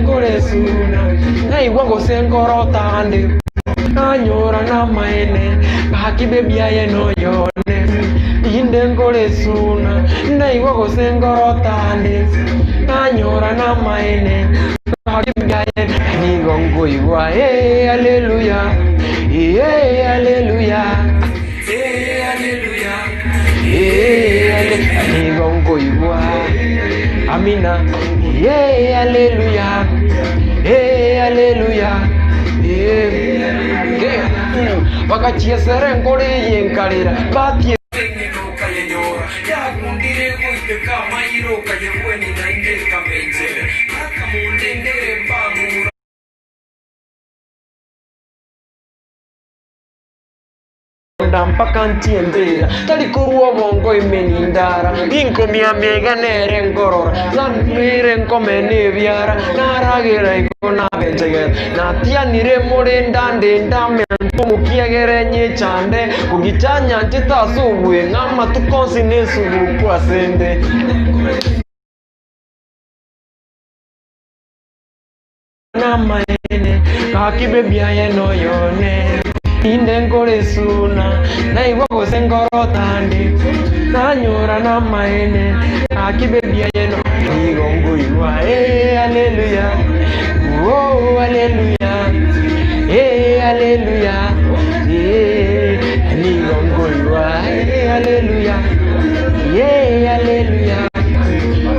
Nkore esuna, naigwa gose nkorota ande, nanyora namaene, gaki baby aye noyone. Inde nkore esuna, naigwa gose nkorotande, nanyora namaene, aye nigo nkoigwa eh, haleluya, eh, haleluya, eh, haleluya, eh, nigo nkoigwa amina, eh, haleluya, eh, haleluya, eh, bagachiesera enkoro eye nkarera batie nda mpaka ntiendera tari korwa obongo ime nindara ginkomiamia iga nere nkorora nere nkomena ebiara naragera igo nabenchegera natianire more ndande ndame ntomokiagere nyechande kogicha nyanchete ase obwe ng'a amatuko onsi na esuguku ase nde. Namaene gaki bebi aye noyone inde nkore esuna naigwa gose nkorotande nanyora namaene gaki bebi aye no nigo nkoigwa eh, haleluya, oh, haleluya, eh, haleluya, eh, nigo nkoigwa eh, haleluya, eh, haleluya,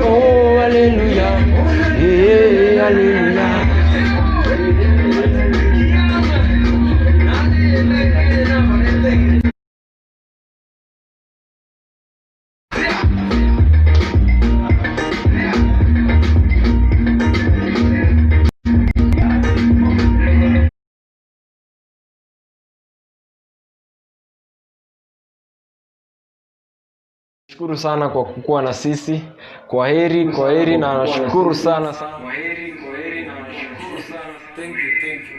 oh, haleluya, eh, haleluya. Shukuru sana kwa kukuwa na sisi. Kwa heri, kwa heri na nashukuru sana sana. Kwa heri, kwa heri na nashukuru sana. Thank you, thank you.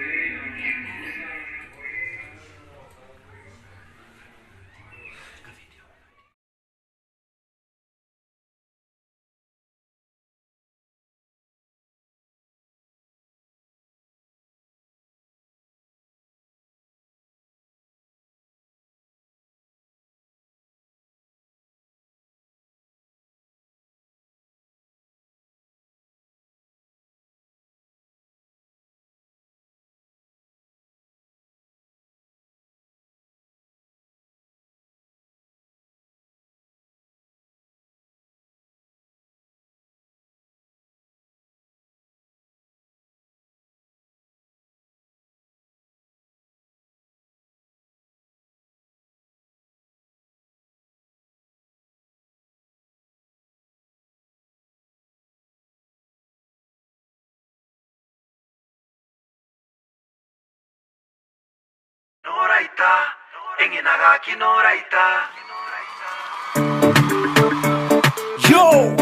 Yo,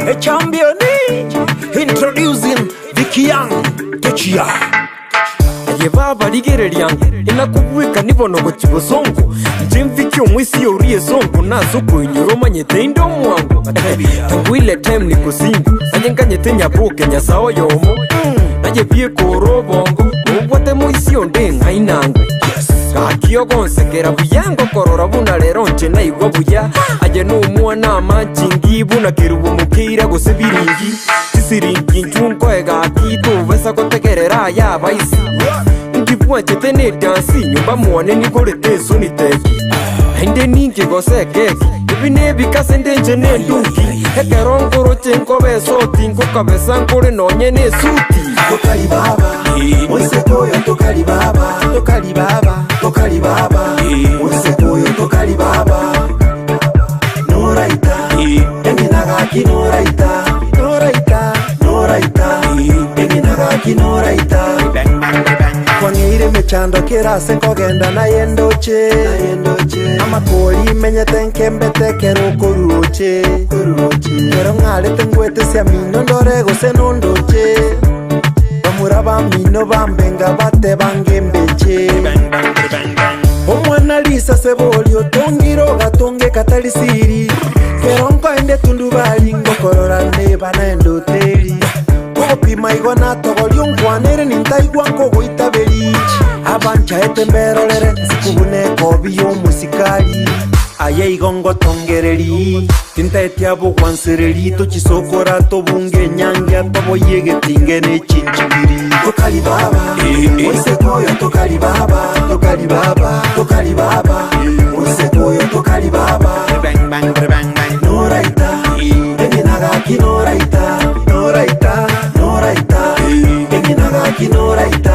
a champion introducing Vicky Young Techia. Aye baba rigereria inakubwika nibono gochi bosongo nje mfiki omwisi yorie songo naso kuinyura omanyete inde omwango tangu ile time niko single naye nkanyete nyaboke nyasaye oyomo naye biekora obongo nobwate moisi onde ng'ainango gaki ogonsekera buya ngokorora buna rero nche naigwa buya aye nomwana amachingi buna kerubo mokeira gose biringi chisiringi nchu nkoe gaki tobesa gotegerera aya abaisi nkibwanchete ne dansi nyumba mwane nigorete esoni teki nainde ninki gose ekeki ebi nebikase ndenche nendunki ekero nkoroche nkoba esoti nkokabesa nkore nonye na esuti. Tokali baba, Moiseko yo tokali baba, tokali baba, tokali baba, Moiseko yo tokali baba. Noraita, engina gaki noraita, noraita, noraita, engina gaki noraita. Kwang'eire mechando kirase nkogenda naye ndoche, amakori menyete nkembete kero koruroche, kero ng'arete ngwete cia mino ndore gose nondoche, bamura bamino bambenga bate bangembeche. Omwana lisa sebori otongire ogatonge katari siri, kero nkoende tundubari ngokorora neba naende hoteli. Ogopima igo natogoria onkwanere nintaigwa nkogoitaberi abanchaete mberorere nsikubuna ekobi y'omusikari. Aye igo ngotongereri, tintaeti abogwansereri, tochisokora tobunge enyangi atoboyie egetinge ne chinchigiri. Tokari baba, moiseke oyo tokari baba, tokari baba, tokari baba, moiseke oyo tokari baba. Noraita, eng'ina gaki noraita, noraita, noraita, eng'ina gaki noraita.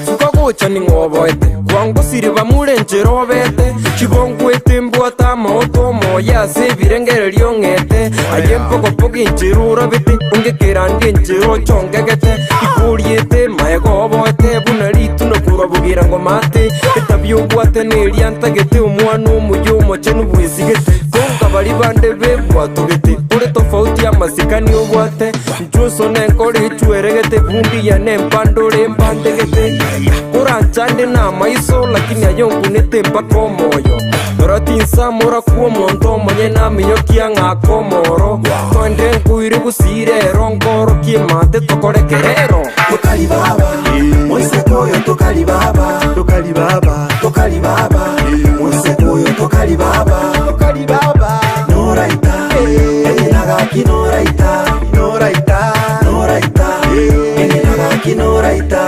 Suka gocha ning'oboete, kwangosire bamure nchera obete, chibongwete mbwate amaoto omoyo ase ebirengererio ong'ete, aye mpogopogo enchera orabete, onge kerande enchera ochongegete, ikoriete maega oboete, buna rituno korwa bogira ngoma ate, etabia obwate neria ntagete, omwana omuya omochenu bwesigete, konka baria bande bebwatogete, ore tofauti amasikani obwate, inchuo nsone nkore echweregete, bundi yane empande ore mpandegete, koranchande namaiso lakini aye onkunete mpaka omoyo, rora tinsamora kw'omonto omonyene aminyokia ng'ake omoro, toende nkoire gusii rero nkorokie emate tokore kerero. Tokari baba, moiseke oyo tokari baba, tokari baba, tokari baba, moiseke oyo tokari baba, tokari baba. Noraita, eng'ina gaki noraita, noraita, noraita, eng'ina gaki noraita.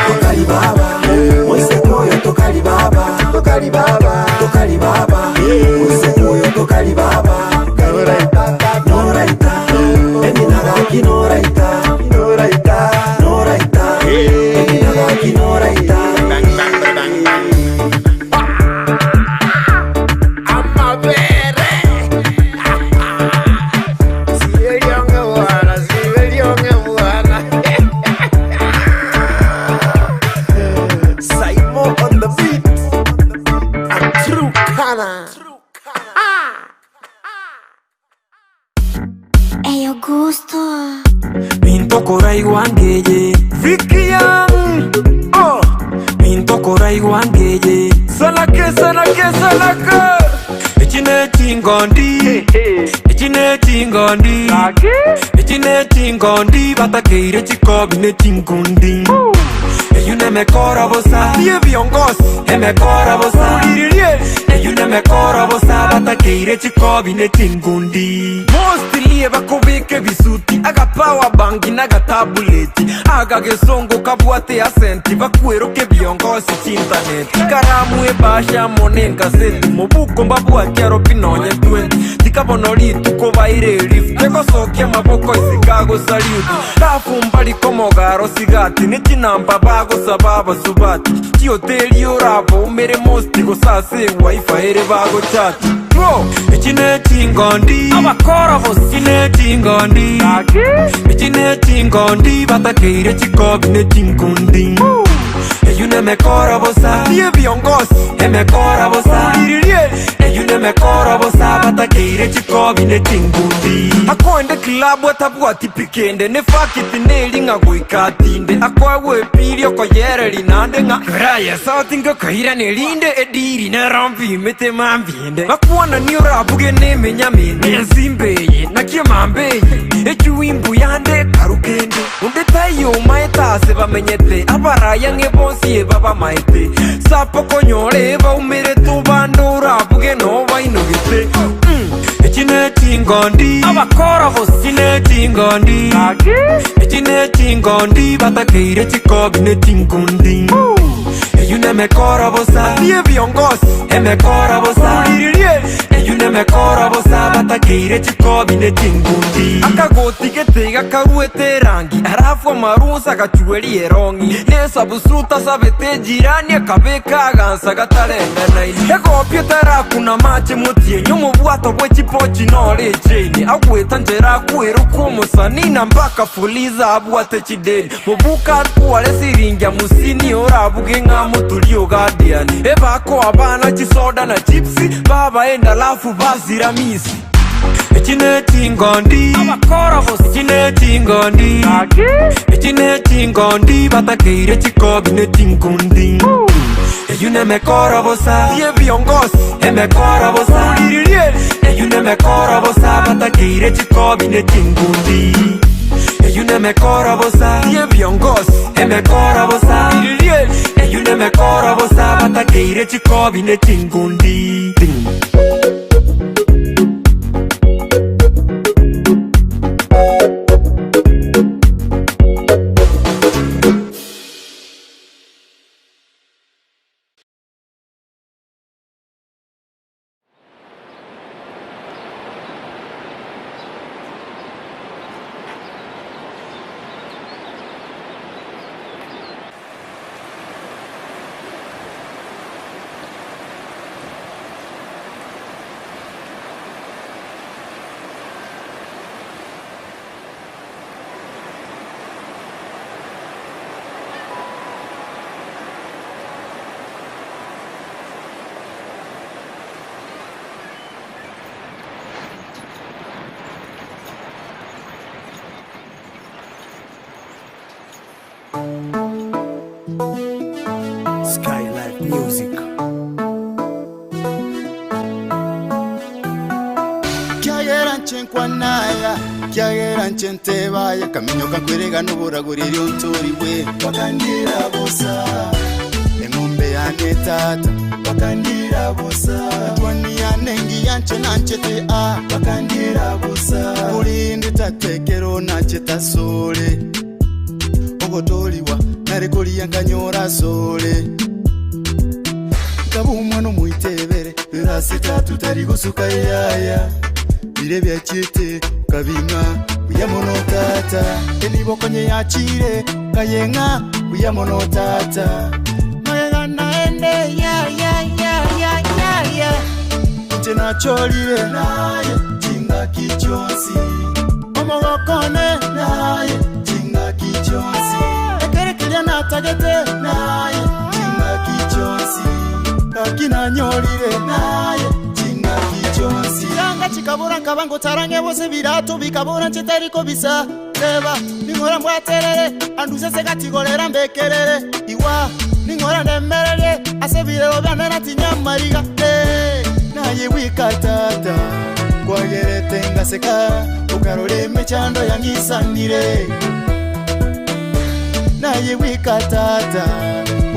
Tokari baba, moiseke oyo tokari baba, tokari baba, tokari baba, moiseke oyo tokari baba, noraita, noraita, eng'ina gaki noraita, noraita, noraita, eng'ina gaki noraita. Saimo on the beat. A true Kana. Ey, Augusto. Mintokoraigwa ngeye Vicky Young. Oh. Mintokoraigwa ngeye Salake, salake, salake. Echi ne chingondi Echi ne chingondi Echi ne chingondi Batakeire chikobi ne chinkundi Eyu nemekora bosa Tie viongozi. Emekora bosa Uriririe. Eyu nemekora bosa Batakeire chikobi ne chinkundi Mostly bakobeka ebisuti aga power bank n'agatabuleti aga gesongo kabwate asenti bakweroke biongosi chintaneti karamu ebasha mone engaseti mobuko mbabwati arobi nonye 20 tikabono rituko baire lift egosokia maboko isikagosaliuti rafu mbariko mogaro sigati ni chinamba bagosaba abasubati chioteri oraboumere most gosase wifi ere bagochati Bro, Echi ne chingondi abakorobos Echi ne chingondi Echi ne chingondi Batakeire chikobi ne chinkundi Eyu nemekora bosa tie biongosi Emekora bosa uriririe Eyu nemekora bosa Batakeire chikobi ne chinkundi akoende kilabu atabwati pikende ne fakiti neri ng'a goika atinde akoegwa epiri okoyereri nande ng'a raya sauti ngokoirane rinde ediri nerompimete mambinde bakwana orabuge nemenyamende ensimbeye nakio mambeye echuimbu yande karukende unde taiyo maetase bamenyete abaraya ng'e bonsi ebabamaete sapo konyore baumire tubande orabuge nobainogete Echi ne chingondi abakorobos Echi ne chingondi Echi ne chingondi Batakeire chikobi ne chinkundi Eyu nemekora bosa tie biongosi Emekora bosa uriririe Eyu nemekora bosa Batakeire chikobi ne chinkundi akagoti gete gakaruete erangi arafu amarusa agachueria erong'i nesabusuta sabete jirani akabeka agansa gatarengenaini egopio tarakuna mache motienyi omobwato bwe chipochi nore echeni agweta njera akwerokwa omosani na mpaka fuliza abwate chideni mobuka atware siringi musini orabuge ng'a moturi ogadiani ebako abana chisoda na chipsi babaenda alafu bazira misi Echi ne chingondi abakorobos Echi ne chingondi Echi ne chingondi Batakeire chikobi ne chinkundi Eyu nemekora bosa tie biongosi Emekora bosa uriririe Eyu nemekora bosa Batakeire chikobi ne chinkundi Eyu nemekora bosa tie biongosi Emekora bosa uriririe Eyu Eyio nemekoro bosa batakeire chikobi ne chinkundi. Skylight Music. Kiagera nche nkwanaya kiagera nche ntebaya kaminyoka nkwerega n'oboragori ontorigwe bakandira bosa eng'ombe yane tata bakandira bosa twani yane ngiya nche nanchete a bakandira bosa kulindi tatekero nache tasole ogotoliwa nare kuria nkanyora sole nkaba omwana omoitebere erasita tutari gusuka yaya bire byachite ukabing'a buya mono tata enibokonye yachire kayeng'a buya mono tata magega naende ya ya ya ya ya ya nche nachorire naye chingaki chionsi omogokone naye chingaki chionsi ekerekeria natagete naye chingaki chionsi gaki nanyorire naye chingaki chionsi kiranga chikabura nkaba ngotarange bose birato bikabura nchetariko bisa reba ning'ora mbwaterere anduse sekatigorera mbekerere iwa ning'ora ndemererie ase birero byane natinyamariga Eh, naye wika tata kwagerete ngaseka ukarora emechando yangisanire naye wika tata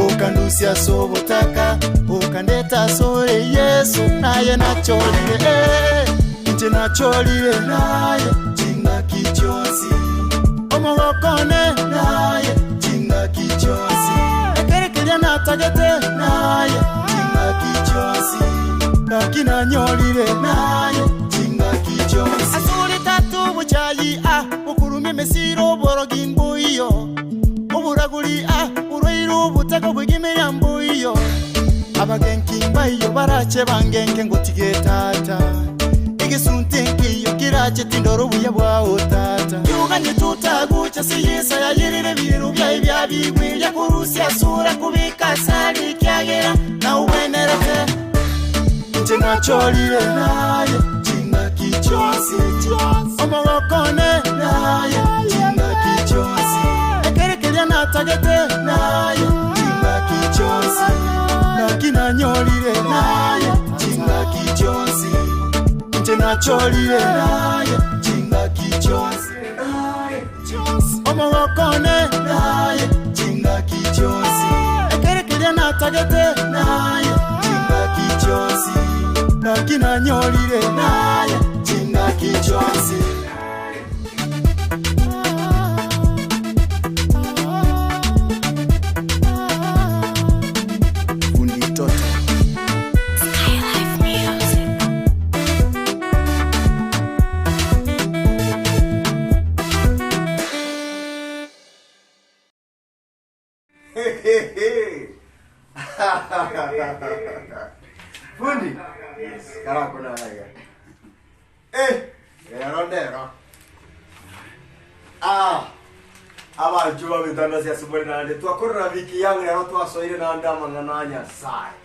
ukandusia sobotaka ukandeta sore yesu naye nacholire eh, nche nacholire naye chingaki chionsi omogokone naye chingaki chionsi ekerekeria natagete naye chingaki chionsi gaki nanyorire naye chingaki chionsi asuri tatu buchayi a bukurumya emesiro oborogi mbuiyo oburaguri a burwaire obutaka bw'emiria mbuiyo abagenki mbaiyo barache bangenke ngotige tata egesunte nkiyo kirache tindoro obuya bwawo tata yuganye tutagucha siyisa yayirire biru byayi byabigwiria kurusia sura kubika sari kyagera nauwenerete nche nacholire naye chingaki chionsi omogokone naye chingaki chionsi ekerekeria natagete naye chingaki chionsi naki nanyorire naye chingaki chionsi nche nacholire naye chingaki chionsi omogokone naye chingaki chionsi ekerekeria natagete naye chingaki chionsi naki nanyorire naye chingaki chionsi Fundi Toto. Skylife Music. Fundi. Yes, karako na haya. Eh, ero ndero. Ah. Abantu bamitanda cia sumuri nande twakorera wiki yang rero twacoire na ndamang'ana na nyasaye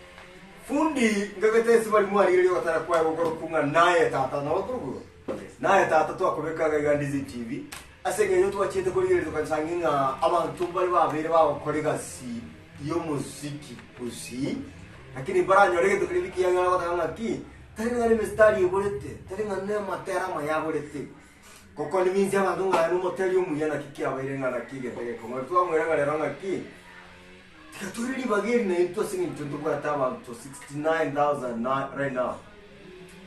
fundi ngagete sibari mwarire gotara kwa gukoro kunga naye tata no tugu naye tata twakubekaga igandizi tv ase ng'enyo twachete kurigereria tukansanga ng'a abantu bari babere bagokora egasi y'omuziki gusii lakini baranyore egento keria bikiang'ana gotaka ng'aki tari ng'a na emistari eborete tari ng'a na amatera amaya aborete koko niminsi abanto ng'a naye omoteri omuya naki kiabaire ng'a naki egento gekong'u twamwera ng'a rero ng'aki. Tiga toire ribaga eri naintwe ase eng'encho ntobwate abanto 69,000 right now.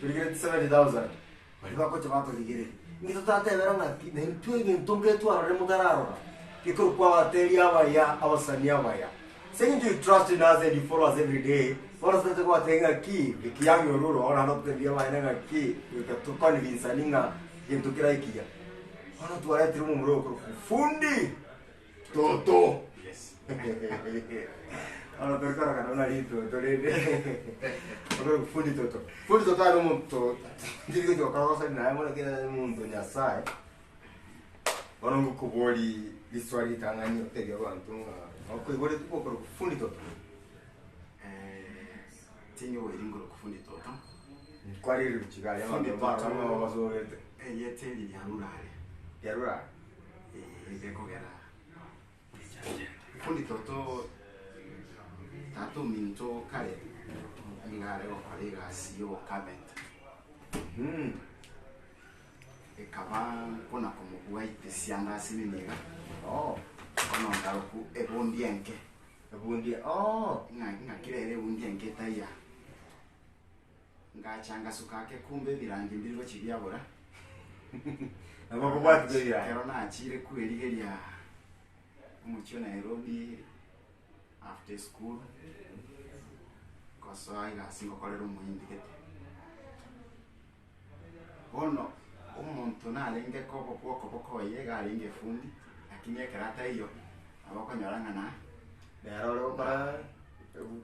Torigereti 70,000. Baria bagocha batorigereria. Inki totatebera ng'aki naintwe egento ngetwarore motararora, gekorokwa abateri abaya, abasani abaya. Ase eng'encho you trust in us and you follow us every day, bono totache kobatebia ng'aki, Vicky Young ore ororo naende ototebie amaene ng'aki, goika toconvinsani ng'a egento kera ekiya. Bono twaretire omomura oyo okorokwa Fundi Toto. Bono tori korokana buna ritoto rende okorokwa Fundi Toto. Fundi Toto are omonto tiri gochia gokora gosani naye mono ekiagera are omonto o Nyasaye. Bono ngokobori riswali ritang'ani otebie abanto ng'a okoiboretwe gokorokwa Fundi Toto. Tinyoboiri nkorokwa Fundi Toto. Nkwarire ruchiga aria Fundi abanto Toto. barora ng'a basorete. Erieta eri riarure are. Riarure are. Ee, gekogera fundi toto tata ominto kare nigo are gokora egasi ya obokabenta. Ekaba nkona komobua itesia ande asinini iga, Oh. bono nkaroku ebundi enke. Ebundi oh. Ng'a ng'aki rero ebundi enke etaiya. Ngacha ngasuka ake kumbe ebirangi mbiri gochia biabora. Nabo okobwatete ebirangi. Ekero nachire kwerigeria omochie o Nairobi after school, ngosoa egasi ngokorera omohindi gete. Bono omonto narenge kobo bw'okoboko oye iga arenge efundi, lakini ekero ataiyo, nabo okonyora ng'a na. Nere ore gokora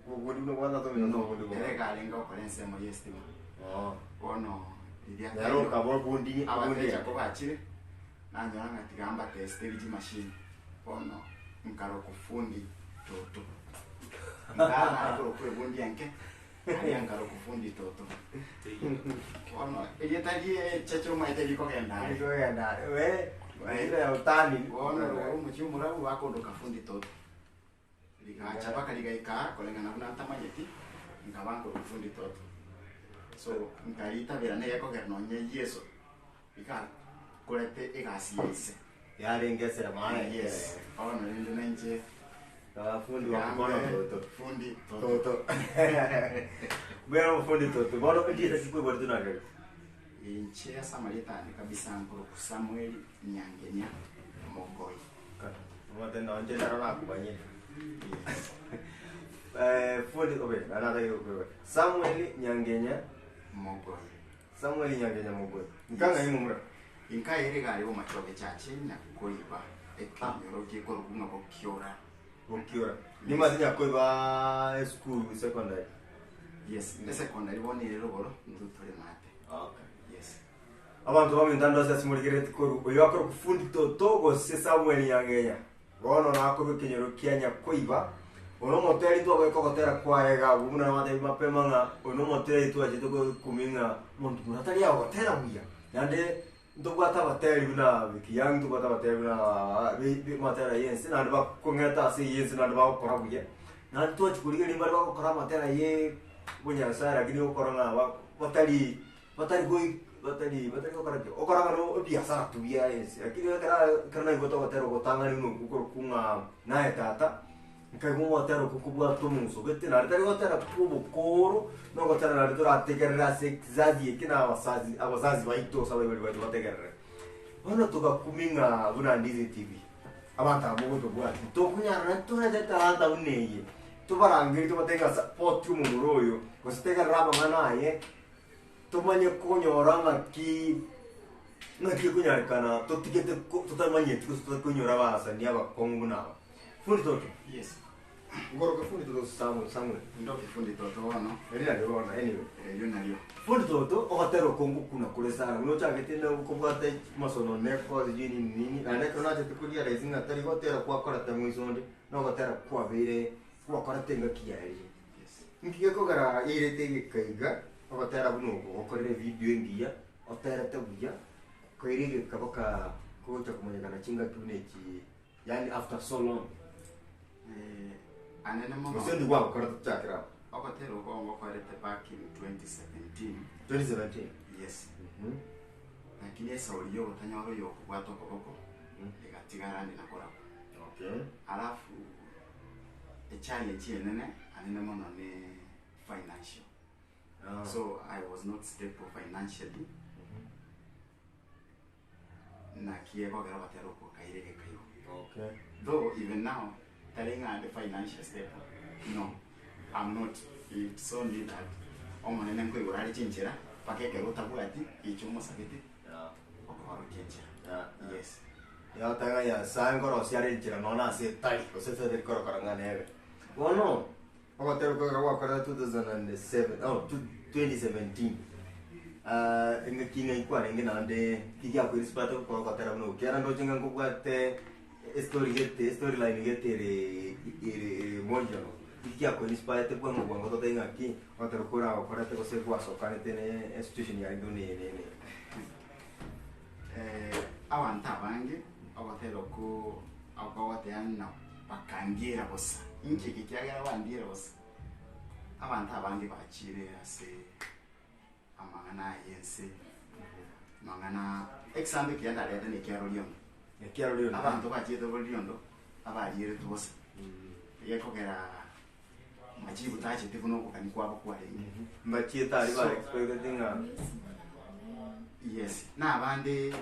obobundi buna bwa tata omino No, obobundi bwa. ere iga arenge gokora ensemo ya estima. Oh. Bono riria Nere ataiyo, okaba obundi obundi abateja kobachire, nanyora ng'a tiga mbatestere chimashini, bono nkarokwa fundi toto. Ingawa nare korokwa ebundi enke, Aria nkarokwa fundi toto. Bono erieta rie cheche omanyete rikogenda are. Rikogenda are. We, ile ya utani. Bono rogoro omochie omorabu bakondoka fundi toto. Rigacha mpaka rigaika aa koreng'ana buna ntamanyeti, nkaba nkorokwa fundi toto. So nkaritabera nigo ekogera nonye Yeso igakorete egasi ya ise. Yarenge eseremara Yes. Bono rende nainche Ah, fundi wa mkono toto. Fundi toto. Toto. Bwera fundi toto. Bono ndiye sikuiboretwe nagari. Inche ase amarieta ane kabisa nkorokwa Samuel Nyangenia Mogoi. Omate nonche naro nakubanyire. Eh, fundi obe, nana Samuel Nyangenya Mogoi. Samuel Nyangenya Mogoi. Nkang'ai momura? Inkaera egari y'omochoge chache Nyakoiba, ekenyoro gekorokwa ng'a Bokiora. Bokiora. Nimase Nyakoiba esukuru secondary. Yes, esecondary bono ere rogoro intwe tore maate. Okay. Yes. Abanto baminto ande onsi ase morigereretie korwa oyo akorokwa Fundi Toto gose Samuel Nyangenya. Bono nakorwa ekenyoro kia Nyakoiba, oyo nomoteri twagoika ogotera kwaye iga abwo buna nabatebi mapema ng'a oyo nomoteri twachete gokumia ng'a omonto buna tari agotera buya. Naende ntobwate abateri buna Vicky Young, ntobwate abateri buna amatera ya ense naende bakong'eta ase eye ense naende bagokora buya. Naende twachia korigereria mbare bagokora amatera ye obonyasae lakini okora ng'a batari Batari goi batari batari gokora ki? Okora ng'a no ebiasara tu bia ense, lakini ekero aye ekero naigwete ogotera ogotang'ani buna okwo korokwa ng'a naye tata, nkaigwa ogotera okwo kobwate omonso gete naende tari gotera kwa obokoro, na ogotera naende torategerere ase ekizazi eke na abasazi abazazi baito gose abaibori baito bategerere. Bono togakumia ng'a buna Ndizi TV, abanto aba mogotobwati, tokonyara naende torete etalanta buna eye, tobarangerie tobatebie ng'a support omomura oyo, gose tegerera amang'ana aye. Tomanye konyora ng'aki ng'aki ekonyarekana totigete ko totamanyeti gose totakonyora abasani abakong'u buna aba. Fundi toto. Yes. Nkoroka fundi toto gose Samuel Samuel. Ndoke fundi toto bono. Erio nario bono anyway. Erio nario. Fundi toto ogotera oko ngokuna kore sana buna ochagete na kobwata masononeko sijui nini nini naende ekero nachete korealize ng'a tari gotera kwakorete moiso onde nogotera kwabeire gwakorete engaki yaerire. Inki gekogera yairete egeka iga ogotera buna oko gokorire evidio engiya, oterete buya, koira egeka baka kogocha komanyekana chingaki buna echi yaani after so long? Anene mono. Gose ndi gwagokorete tochakere amo? Ogotera oko ngokorete back in 2017. 2017? Yes. Lakini esauri ya ogotanyora oyo okobwata okoboko, egatigara ande nakorokwo. Okay. Alafu. Echallenge enene anene mono ne financial. So I was not stable financially. Naki ekogera ogotera okwo kaire gekaigwa. Okay. Though even now, tari ng'a ande financial stable, no, I'm not. It's only that Omonene nkoigora are chinchera mpaka ekero otabwati inche omosabete okorokia enchera. Yes. Yagoteba ng'a Nyasae nkorosia are enchera nonya ase etari, gose ase etari korokora ng'a nebe. Bono, ogotera okwo ekero gwakorete 2007, oh, 2017, engaki ng'a ikwarenge naende ki giakoinspirete gokora ogotera buna okwo, ekiagera ndoche ng'a nkobwate estory gete, estory line gete ere ere ere emotional. Nki giakoinspirete bwango bwango totebe ng'aki, ogotera okwo oragokorete gose gwasokanete na esituation yarenge buna eye na eye na eye. Abanto abange ogotera okwo okogoteba ng'a bakandiera bosa, inki eke kiagera bandiera bosa? Abanto abange bachire ase amang'ana aya y'ense, amang'ana example ekiya ndarete na ekiaro riondo. Ekiaro riondo. Abanto bachiete bore riondo, abarieretwe bosa, egekogera majibu tacheti buna okogania kwabo kwarenge. Mbachiete aria So- bare expected ng'a Yes, na abande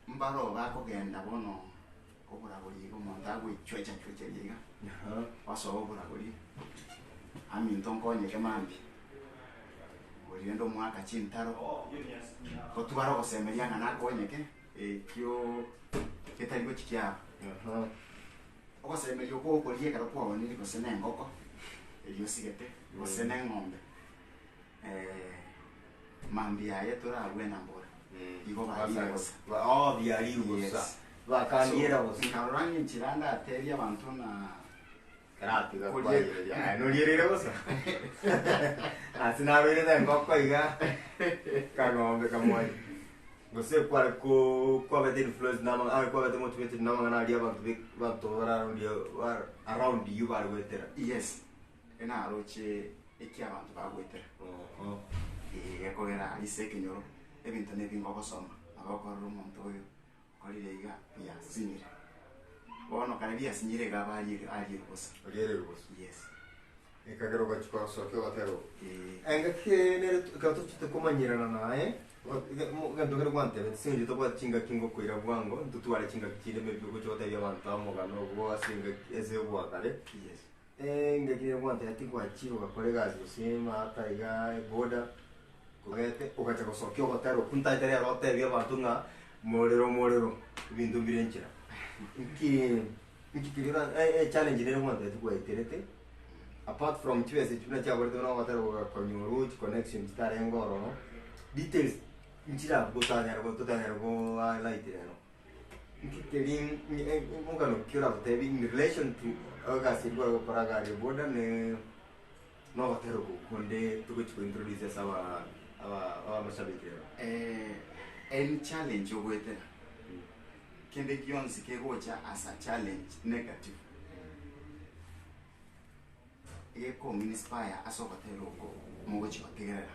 mbaro bakogenda bono oboragori iga omonto agoichwecha-chwecheria iga, osoa oboragori, aminto nkonyeke mambia, oria rende omoaka chintaro, gotwara ogosemeria ng'a nakonyeke, ekio getari gochi kiaba. Ogosemeria okwo okoria ekero kwaonire gose na engoko, eria osigete, gose na eng'ombe. Mambia aye torabwena mbora, igo barire bosa. Oh, biarirwe bosa. Yes. Bakandiera So, bosa. nkarora ng'a enchera ndatebie abanto na Karatiga Korie- kwayereria. Aye norierire bosa. Ase naroirete engoko iga kang'ombe kamwani. Gose kware ko kwabete influenced na amang'ana ah, kwabete motivated na amang'ana aria abanto be abanto bare around you bare around you bare goetera. Yes, naroche eki abanto bagoetera. Ee, gekogera aria ase ekenyoro, ebinto nebinge ogosoma, nabo okorora omonto oyo okorire iga biasinyire. Bono kare biasinyire iga aba ariere ariere bosa. Oriere bosa. Yes. Ekagera ogachia gosokia ogotera oko. Ee. Engaki eye nere ekero tochete komanyerana naye, egento kere gwantebeti ase eng'encho tobwati chingaki ngokoira bwango, ntotware chingaki chinde maybe ogocha gotebia abanto omogano obo ase engaki ase obwakare. Yes. Engaki nere gwantebia tigwachire ogakora egasi gose maata igaa eboda, kogete ogacha gosokia ogotera okwo ntaete rero otebie abanto ng'a morero morero ebinto mbire nchera. Nki nki keria ora echallenge nere gwantebia tigwaeterete apart from chibesa echio buna chiaborete buna ogotera gogakonyorwa chiconnection chitarenge ororo, details nchire abwo otanyare totanyare go highlight rero. Nki keria omogano ki oragotebi in relation to egasi eria kware gokora iga aria boda ne na ogotera oko konde togochi ko introduce ase aba aba abamashabiki rero? Any challenge ogoetera, kende gionsi kegocha as a challenge negative, gekong'inspire ase ogotera oko mogochi gotegerera.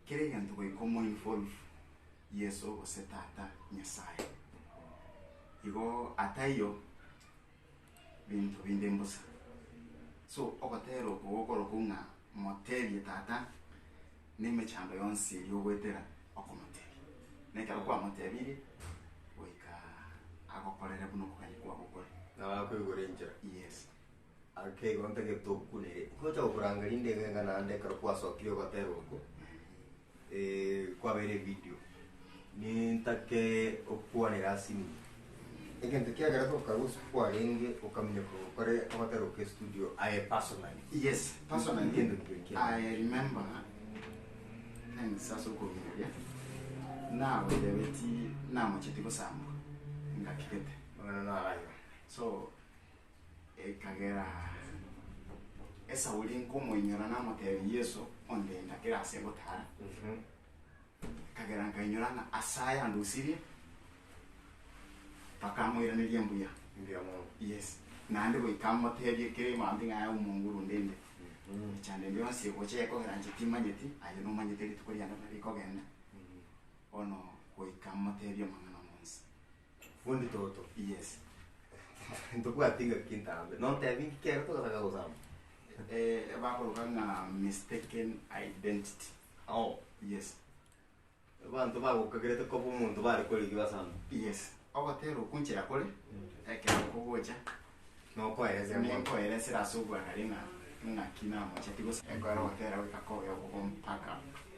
Kera egento goika omoinvolve Yeso gose Tata Nyasaye. Igo ataiyo binto binde mbosa. So ogotera oko gokorokwa ng'a motebie Tata na emechando yonsi eria ogoetera okomotebia. Na ekero kwamotebirie goika agokorere buna okogania kwago kore. Nabo akoigora enchera. Yes. Ake igo ntagete okunere, ngocha gokoranga rinde iga iga naende ekero kwasokire ogotera oko, kwabeire evideo, nintake okwanere ase inwe. Egento kiagerete okarusia kwarenge okaminyoka gokora ogotera oko estudio aye personally. Yes, personally, Egento keria kiagerete. I remember, thanks ase okong'iroria, nagotebetie namocheti gosambwa, ngakigete. Amang'ana naro ayio. So, Ekagera esauri nkomoinyora namotebia Yeso, ondenda kera ase ngotara. Ekagera nkainyora ng'a ase aya andusirie, mpaka amoiranerie mbuya. Mbuya mono. Yes. Naende goika amotebie kera emambia ng'a aye omonguru ndende. Emechando ende yonsi egocha ekogera inche timanyeti, aye nomanyete rituko riane buna rikogenda, bono goika motebie amang'ana onsi. Fundi toto. Yes. Ntobwati ngaki entambe. Nontebi nki kere togataka gosamba? Eh, bakoroka ng'a mistaken identity. Oh. Yes. Abanto bagokagerete koba omonto bare korigia basambe. Yes. Ogotera okwo nchera kore, ekero kogocha, Nokoeresera mono. ninkoeresera ase obwagare ng'a ng'aki namocheti gose ekero ogotera goika kobe obobe mpaka.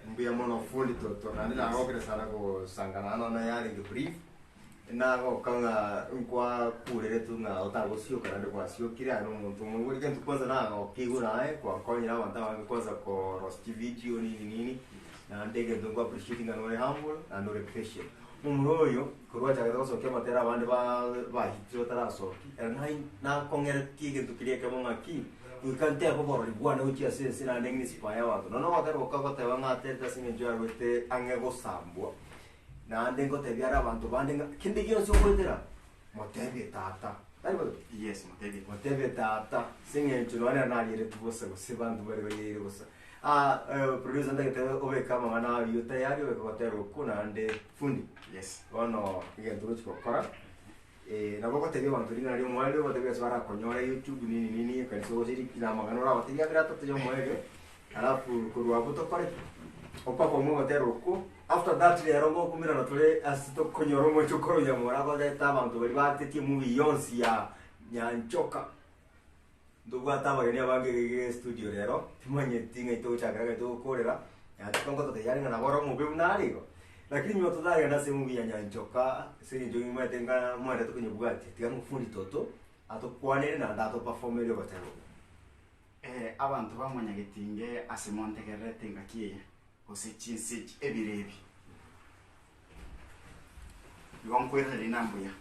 Mbuya mono fundi Toto, naende nagokire sana gosangana aa nonya yarenge brief, nagoka ng'a nkwakureretwe ng'a otagosioka naende gwasiokire aye na omonto omoigweri gento kwanza nagokigwe naye kwakonyire abanto abange kwanza korosia chivideo nini nini, naende egento nko appreciate ng'a nore humble naende ore patient. Omura oyo korwa achagete gosokia amatera abande ba bahitire batarasoki, ere nai nakong'eretie egento keria ekemo ng'aki, goika ntebe oborori bwane gochia ase ense naende ng'inspire abanto. Nonya ogotera goka goteba ng'a aterete ase eng'encho yarwete ang'e gosambwa, naende ngotebia are abanto bande ng'a kende gionsi ogoetera, motebie tata. Tari bobe? Yes, motebie. Motebie tata, ase eng'encho nonya nere narieretwe bosa gose banto bare barieire bosa. Ah, eh, producer ntagete obeke amang'ana ayio tayari obeke gotera okwo naende fundi. Yes. Bono egento ogochi gokora, eh, nabo ogotebia abanto ring'ana ria omoerio obatebie ase barakonyore youtube nini nini ekanisa ogochiriki na amang'ana orabatebie abere atato ya omoerio, alafu korwa abwo tokore ki? Operforme ogotera okwo, after that rero ngokumerana tore ase tokonyora omochokoro nyamora agorete abanto baria batetie movie yonsi ya Nyanchoka. Ntobwate abageni abange iga iga estudio rero, timanyeti ng'ai togochakera ng'ai togokorera, Nyanchoka ngototebia are ng'a nabo ore omobe buna are igo. Lakini nyuma totaragenda ase emovie ya Nyanchoka, ase eng'encho nimanyete ng'a mwarete konyebwatia, tiga ngofundi Toto, atokwanere naende atoperformere ogotera okwo. Abanto ba mwanyagetinge ase montegererete engaki eye, gose chinse echi ebiro ebi, igo nkoiraneria ng'a mbuya.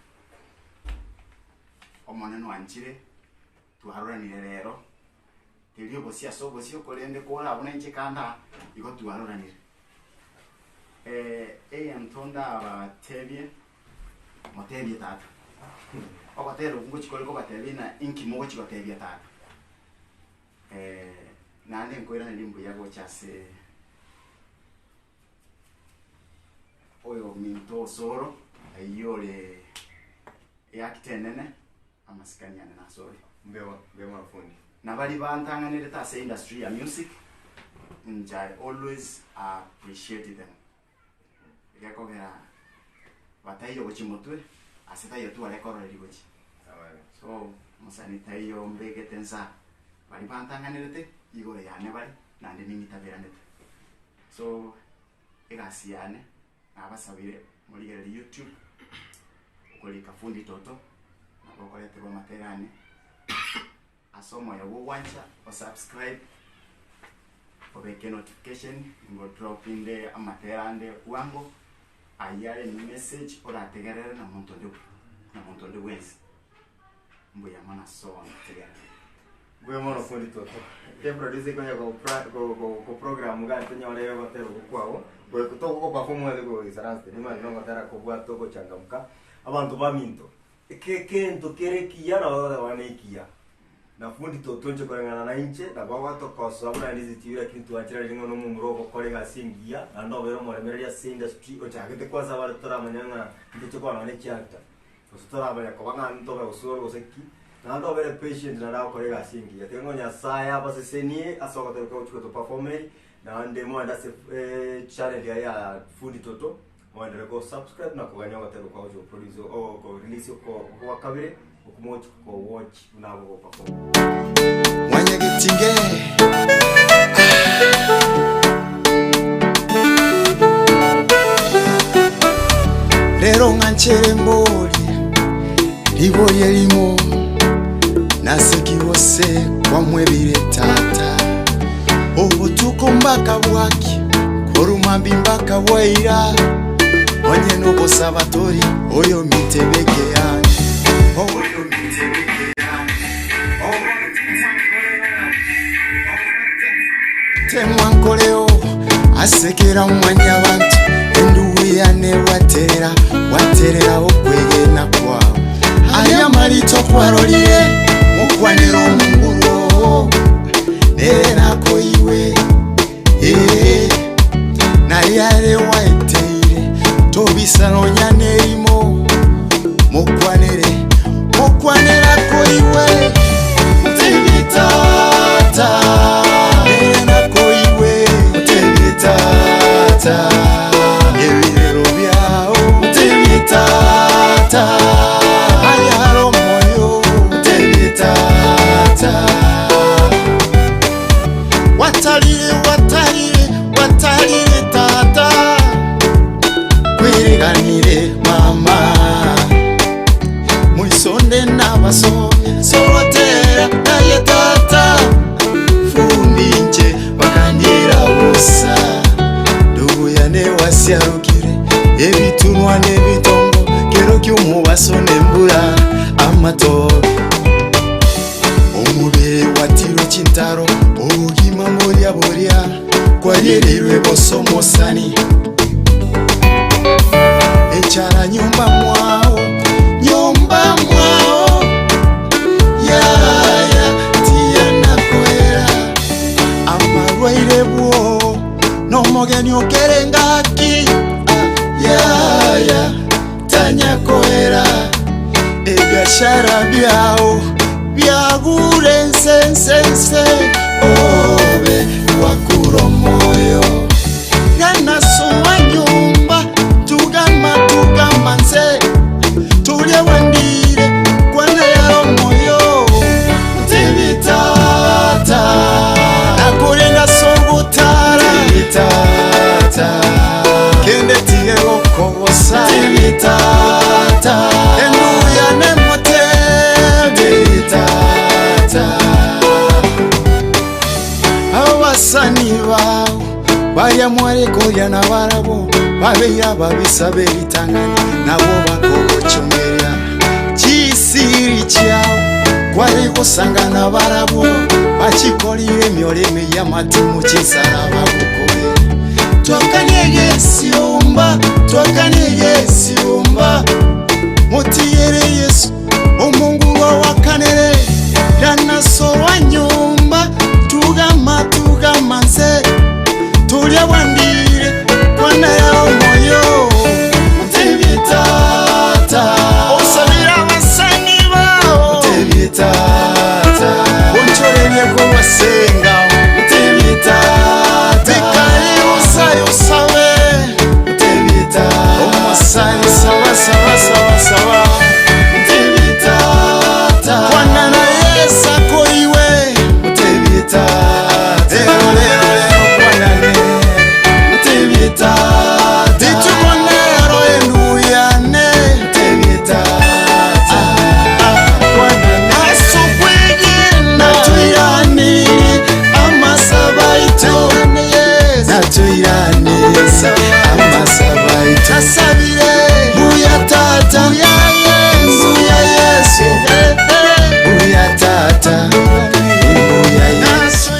Omonene oanchire, twaroranire rero, teri obosio ase obosio, korende korabuna inche kande aa, igo twaroranire. Egento ndabatebie, motebie tata, ogotera okwo ngochia kore kobatebia ng'a inki mogochia gotebia tata. Naende nkoiraneria mbuya gocha ase oyominto osoro, ayio ore eactor enene, amasikani ane nasore. Mbuya mono, mbuya mono fundi. Na baria bantang'anerete ase industry ya music, inche I always appreciate them. Gekogera bataiyo gochia motwe, ase taiyo tware kororeria gochia. So, mosani taiyo mbegete nsa, baria bantang'anerete, igoro yane bare, naende ning'itaberanete. So, egasi yane, nabasabire morigererie youtube, okorika Fundi Toto, nabo okoreterwa amatera ane, ase omoyo bwa ogwancha, osubscribe, obeke notification, ngo drop inde amatera ande bwango, ayio are emessage orategerere na monto onde na monto onde bwensi. Mbuya mono ase ogontegerera. Mbuya mono fundi Toto. Ke producer ekonya go pra- go go go program iga tonyore ogotera okwo kwago, goika togogoperform ase goisaransa nimanye nogotera kobwate ogochangamka, abanto baminto, eke ekento kere ekiya nabo togoteba ne ekiya, na fundi Toto inche koreng'ana na inche, nabo agotokosoa buna Ndizi TV lakini twancheranirie ng'a nomomura ogokora egasi engiya, naende obeire omoremereria ase industry, ochagete kwanza abare toramanya ng'a ntoche korora nonye chiactor. Gose toramanya koba ng'a ntobe gose ore gose ki, naende obere patient naende agokora egasi engiya. Tiga ng'a Nyasaye abasesenie ase ogoteba kwa gochia gotoperformeri, naende moende ase channel yaye ya Fundi Toto, moenderere go subscribe na kogania ogoteba kwa gochia goproduce o ko release oko okwa kabere, okwo mogochia ko watch buna agogoperform. Mwanyagetinge Rero ng'anchere mborie riborie erimo Nase ki gose kwamwebire tata Obotuko mbaka bwaki korwa mambia mbaka bwaira Onye nogosaba tori oyo mitebeke yane Oyo mitebeke yane Temwa nkoreo ase kera mwanyabanto endugu yane gwaterera gwaterera okwegena kwao aya marito kwarorire mokwanera omonguru oo nere nakoiwe ee naye are waeteire tobisa nonya nerimo mokwanere. Kwanera koiwe Mutebie tata Nena koiwe Mutebie tata Ebirero biao Mutebie tata Ayaro moyo Mutebie tata Watarire watarire watarire tata Kwiriganire mama Mwisonde n'abasomye Sorotera naye tata Fundi nje bakandira busa Dubuyane wasyarukire Ebitunwa n'ebitongo Kero ky'omubaso n'embura Amatobe Omubere watirwe chintaro Obogima boria boria Kwayerirwe bosomosani Echara nyumba mwao Nyumba mwao Yaya tiyanakwera Amarwaire bwo Nomogeni okerengaki Yaya tanyakoera Ebiashara byao byagure nsensense Obe wakuro moyo Nanasowa nyumba tugama tugama nse Tulye wandire kwana yaro moyo Mtebi tata Nakurinda sogutara Mtebi tata Kende tige gokogosa Mtebi tata Enduya nemote Mtebi tata Abasani bao Baya mware koria na barabo Babeya babisa beritangani Nabo bakogochongeria Chisiri chiao Kware gosangana barabo Bachikorire emioreme y'amatimu chinsaraba gukore Twakaniye siumba Twakaniye siumba Mutiyere Yesu Omungu wa wakanere Yanasowa nyumba Tugama tugama nse Tulye wandire Kwana ya omoyo Mutebye tata Osabira abasani bao Mutebye tata Onchorerie ko wasenga Mutebye tata Bikari usayo usawe Mutebye tata Omusani sawa sawa sawa sawa Mutebye tata Kwana na Yesu akoiwe Mutebye tata Lero lero lero kwana ne Mutebye tata Ditumonero enuyane Mutebye tata Asukwigina Natuiranire amasabaito Natuiranire amasabaito Nasabire Buya tata Buya Yesu Buya Yesu Buya tata Buya Yesu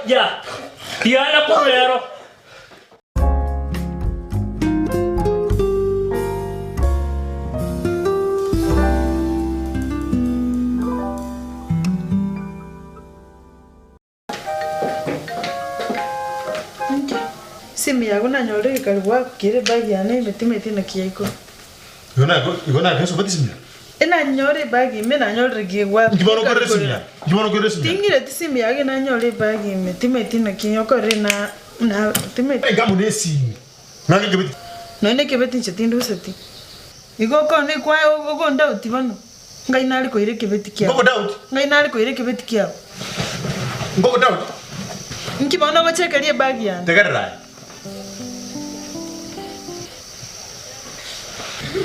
Ya. Tiana por Simu yago nanyore ekari gwakire ebag yane ime timanyeti naki yaikora. Igo nako igo nakesobeti simu yane? Enanyore ebag ime nanyorire ki gwakire Inki bono okorire esimu yane? Inki bono okorire esimu yane? Ting'ireti simu yago enanyore ebag ime timanyeti naki okorire na na timanyeti. Enga amo ne esimu ng'ake ekebeti. Nonya ne ekebeti inche tinduseti. Igo okone kwa okondauti bono. Ngai nare koira ekebeti kiao. Nkogodauti. Ngai nare koira ekebeti kiao. Nkogodauti. Inki bono ogochekeria ebag yane? Tegerera aye.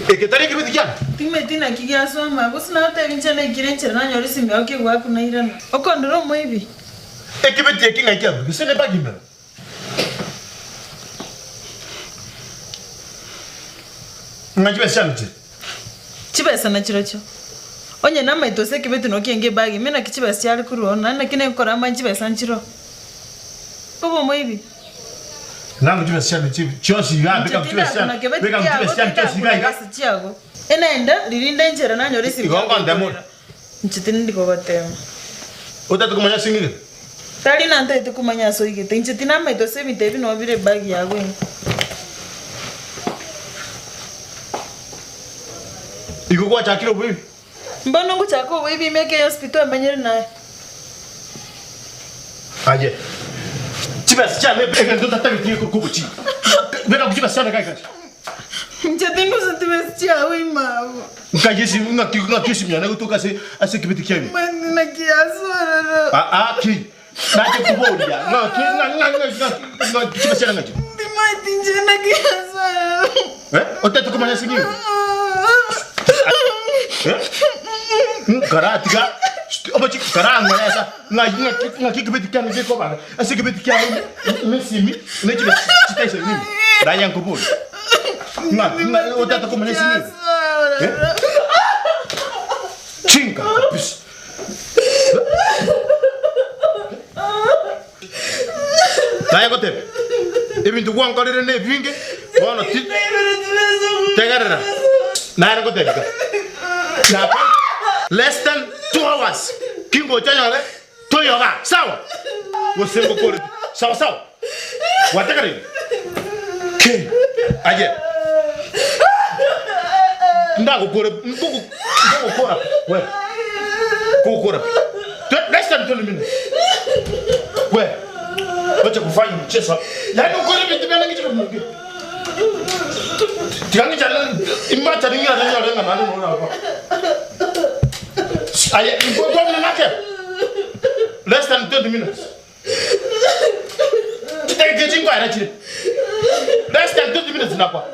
Eke tari ekebeti kiane? Timanyeti naki giasoma, gose nagotebi inche naikire enchera nanyora esimi yao kegoaku nairana. Okondora omoibi. Ekebeti eke ng'ai kiarure? Gose nebag ime? Ng'a chibesa chiane chire. Chibesa nachirochio. Onye namaete ase ekebeti nokienge ebag ime naki chibesa chiare korwa oo naende naki nenkora manye chibesa nchiroo. Obe omoibi. Nang'o chibesa chiane chibe chionsi igaa Inche beka chibesa tindakuna chiane kebeti beka kiago chibesa chiane chionsi igaa tindakuna iga. besa chiago. Enaenda ririnde enchera nanyore esimi Igo ngontema ore. yagokorera. Inche tindi kogotema. Otagete komanya ase ng'igete? Tari nantagete komanya ase oigete. Inche tinamaete ase ebinto ebi noo bire ebag yago ime. Igo gwachakire oboibi? Mbono ngochaka oboibi ime eke yonsi pi twamenyire naye. Aye, chibesa chiane egento ntatageti gekorokwa obochie. Beka chibesa chiane iga iga. Inche tinduseti besa chiago ime abwo. Nkaye esi ng'aki ng'aki esimi yane egotoka ase ase ekebeti kiaye. Mani naki yasororo. Aa ki nache koboria ng'aki ng'a ng'a ng'a ng'aki chibesa chiane ng'aki. Timanyeti inche naki yasororo. Eh, otete komanya ase ng'igete? Eh? Nkaratiga obochie karang'eresa ng'ai ng'aki ng'aki ekebeti kiane gekoba ase ekebeti kiane nesimi ne chibesa chitaisa nini naye nkoboria ng'aki ng'a otete komanya ase ng'igete? Eh? Chinga kabisa. Naye gotebe, Ebinto gwankorire nebinge, bono ti tegerera. Naye gotebe iga, Nakoire less than 2 hours kingocha nyore toyoga, sawa? Gose ngokorete, sawa sawa? Gwategereire? Ki? Aye. Ndagokore, nkogo, nkogokora pi, we. Kogokora pi. Less than 20 minutes. We. Wacha kufanya mchezo. Yaani ukore bintu byana ngiche kumungi. Tiga ngicha imacha ningira nanyore ngana nona hapa. Aye, kwa nake. Less than 20 minutes. Chiteke chingwaira chiri. Less than 20 minutes nakwa.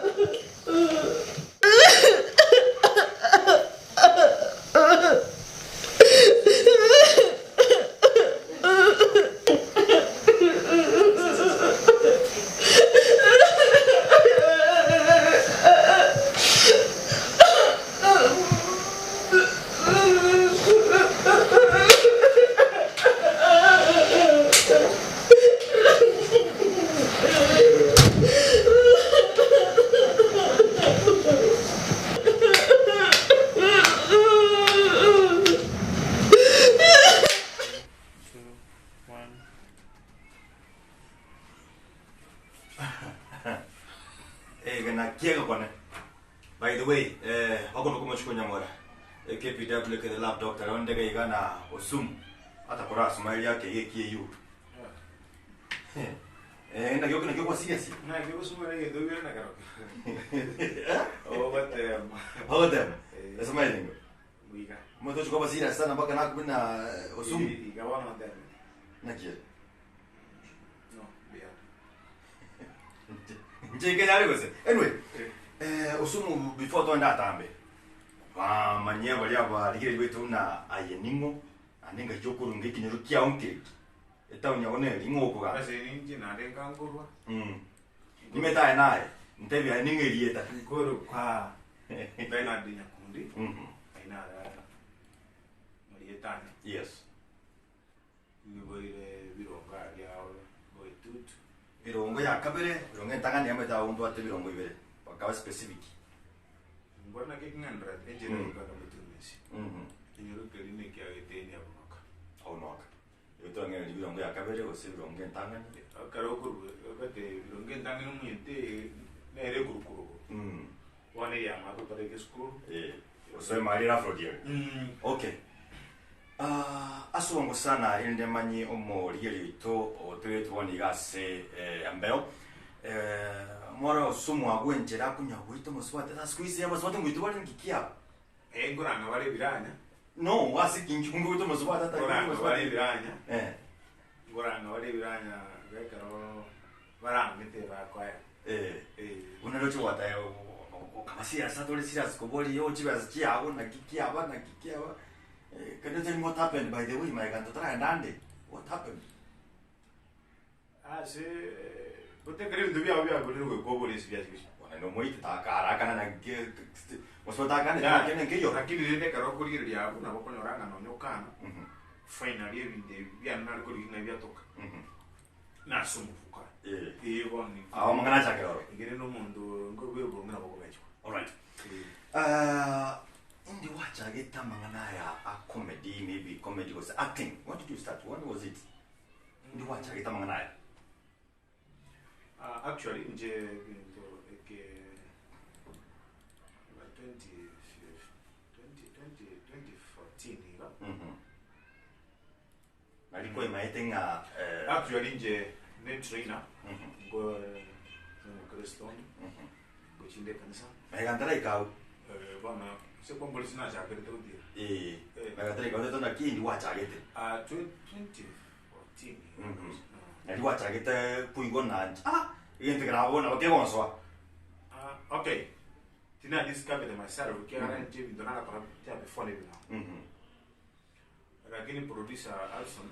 Eh, na kiega kwane. By the way, eh, wako ndo kumashiko nyamora. AKPW ke the love doctor onde ga igana osum. Ata kora smile yake ye kie yu. Eh, na gyoke na gyokwa serious. Na gyoke sumare ge do na karo. Oh, but How them? Smiling. Wiga. Mtu chukua serious sana mpaka nakubina osum. Igawa na them. Na kie. No, bia. Nje nyari gose. Anyway, eh osumu before twenda atambe. Ba manye baria ba ligire wetu na ayeningo anenga jokurunga ekinyoro kia onke. Etauni yabone ring'oko ga. Ase ninji na renga ngorwa. Nimetae naye. Ntebi aningo erieta. Ngoro kwa Bernard Nyakundi. Aina Marietane. Yes. Niboire bironga ria Boitutu. Birongo ya kabere, birongo entangani yameta undu ate birongo ibere. Bakaba specific. Mbona keking'andra enjera yokana mutumisi. Enyoro keri ne kiageteni abunoka. Abunoka. Igo twang'ereria ebirongo ya kabere gose ebirongo entang'ani. Ekero okorwa ogate ebirongo entang'ani omanyete nere ekorwa korwa igoro. Bono eyamato otarenge esukuru. Eh, osoe mahali Rafrod ere. Okay. Ah, ase obwango sana erinde manye omorigereria oito otoiretwe bono iga ase eh, embeo. Eh, omoro osomwa agwo enchera akonywa goita omosubati. Sasa siku hizi abasubati ngoitwa bare nki kiabo? Eh, nkoranga bare ebiranya. No, ase ki inki ngoita omosubati atari Nkoranga bare ebiranya. Eh. Nkoranga bare ebiranya ekero barangete bakoera. Eh. Buna roche gwataya okaba serious ase ore serious koboria yo chibesa chiago naki kiaba naki kiaba. Eh, can you tell me what happened by the way my ganto taragenda ande? What happened? Ase gotekera ebinto biabo biaborire goika oboresi biache gochia. Bono nomoite takarakana na mosubati akane kende nkeiyo. Lakini rende ekero okorigereria abwo nabo okonyora ng'a nonya okana finally ebinto ebi biane nare korigia ng'a biatoka nase omofuko aya. Eh bono ninki. Awo amang'ana achakera oro. Ekere na omonto nkorwa ebonge nabo okogechwa. Alright. Indi gwachagete amang'ana aya a comedy maybe comedy gose acting when did you start when was it? Indi gwachagete amang'ana aya? Ah, actually inche egento eke ba 20 20 20 2014 iga. Nari kwaimaete ng'a eh, Actually inche ne trainer ngo nomokristo onde ngochinde ekanisa. Magega ntaraika agwo. Eh, bono ase kwambori sinachakerete gotira. Eh, magega ntaraika agwo tete naki indi gwachagete? Ah, 2014 iga. Nari gwachagete koigwa ng'a ah, egento eke nabo nabo kegonsoa. Ah, okay. Tina discovered myself ekiagera inche ebinto nagakora bia before nebinao. Lakini producer Alson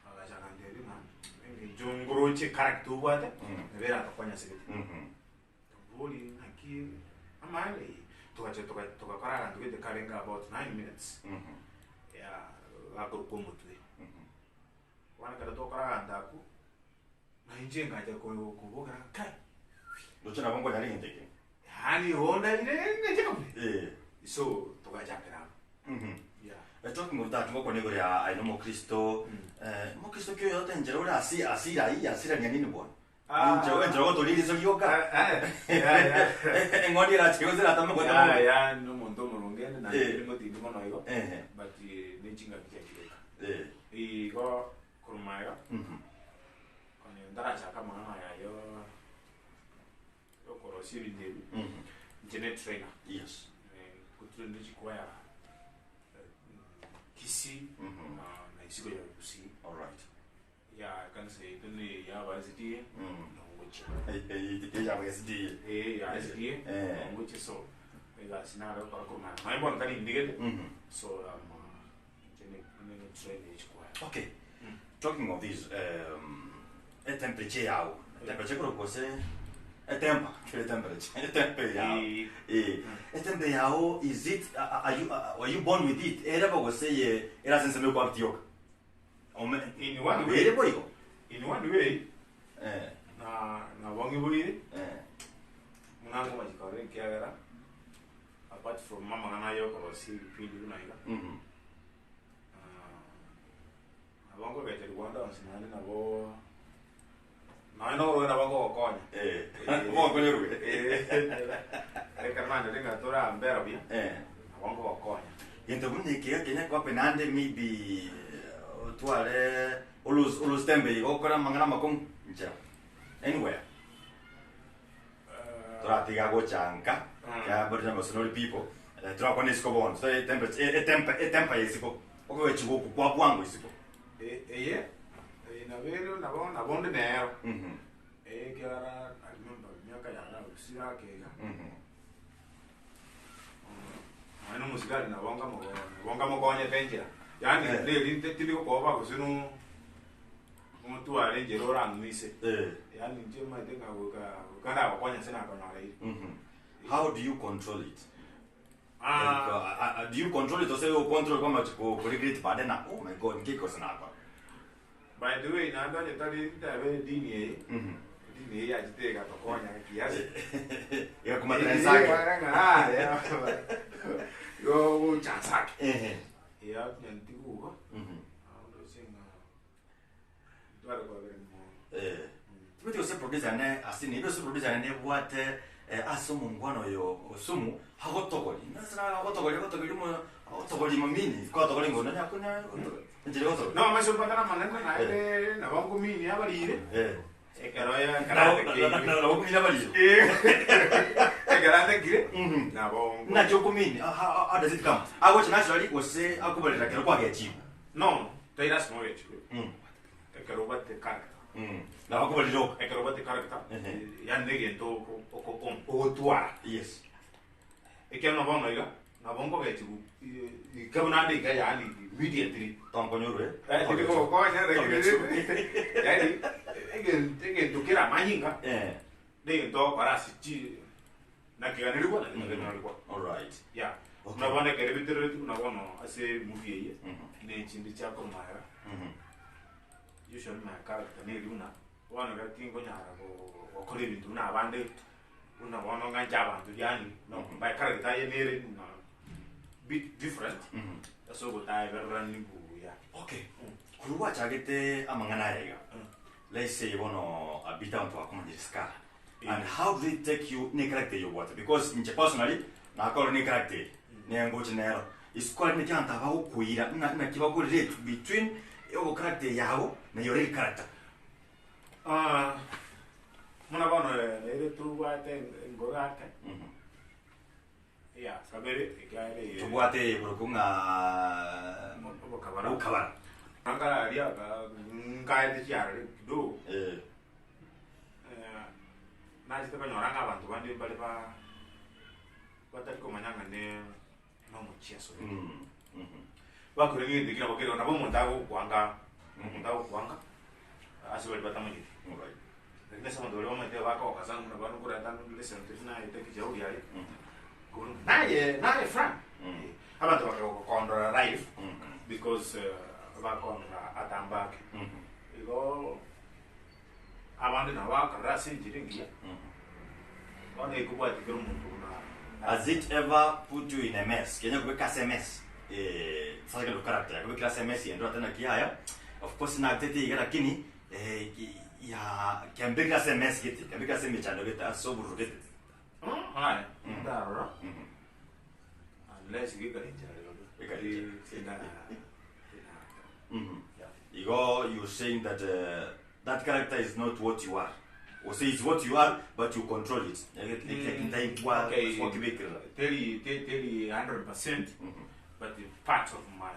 agacha agantebia ng'a engencho ngoroche character obwate nabo eratokonye ase gete. Nkamboria ng'aki amaene eh, togacha toga- togakora aganto gete karenge about 9 minutes ya gakorokwa omotwe. Bono ekero twakora aganto akwo, na inche ngacha ko- kobokera ng'a kai. Ndoche nabo nkonyara egento eke. Yaani igo ndaire ng'enche kabisa. Eh. So togachakera abwo. Yeah. Eh, talking of that, ngokwana igoro ya aye nomokristo, eh, omokristo ki oyote enchera ore ase asira ayio, asira nia nini bwana? Enchera enchera ogotoria eriso rioka. Eng'ondi erache gose eratame gotama Ya, omonto. ya, nomonto omoronge ende naende Eh. nimotindi mono igo, Ehe. but eh, ne chingaki chiachire iga. Eh. Igo korwa magega, Mhm. konye ntarachaka amang'ana aya yo yokorosia ebinto ebi, inche ne trainer. Yes. Ngotraine chikwaya Kisii na isiko ya Gusii. Alright. Ya ekanisa yaito ne ya aba SDA na ngochia. Ya SDA. Eh, ya SDA na ngochia so egasi nare gokora korwa magega. Nonye bono tari ndigete. So inche ne ne trainer ye chikwaya. Okay. Talking of this, um, etemperature yao, etemperature korwa gose etemper, kere temperature, etemper yao. Eh, etemper yao is it are you are you born with it? Ere bo gose ye era ase ensemo ekwabeti yoka. Ome In one way. Ere boigo. In one way. Eh. Na nabo ng'iboire. Eh. Buna nkomachika ore ekiagera apart from amang'ana aya okorosia ebipindi buna iga. Mhm. Nabo nkogecherigwa onde onsi naende nabo nonya norwere nabo nkogokonya. Eh, ogokonyorwe. Ekero nanyore ng'a torambera buya, Eh. nabo nkogokonya. Gento buna eke ekenya kwape naende maybe eh, otware olose olostembe igo okore amang'ana amakong'u inchera anywhere toratiga gocha nka kiagera bori nabasonori people eh, torakwana isiko bono so etemperature eh, etempa etempa ya isiko okogechigwa okwo kwa bwango isiko E- eye eye nabo ere nabo nabo onde nero Mhm. Eh, ekiagera I remember emiaka yane agusire ake iga Mhm. Nonya na omosigari nabo nkamogo nabo nkamokonyete enchera yaani Eh. neri nte tindi gokoba gose no omotware enchera orang'uise Eh. yaani inche omanyete ng'a goika goika ndagokonya ase nakonyoreire. Mhm. How do you control it? Ah. Like, uh, uh, do you control it ose o control kwama ko ko regret baadaye na oh my god nkikosa nakora. By the way naende onye tari ntebe edini eye, Mhm. edini eye yachete egatokonya kiasi. Igakumatera ensake. Igo gocha nsake. Ehe. Eya nyantiga igo. Mhm. gose producer yane ase nindi gose producer yane nebwate ase omongwana oyo Osumu agotogori nase agotogori agotogori omo agotogori mamini kwatogori ng'o nonya konya enchera egotogori. No amaiso mpaka namanene naende nabo nkominia abarire. Ekero Nabo okominia abarire. Ekero atekire nabo Naki okominia how does it come? Agocha naturally gose akobarera ekero kwagechigwe? No, tari lasima ogechigwe. Ekero obwate character. Nabo akobarera oka. Ekero obwate character, yaani na egento oko own ogotwara. Yes. Ekiagera bono iga, nabo nkogechigwa ika buna ande iga yaani immediately. Tonkonyorwe. Eh, tindi kogokonya lakini yaani egento egento kere amanyinga na egento ogokora ase chi nakeganerigwa na getakeganerigwa. Alright. Yeah. Buna bono ekero ebiterereti buna bono ase movie eye, na echinde chiakoromaya, usually my character neri buna bono iga tinkonyara gokora ebinto buna abande Buna bono ng'anche abanto yaani no my character aye nere buna bit different ase ogotaebererani buya. Okay, korwa gwachagete amang'ana aya iga, let's say bono a bit abanto bakomanyire Scar, and how do they take you ne character eye obwate? Because inche personally, nakorire ne character eye, nengoche nero, isiko aria naki abanto aba bagokoira, ng'a naki bakorelate between obo character eye yago na your real character. Buna bono ere tobwate engoro ake, ya kabere ekiagera eye. Tobwate eye korokwa ng'a Obokabara. Obokabara. Nkare aria nkaete chiarare kidogo. Nachete konyora ng'a abanto bande mbare ba batari komanya ng'a ne nomochiaso Bakore egento ekio nabo kere nabo omonto agokwanga, omonto agokwanga ase baria batamanyeti. Lakini ase abanto baria bamanyete bakogoka sana buna bono nkoreta listen to naye take jeuri aria, kobua naye naye Frank, abanto bakagokondora life because bakondora atambake. Igo abande nabo bakorora ase enchera engiya, bono ekobwatia kera omonto buna Has it ever put you in a mess? Kenya kubeka ase emess eh, sasa kendo character yakubekire ase emess yende orate naki yaya of course natete iga lakini eh, ki- ya kiambekire ase emess gete kiambekire ase emechando gete ase obororo gete Aya, ndarora unless gekarenchera Gekarenchera. Igo you saying that uh, that character is not what you are gose is what you are but you control it Mm, okay. wakibekirira Teri, te- teri 100% but part of my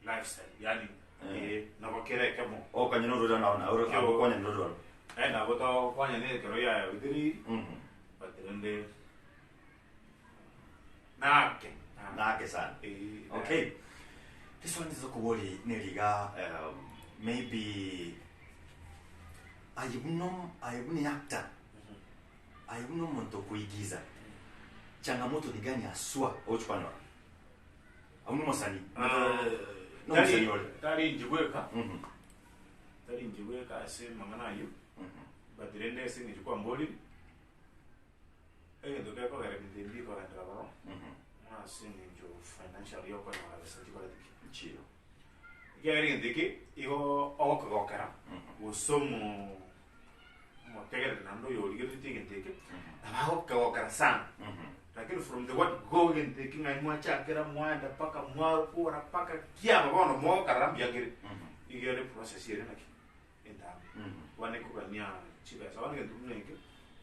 lifestyle yani eh, nabo kere ekemo okanye norora nao na Kio- okonya norora Eh, nabo tokonya ne ekero yaya bitiriri but rende Nake. Nake sana. Okay. This one is okobori neriga um, maybe aye buna aye buna actor aye buna omonto okoigiza changamoto ni gani aswa ogochikwanora abwo nomosani nomosani ore Tari inche bweka tari inche bweka ase amang'ana ayio but rende ase eng'encho kwamborire Egento gekogera ebinto ebi bikogenderera bono, ng'a ase eng'encho financially okonyora besa chikoreti ki? Chiro. Ekiagera egento eke igo ogokegokera gose omo omotegereri naende oyo origereretie egento eke, nabo agokegokera sana. Lakini from the word go egento eke ng'ai mwachakera mwaenda mpaka mwakora mpaka kiaba bono mogokarora mbuya kere, iga ere process ere naki? Entambe. Bono ekogania chibesa, bono egento buna eke,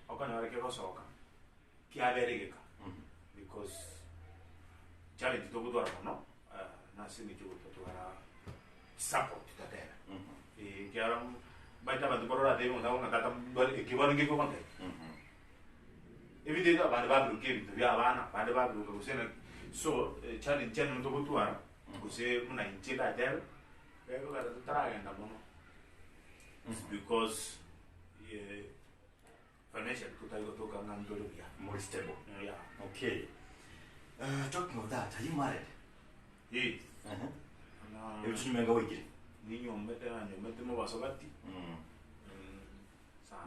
okonyora kegosoka, kiabera egeka, because challenge togotwara mono, nase eng'encho gototwara support totebe. Eh, ekiagera omanyete abanto mbaro oratebie omonto akoboria ng'a tata mbare eke bono ngeke ogontebia. Ebinto ebio abande babiruka ebinto bia abana, abande babiruka gose naki, so challenge enene togotwara, gose buna inche ndatebe. Gekogera totaragenda mono it's because eh, financially totari gotoka ng'a ntore buya. More stable. Yeah. Okay. Talking of that, are you married? Eh. Uh-huh. Na- Ebintu chimenga waikire. Ninyomete nanyomete mobasogati.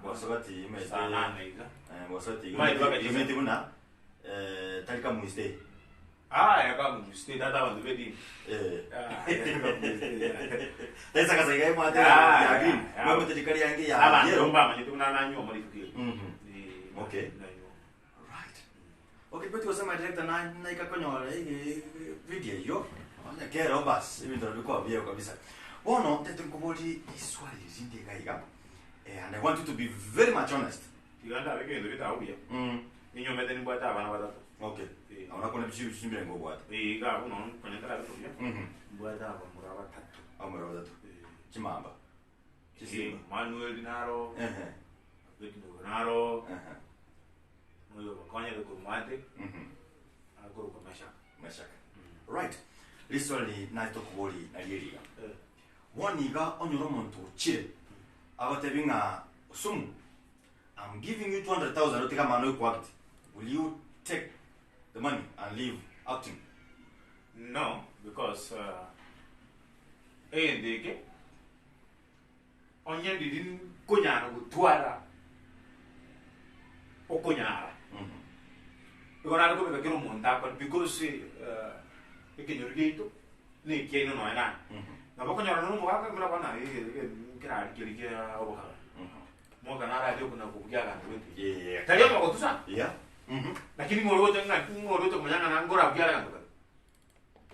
Bosogati imete. Saa nane iga. Eh, bosogati Maete bakachicha. imete buna eh tari kamuiste. Ah, yakamu state ata abanto b'edini. Eh. Ah, yakamu state. Esakasa iga emwate Ah, ya green. ah, ah. Mwemete rikari yange ya Abanto yellow. mbamanyete buna nanywa rituko eri. Mhm. Eh, Okay. nanywa. Right. Okay, but osema director na naika konyora eh, video iyo. Onye kero bas ebinto bikwa bio kabisa. Bono tete nkobori iswali rinde iga iga. Eh, and I want you to be very much honest. Tiga ndabe egento getabe buya. Mm. Ninyomete nimbwate abana batato. Okay. Eh. Abana kone bichi bichi ngo bwate. Eh, iga abwo nonya konya ntarabe buya. Mhm. Mbwate abamura batato. Abamura batato. Eh. Chimamba. Chisimba. Manuel naro. Ehe. Abednego naro. Ehe. Noyo bakonyete korwa mwate. Mhm. Akorokwa Meshaka. Meshaka. Right. Riswali naitokobori narieriga. Eh. Bono iga onyore omonto ochire agotebi ng'a Osumu I'm giving you 200,000 otige amang'ana oikoact will you take the money and leave acting? No, because uh, egento eke onye ndiri nkonyara gotwara okonyara igo nare kobeka kera omonto akore because uh, ekenyoro giaito na ekiaino nonya nane. Nabo okonyora nore omogaka buna bono nkerari keria kia obokaba. Omogaka naro aria okona kobugia aganto gete. Yeah. Tari omogotu sana. Yeah. Lakini ng'o oroche ng'a ng'o oroche komanya ng'a nang'o orabugie are aganto karia.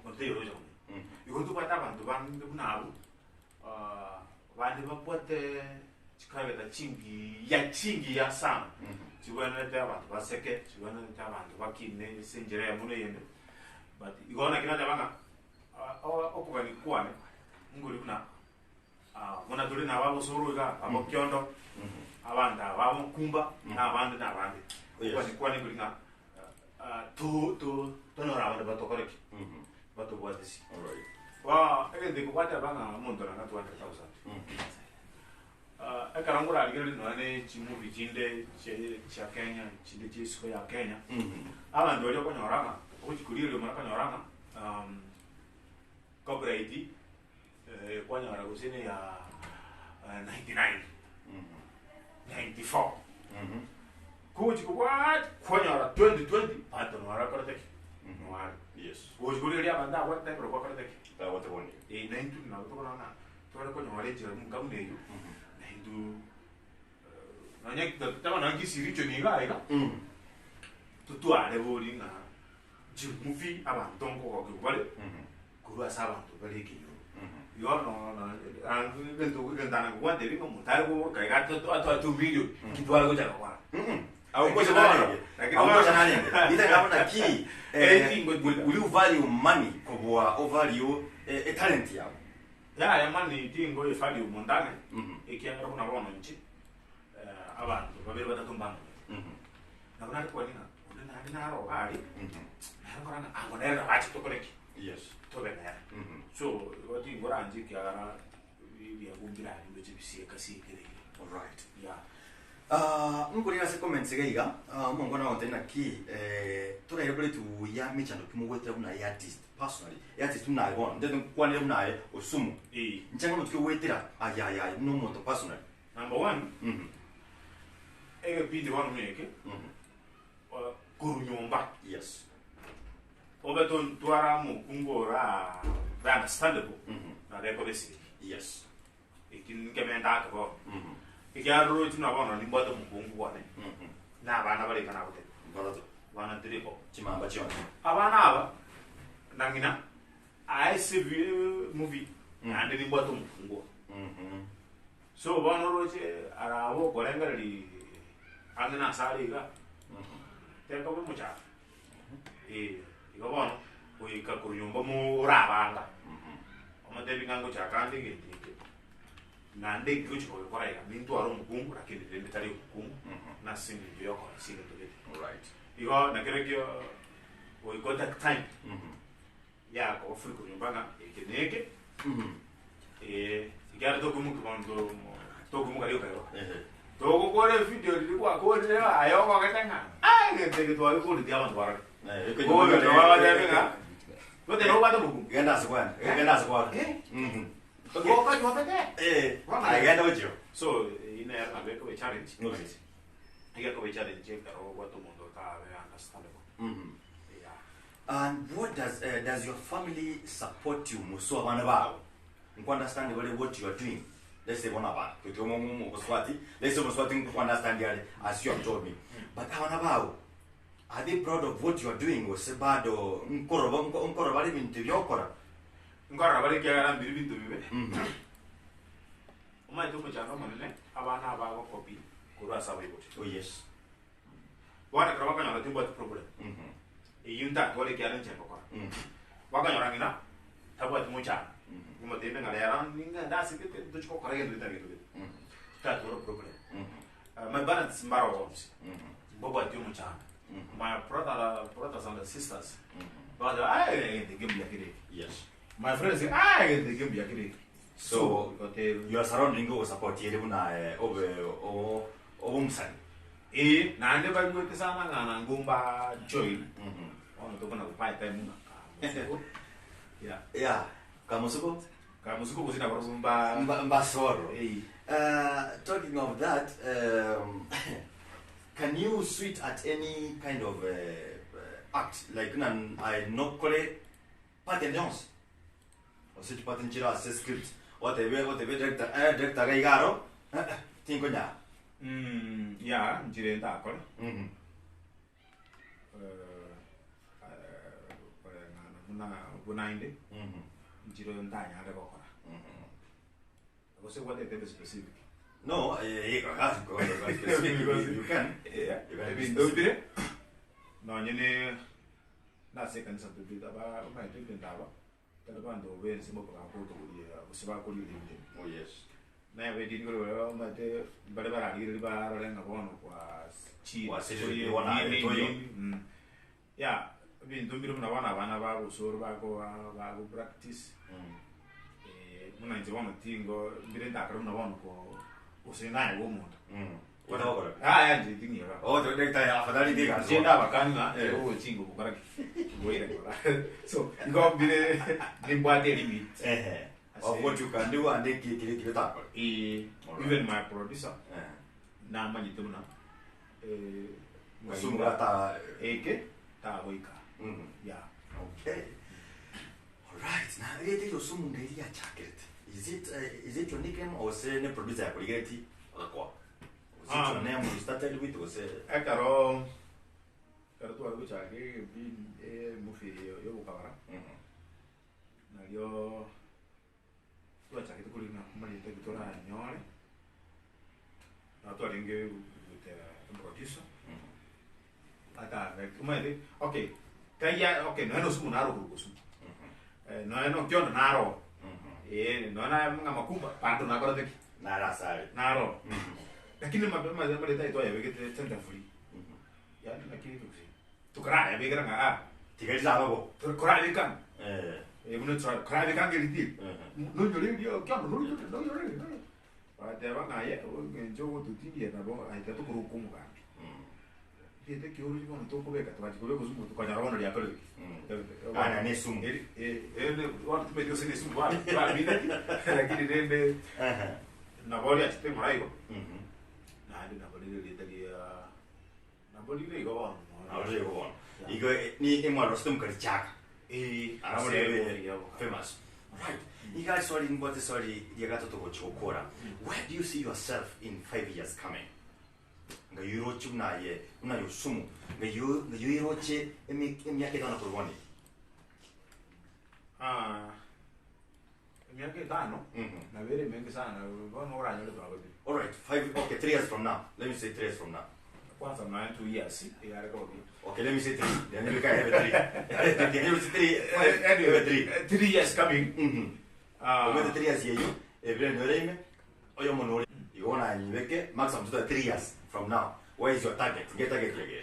Onde taiyo oroche komanya. Igo ntobwate abanto bande buna abwo, bande babwate chikareta chingiya chingiya sana, chibwenerete abanto baseke, chibwenerete abanto bakine ase enchera eyemo na eyende, but igo naki nateba ng'a okogania kwane nkori buna buna tore nabo abosoro iga, abokiondo, abanto aba abakumba, na abande na abande. Okogania kwane nkori ng'a to to tonyore abanto batokore ki? Batobwatisi. Bono egento eke gwateba ng'a omonto nanga 200,000. Ekero nkorarigereria nonya ne chimovie chinde chia chia Kenya, chinde chia isiko ya Kenya, abanto baria okonyora ng'a ogochi korigereria omanye okonyora ng'a copyright kwanyora gose ne ya 99, 94, kogochi kobwatia kwanyora 2020 but nore akorete ki? Noare. Yes. Gochi korigereria abanto abwo ekero bakorete ki? Babwate boni. Eh, naintwe nabo tokorora ng'a tware konyora enchera buna buna eyio, naintwe nonya totaba nonya kisiricho nigo iga, totware bori ng'a chimufi abanto nkogokigwa bare, korwa ase abanto bare ekenyoro. Igo egento egento nagokwantebi ng'a omonto are koboka iga atoe two million, nki tware gochaka gokora? Agokocha narenge. Agokocha narenge. Ita ngabo naki eh, will, will you value money kobua o value eh, e talent yabo? Yaya money tingo e value omonto ane, ekiagera buna bono inche abanto babere batato mbamanyete. Nabo nare kwania ng'a onde naende naro iga aria, nere nkora ng'a ango nere nabo ache tokore ki? Yes. Tobe nere. So igo tingoranche ekiagera ebiago mbirari ndoche bisieka siekere iga. Alright. Yeah. Ah, nkorire ase comments iga iga, ah, omongwana agontebia naki eh, toraire kore tuya mechando ki mogwetera buna aye artist personally, artist buna aye bono, ntete nkokwanere buna aye Osumu. Eh. Nchangamoto ki ogwetera aye aye aye buna omonto personally. Number one, egepindi bono buna eke, korwa nyomba. Yes. Obe tontwara omokungu ora be understandable, nabo ekoba esegi. Yes. Eki nkementa ake bono. Ekiagera oroche buna bono nimbwate omokungu bwane, na abana bare iga nagotebia. Batato. Abana tiriko. Chimamba chionsi. Abana aba, na ng'ina, aye ase movie, naende nimbwate omokungu one. So bono oroche arabe okorengereria ang'e nase are iga, tekoba omochando. Eh, igo bono, goika korwa nyomba mo orabanga, omotebi ng'a ngochaka ande egento eke, naende eki gochia kogekora iga, nintware omokungu lakini rende tari omokungu, nase eng'encho ya okorosia egento gete. Alright. Igo nakerokio goika otake time, yakoba free korwa nyomba ng'a eke na eke, ekiagera tokoimokia banto tokoimoka rioka igo. Togokora evideo riria gwakorire aye ogogete ng'a ah egento eke twagekoretie abanto barore. Bono tobabatebie ng'a gose nobwate omokungu. Genda ase kwane. Genda ase kwane. Okay. Gokonywa Eh, aye genda gochio. So eyio nere nabo ekoba echallenge. Okay. Iga ekoba echallenge ekero obwate omonto otabe understandable. Yeah. And what does uh, does your family support you muso abana bago? Nku understand bare what you are doing. Let's say bona abana. Totiga mo mo moswati. Let's say moswati nku understand yale as you have told me. But abana bago are they proud of what you are doing gose bado nkoroba nkoroba bare ebinto ebi okora? Nkorora bare ekiagera mbiri binto bibe. Omanyete omochando omonene abana aba bagokopi korwa ase abaibori. Oh yes. Bono ekero bakonyora timbwati problem, eyio ntatware ekiagera inche ngokora. Bakonyora ng'ina tabwati mochando, ngomotebia ng'a rero ningende ase gete ntochi gokora egento gete na gento gete, titatwara problem. My parents mbaro bonsi, mbabwati omochando. My brother, brothers and sisters, bagoteba aye egento eke mbuya kere eke. Yes. My friends aye egento eke mbuya kere eke. So, your surrounding ogosapotiere buna obe obe omusani. Ee, naende baigwete sana ng'a nang'o mba join, bono tokona gopaa etime ng'a kamosuko, yeah. Yeah, kamosuko? Kamosuko gose nabarobwo mba. Mba mbasoro. Ee. Talking of that, can you sweet at any kind of act like buna aye nokore part ende yonsi? Gose chipati nchire ase script otebe otebe director eh director iga iga aro eh eh tinkonyara. Mm, yeah, nchire ntakore. Mhm. Koreng'ana buna buna inde, Mhm. nchire ntanyare gokora. Mhm. Gose gwatete ebe specific. No, eh, eh, specific, you can. Yeah, You can be ebinto specific. bire nonye ne nase ekanisa tobete aba omanyete ebinto aba tari banto bensi boka bakotogoria gose bakorigereria ebinto ebi. Oh yes. Naye edini kore baria omanyete mbare bararigereria barore ng'a bono kwa chiri Kwasirire bono aye toyo. Yeah, ebinto mbire buna bono abana bagosoro bakoba bago practice buna inche bono tingo mbire ntakore buna bono ko gose naye bwa omonto. Otagokora? Yaya inche ting'ieba. Oh, daktari afadhali ndiga. Inche ndabakani ng'a Eh. ogochi ngokora ki? Ngoire ngora. So igo mbire nimbwate limit. Ehe. Of what you can do and kiri kiri kiri otakore. Eh, Alright. even my producer Eh. namanyete buna eh, Osumura ta eke tagoika. Mhm. Yeah. Okay. Alright. Na rete yo sumu ngeri ya chakrete. Is it is it your nickname or say ne producer ya kurigereti akwa? Is it your name you started with or say Ekero ekero tware gochaka ebi emovie eye ya obokabara, nario twachagete korina amarioto ekero toranyore, nabo twarenge with eproducer, atanga omanyete okay, taiya okay nonya na osumu naro okorokwa osumu, nonya na okiondo naro oo, eh, nonya na ng'a makumba bado nakorete ki? Naro asare. Naro oo. Lakini amarioto aye twayabegete tentatively, yaani naki gose. Tokarayabekera ng'a aa. Tiga risaba bo. Tokorabeka ng'a. Eh. Eh, buna tora korabeka ng'a eriti eri. Nonyore erio kiondo nonyore nonyore nonyore. Bagateba ng'a aye eng'encho ogototindia nabo aye tiga tokoroka omogambi. Rieta ekiorochi bono tokobeka togachia kobeka osumu tokanyora bono riakorire ki? Ana ne esumu. Eri eh eh bono timanyeti gose ne esumu bamineti lakini rende nabo riachete ng'ora igo. Naende nabo rire erieta ria Nabo rire igo bono mono. Nabo rire igo bono. Igo ni emwarosete mokarichaka. Eh, Ara ase murebe movie ya obokabara. famous. Right. Iga sorry nimbwate sorry ria gatato gochi gokora. Where do you see yourself in 5 years coming? Nga yuroche buna aye, buna yosumu. Nga yu nga yuiroche emi emiaka etano korwa bono iga. Ah, emiaka etano, nabo ere emenge sana, bono oranyore twagotire. Alright, five, okay, 3 years from now. Let me say 3 years from now. Kwanza nonya 2 years, eyare koba buya. Okay, let me say 3. Then we can have 3. Can you say 3? Five, Anyway, have 3. 3 years coming. Ah. Omwete 3 years yeyo, ebire nyore ime, oyo mono ori. Igo na nyibeke maximum to 3 years from now. Where is your target? Get target yake.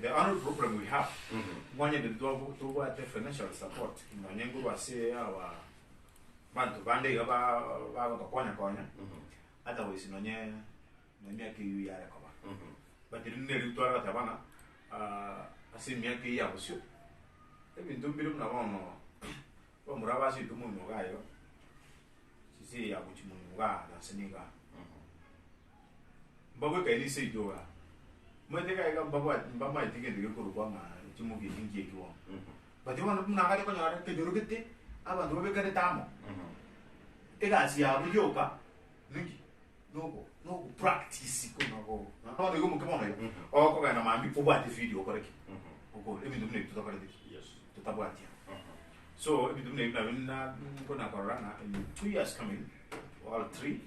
The only problem we have, mwanye ndi tobwate financial support, nonye nkorwa ase aba banto bande iga bagotokonya konya, otherwise nonye nemiaka eywo yare koba. But rinde neri tware goteba ng'a ase emiaka eywo ya bosio, ebinto mbire buna bono, bamura basete omonwa iga igo, sisi ya gochia monwa igaa nase niga. Mbabwekaine ase intwe igaa. Omanyete iga iga mbabwati mbamaeti gento gekorokwa ng'a. Chimovie echi nki eki bono. But bono buna akare konyora ekenyoro gete, abanto babekanete amo, egasi yabo yoka ninki? Nogo nogo practice kona go bono igo omoke bono iga, okogenda mambia obwate evideo okore ki? Okore ebinto buna ebi totakoreti ki? Totabwati amo. So ebinto buna ebi nabio na nkona korora ng'a in 2 years coming or 3,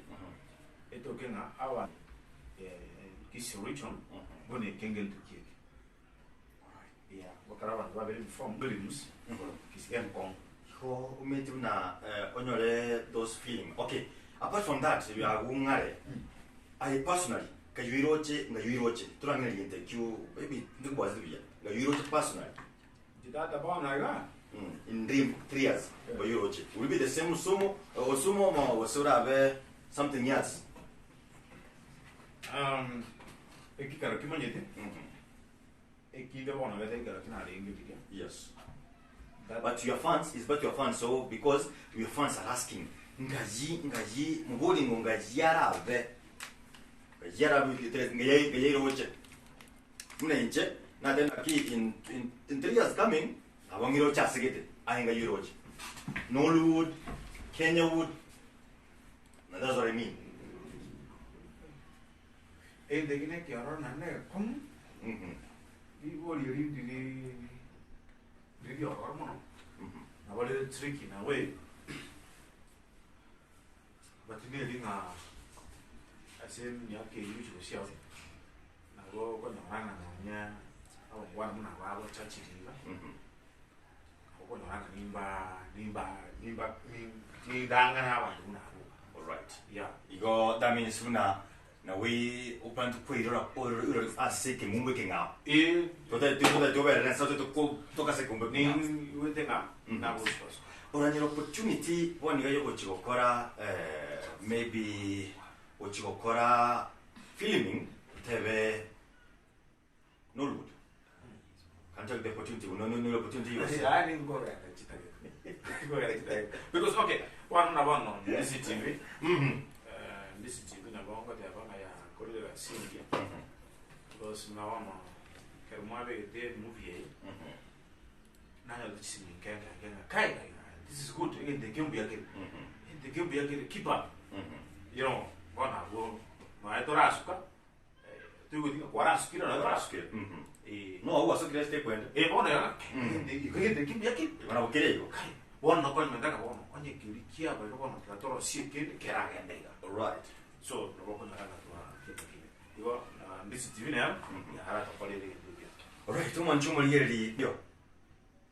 etoke ng'a aba Kisii region bono ekengento kieke. Yeah, gokera abanto babere before films Kisii enkong'u. Igo omanyete buna onyore those feeling okay apart from that agwo ng'are aye personally ngayuiroche ngayuiroche torang'ina gento ekio maybe ndikobwateti buya ngayuiroche personally. Inche tata bono iga. In 3 years ngayuiroche will be the same Osumo Osumo omo gose orabe something else? Ekikaro kimanyete ekinde bono gete ekero kinarenge riria. Yes. But your fans is but your fans so because your fans are asking ngayi ngayi mubori ngo ngayi arabe ngayi arabe ngayi ngayi roche muna inche nate naki in 3 years coming abo ngiroche asegete aye ngayi roche Nollywood, Kenyawood. Now that's what I mean. Egento eki nekiororo naende negekong'u, ribori eri ndiri riri riororo mono, nabo rire tricky in a way, but neri ng'a ase emiaka eywo gochia gosiao, nabo okonyora ng'a nonya abangwana buna aba abachachiri iga, okonyora ng'a nimba nimba nimba nindang'ane abanto buna abwo. Alright. Yeah. Igo that means buna nawe opanto koirora oirore ase ekeng'umbu ekeng'ao. Eh. Totari totari toberere nse tote tokase ekeng'umbu ekeng'ao. Niwete ng'a nagosuka suka. Oranyora opportunity bono iga yogochi gokora maybe gochi gokora filming otebe Nollywood. Can take the opportunity no no no opportunity yose. Yaani nkogenda chitageka. Nkogenda chitageka. Because okay, bono na bono Ndisi TV. Ndisi TV nabo ngoteba ng'a yakorire gasi engiya. Because buna bono ekero mwabegete movie eye, nanyora chisimi nke nke nke ng'a kai kai kai this is good egento eke mbuya kere. Egento eke mbuya kere keep up. Bono abwo nonya torasuka toigweti ng'a kwarasukire nonya torasukire. No agwo gwasukire ase tekwenda. Eh bono iga egento egento eke mbuya kere. Igo nabo kere igo. Kai bono nokonyora ng'a bono onye keria kiabaire bono tiga torosie ekende keragende iga. Alright. So nabo okonyora ng'a twa kende kebe. Igo Ndisi TV nero yaratokorire egento ekio. Alright, omwanchi omorigereria yo.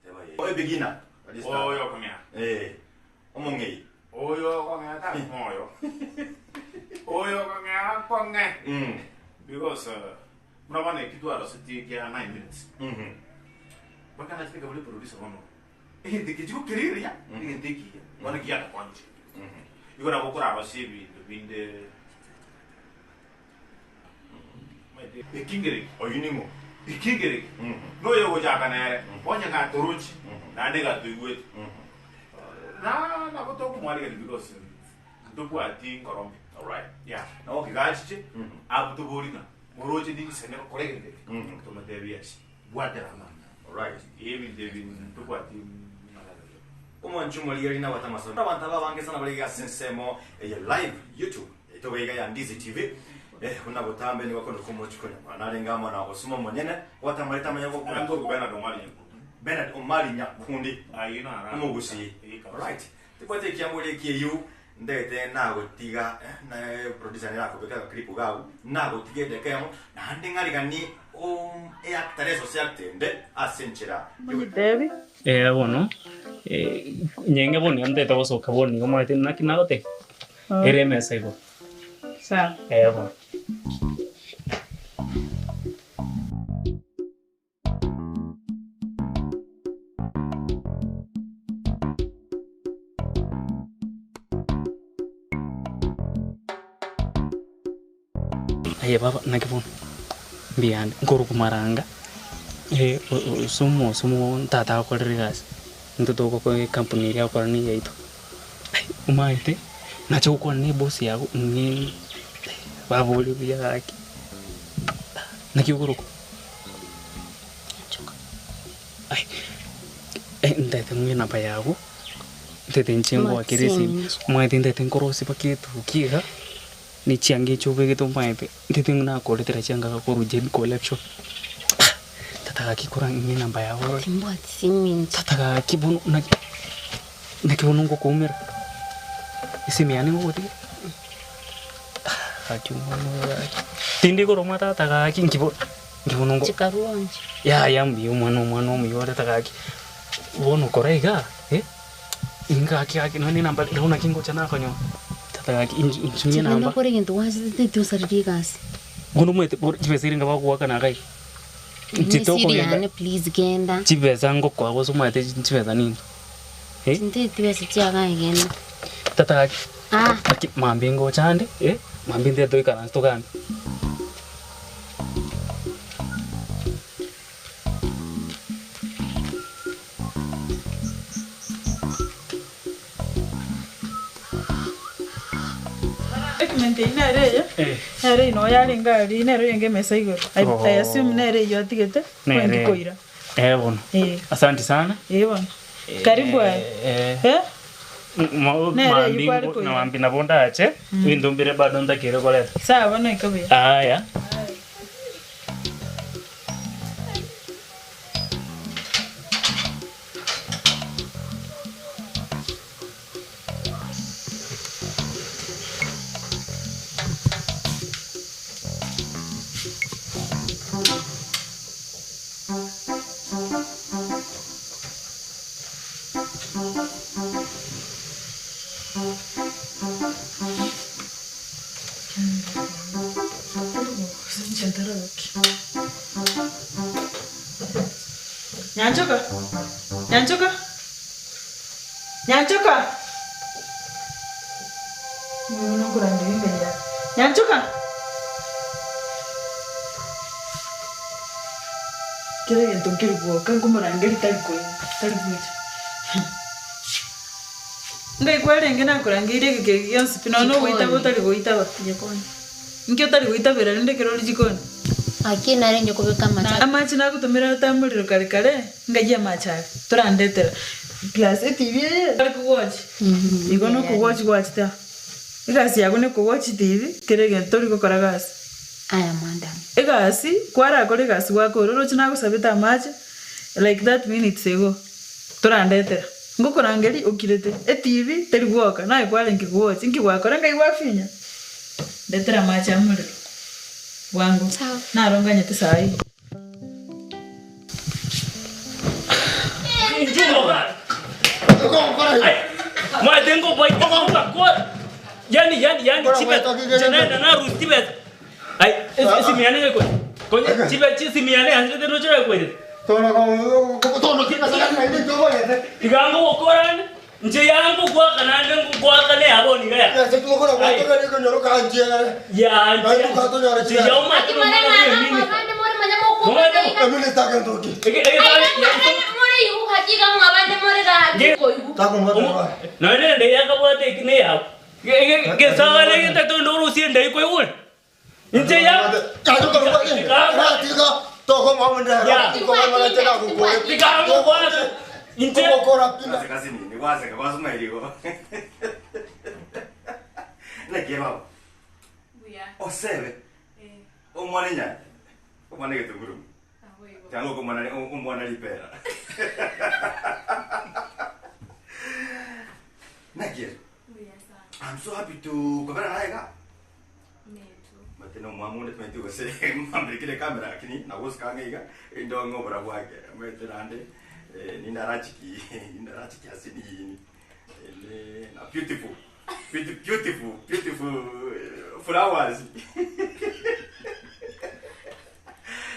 Teba ye. Oyo beginner. Oyo okong'ea. Eh. Omong'ei. Oyo okong'ea tari moyo. Oyo okong'ea akong'e. Because buna bono eki twarosetie kia 9 minutes. Mpaka nachete nkabuna eproducer bono. Egento eke chigokeriria, egento ekiya. Bono giatokonyire. Igo nabo okorarosie ebinto binde. Ekingereki. Oyio ning'o? Ekingereki. Noyo ogochaka nere, onye gatorochi, naende gatoigwete. Na nabo tokomwarigania because ntobwati nkoro mbe. Alright. Yeah. Okay, gachiche, abwo tobori ng'a moroche ningisane gokora egento eke. Tomotebi yes. Bwatera amang'ana. Alright. Ebinto ebi ntobwati mang'ana. Omwanchi omorigereria nabwate amasomo. Abanto aba abange sana bare iga ase ensemo eye live YouTube. Etobe iga ya Ndizi TV. Eh, buna botambe nigo akonde komochi konyakora. Narenge amo na Osuma omonyene, gwatamarete amanya gokora. Nkoru Bernard Omari Nyakundi. Bernard Omari Nyakundi. Ayio nara. Omogusii. Alright. Tibwate ekiambori eki eyio ndagete nagotiga eh, na producer nere akobeka agaclip gago nagotiga edaka eyemo naende ng'arigani um, eactress ase actende ase enchera Monyetebi. Eh bono, nyenge bono iga ntagete gosoka bono iga omanyete naki nagoteba, ere emesa igoro. Sawa. Eh bono. Aye baba naki bono, mbuyande, nkorwa maranga, osumo osumo tata agokorera egasi, intwe togokora ekampuni eria agokora na eyaito. Ai omanyete, nacha gokwana na eboss yago ng'e baborie buya gaki, naki okorokwa? Nyanchoka. Ntaete ng'we enamba yago, ntaete inche ngoakere esimi, omanyete ntaete nkorosie mpaka etuki iga, na echianga echi obegete omanyete, ntaete nakoretera chianga iga korwa Jane collection, ah tata gaki kora ng'e enamba yago orore. Timbwati simu inche. Tata gaki bono naki naki bono ngokoumera, esimi yane ngogotiga? Ah gaki omwana oyo gaki, tindi koromwa tata gaki nki bono. Chikarua inche. Yaya mbuya omwana omwana omuya ore gaki bono kora iga eh, ingaki gaki nonye nenamba rero naki ngocha nakonyora tata gaki inchu inchung'e Chigenda enamba. okore egento gwanchete tiosariri egasi. Bono omanyete bono chibesa eria bagoakana iga iga, inche Esiri tokogenda yane please genda. chibesa ngokoa gose omanyete chibesa ninto eh. Tinteti besa chiagaye genda. Tata gaki Ah. gaki mambia ngocha ande eh, mambia nte toikaranse togambe. Document eyio nere eye, nere eye noo yarenge aria, nere oyenge emesa igoro. I I assume nere eyio atigete, Nere. kwenki koira. Eh bono. Eh. Asanti sana. Eh bono. Karibu aye. Eh. Eh? Nere eyio kware koira. Mambi nabo ndache, ebinto mbire bado ntakere koreta. Sawa bono ika buya. Aya. Nyanchoka, Nyanchoka, Nyanchoka! Oyo nokorangeria imbere yane. Nyanchoka! Kera egento nkeri gwoka nkomorangeria tari koigwa, tari gocha. Ngai kwarenge nakorangeire egeka eke gionsi pi nonya nogoitaba otari goitaba. Inki otari goitabera rende ekero ore jikoni? Aki narenge kobeka amache. Amache nagotomera atamorero kare kare, ngayie amache aria, torandetera plus etv eye tari kogwatch, igo na okogwatch gwachete aa. Egasi yago na okogwatch etv, kera egento tori gokora gasi. Aya madam. Egasi, kwarakora egasi gwakora, oroche nagosabete amache like that minutes ago, torandetera. Ngokorangeria okirete, etv teri gwoka, naye kwarenge kogwatch, inki gwakora ngai gwafinya? Ndetera amache amorero bwango, naro nganyete saa eye. Inche yango goaka naende ngoaka neyabo niga ya. Ya inche ya omwake nomwana bwe eminista. Nonya nende yakabwate eki neyabo. Gesagane getato onde orusie endai koigure. Inche ya Naki baba? Osebe. Omwana enyanya. Omwana egetunguru. Tianga okomwana omwana ripera. Naki? I'm so happy to kobera naye iga. Mate nomwamo onde timanyeti gose mbambekire camera lakini nagosika ang'e iga erinde ong'e obora bwake. Omanyete naende nindarachiki nindarachiki ase nini na beautiful beautiful beautiful flowers.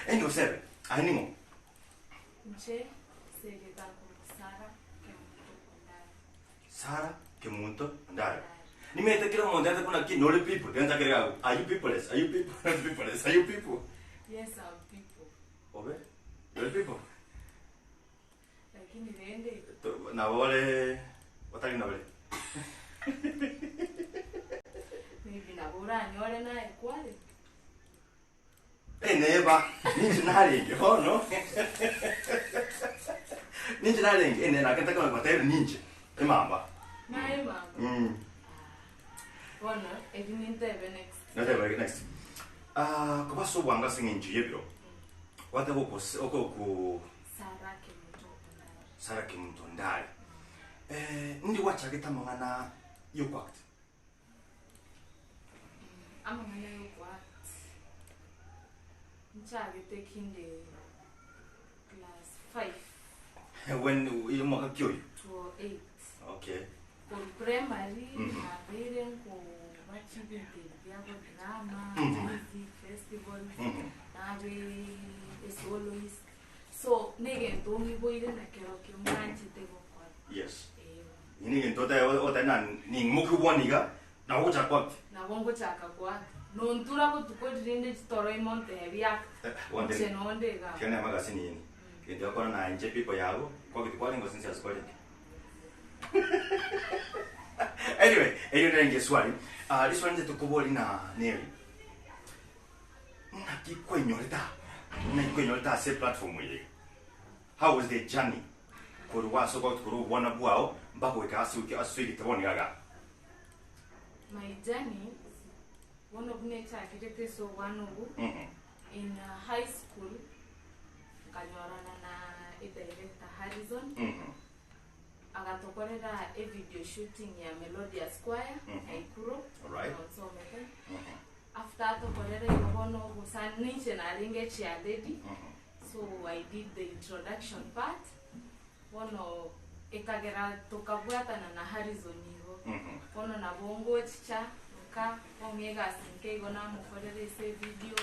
Anyway osebe, aye ning'o? Inche segeta nkorokwa Sarah Kemunto Ondari. Sarah Kemunto Ondari. Nimanyete kera omonto aete buna ki nore people tiga nchakere iga are you peopleless are you people not peopleless are you people? Yes I'm people. Obe you're people? Lakini rende. Nabo bare batari nabare. Maybe nabo oranyore naye kware. Neba, ninche narenge bono. Ninche narenge ene nake ntakana gobatebia ninche emamba. Naye mama. Bono eri nintebe next. Natebe next. Ah, koba ase obwango ase eng'encho y'ebiro. Gwateba okose okoku Sarah Kemunto Ondari. Sarah Kemunto Ondari. Eh, ndi gwachagete amang'ana y'okoact? Amang'ana y'okoact nchagete kinde class 5. When omwaka ki oyo? 208. Okay. Korwa primary nabeire nkoba chibinto ebi biabo drama, music festivals, nabe esoloist. So negento ong'iboire nakerokio ng'anchete gokora. Yes. Inye negento otae otae na ning'imoki obwane iga, nabo ogochaka koact. Nabo ngochaka koact. Nontura botuko rirende chitoro ime ontebi act. Inche nonde iga. Tiga neme egasi nini. Egento gekora naye inche people yago, kwagete kwarenge gose inse ase kwarenge. Anyway, erio nerenge eswali. Ah, riswali inche tokoboria ng'a neri. Ng'aki kwainyorete aa? Ng'aki kwainyorete ase eplatform eye iga? How was the journey korwa ase ogotu korwa obwana bwao mpaka goika ase oike ase oigete bono iga igaa? My journey bono buna echakerete ase obwana obwo, in high school nkanyorana na edirector Harrison, agatokorera evideo shooting ya Melodious Choir Naikuro, nonsomete. After atokorera igo bono gose ninche narenge echairlady, so I did the introduction part, bono ekagera tokabwatana na Harrison igo. Bono nabo ngochicha nka ong'e egasi nke igo namokorera ase evideo,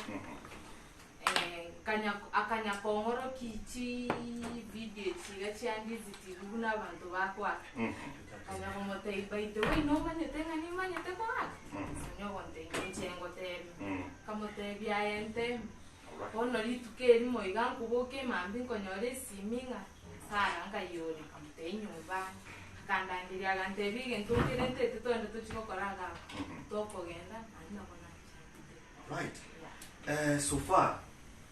nkanya akanya kong'orokia chivideo echi iga chia Ndizi TV buna abanto bakoaka. Nkanya komotebia by the way nomanyete ng'a nimanyete koaka? Ase ogontebia inche ngotebie. Nkamotebia aye nteme. Bono rituko erimo iga nkoboka emambia nkonyora esimi ng'a Sarah nkai ore? Nkamotebia nyomba ande. Akandangeria agantebia egento nkere ntete togende tochie gokora iga abwo. Tokogenda naende nabo nachakete. Right. Eh, so far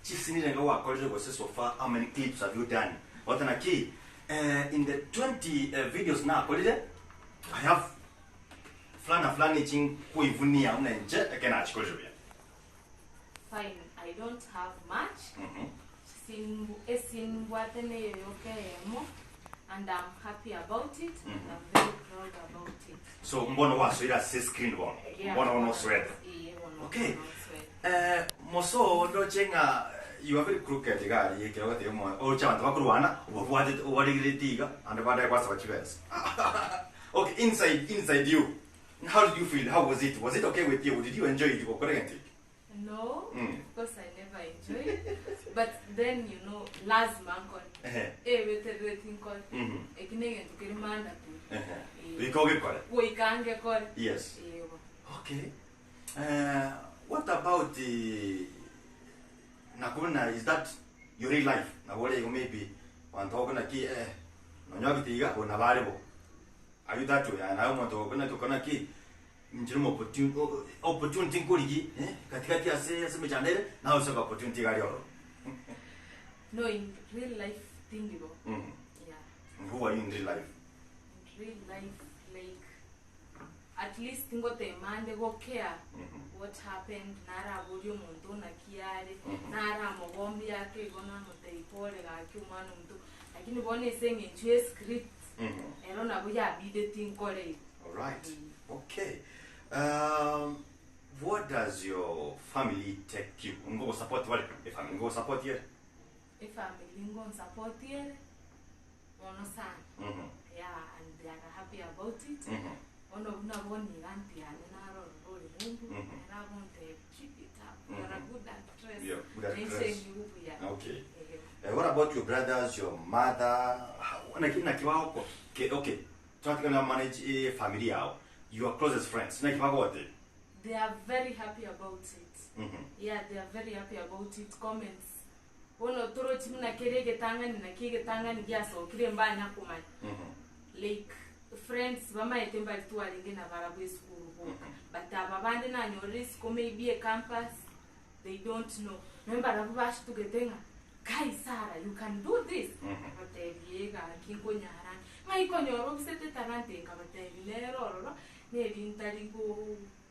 chisini renge gwakorire gose so far how many clips have you done? Goteba naki eh, in the 20 eh, videos nakorire I have fulani na fulani echi nkoivunia buna inche ekero nachikorire buya. Fine, I don't have much. Chisini esini mbwate neye yoka eyemo and I'm happy about it and I'm very proud about it. So mbono gwasoire ase screen bono. Yeah. Mbono bono osoete. Ee, bono Okay. bono nsoete. Eh, moso ndoche ng'a you are very crooked iga aria ekero ogotebia omo oche abanto bakorwana obabwatete obarigereti iga ande baadaye gwasaba chibesa. Okay, inside inside you how did you feel? How was it? Was it okay with you? Did you enjoy it gokora egento eke? No, of course I never enjoyed. But then you know, lazima nkore. Ehe. Ebeterereti nkore. Eki negento kere mandatory. Ehe. Eh. Goika ogekore. Goika ngekore. Yes. Yebo. Okay. Eh, what about eh, nakobuna is that your real life? Nabo ore igo maybe abanto bakobuna ki eh nonya ogite iga oyo nabo are bo. Are you that way? Aye naye omonto okobuna ki okobuna ki Inche nomo opportunity nkorigi eh, katikati ase ase emechando ere, naye ose opportunity iga aria ororo. No, in real life tindi bo. Yeah. Who are you in real life? In real life, like, at least ngotema nde gokea what happened, naraboria omonto naki are, naramogombi ake igo namotebia pole gaki omwana omonto, lakini bono ase eng'encho ya escript, ero nabo yabideti nkore igo. Alright. Okay. Um, what does your family take you? Ngo support wale? E family ngo support yere? Efamily ngonsupport ere mono sana. Yeah, and they are happy about it. Bono buna bono iga aunty yane naro ororo ore ng'umbu, nere agontebia keep it up, you are a good actress. Yeah, good Nainche actress. nigwe buya. Okay. Ehe. Eh, what about your brothers, your mother? How- Naki naki wako? Okay, okay. Twatigana na manage eh, family yao. Your closest friends. Naki bagote. They are very happy about it. Yeah, they are very happy about it. Comments. Bono torochi buna kere egetang'ani naki egetang'ani giasokire mbanya komanya. Like friends bamaete mbari twarenge nabarabwo esukuru boka. But aba bande nanyorire isiko maybe ecampus they don't know. Nonya mbarabwo bashitugete ng'a. Kai Sarah you can do this, nkabatebia ee gaki nkonyara nde. Ng'ai konyora obisete etalanta eye nkabatebia nere ororo, neri ntari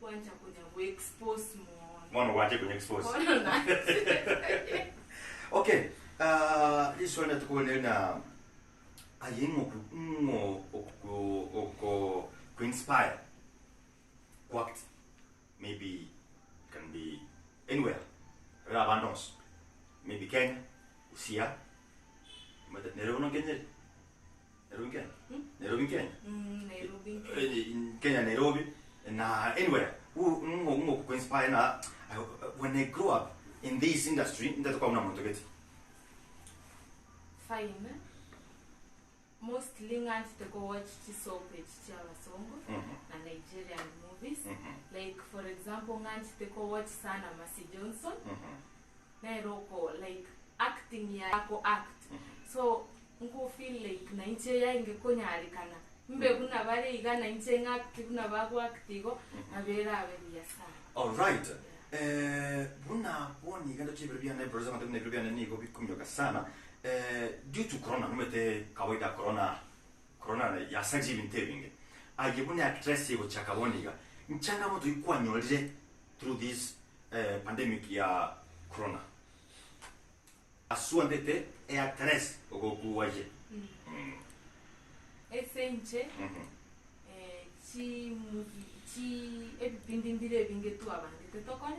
gwancha konya go expose mono. Bono gwanchire konya expose. Bono nanchire. Okay, ah, riswali ndatokoboria neri na aye ng'o ng'o oko oko inspire Kwact maybe can be anywhere ere abande onsi maybe Kenya, Busia, omanyete Nairobi no Kenya ere? Nairobi Kenya? Nairobi Kenya? Nairobi Kenya. Kenya Nairobi na anywhere who ng'o ng'o ko inspire na when I grow up in this industry ntete koba buna monto gete. Fine. Mostly ng'anchete ko watch chi soap echi chia abasongo na Nigerian movies like for example ng'anchete ko watch sana Mercy Johnson nere oko like acting yaye ako act so nko feel like nainche yainge konyarekana mbe buna bare iga nainche ng'acte buna bago act igo nabo erabe buya sana. Alright, buna bono iga ndoche ebiro biane ebiro abanto buna ebiro biane nigo bikominyoka sana due to corona nomanyete kawaida corona corona yasaria ebinto ebinge aye buna actress egochaka bono iga nchangamoto ki kwanyorire through this pandemic ya corona asuantete eactress ogokwa aye. Ase inche chi movie chi ebipindi mbire ebinge twabangete tokore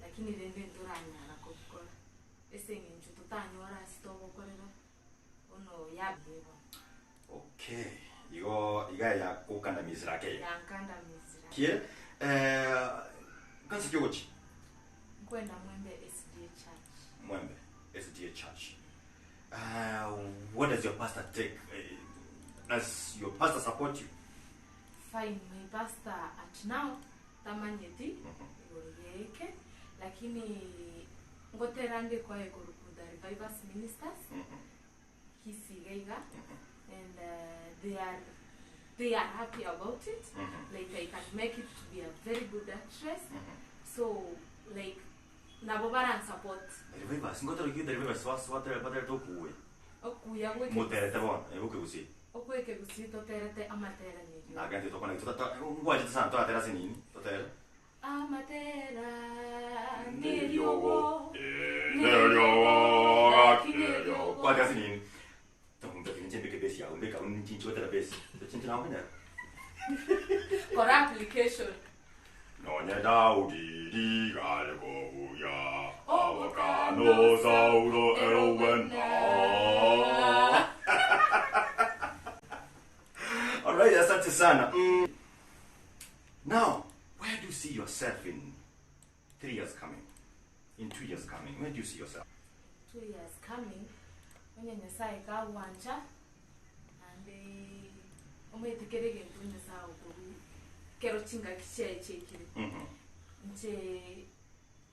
lakini rende ntoranyara kobikora ase eng'encho totanyora ase togokorera bono yabeire bono. Okay, igo iga yakokandamizire ake iga. Yankandamizire ake. Kie, nkanse ki ogochia? Nkwenda Mwembe SDA Church. Mwembe SDA Church. What does your pastor take? Does your pastor support you? Fine, my pastor at now tamanyeti igoro riaike lakini ngotera nde kwaye korokwa The Revivers Ministers Kisii iga iga and they are they are happy about it like I can make it to be a very good actress so like nabo baransupport. The Revivers, ngotera ki The Revivers baterete okuya? Okuya gweke Moterete bono, eboke gusii. Okweke gusii toterete amatera neriogi. Nagentete tokona ki totata ngwachete sana toratera ase nini totere. Amatera neriogo Neriogo gaki neriogo kwatera ase nini Tombeke ninche mbeke base yago mbeke abwo ninche inche gotera base chinche nabo nkonyara. Kora application. Nonye Daudi rigare kobuya obokano Saulo erogwena. Alright, asante sana. Now, where do you see yourself in 3 years coming? In 2 years coming, where do you see yourself? 2 years coming, onye Nyasaye kagwancha, naende omanyete kera egento Nyasaye agokorwa ekero chingaki chiaye chiaikire. Inche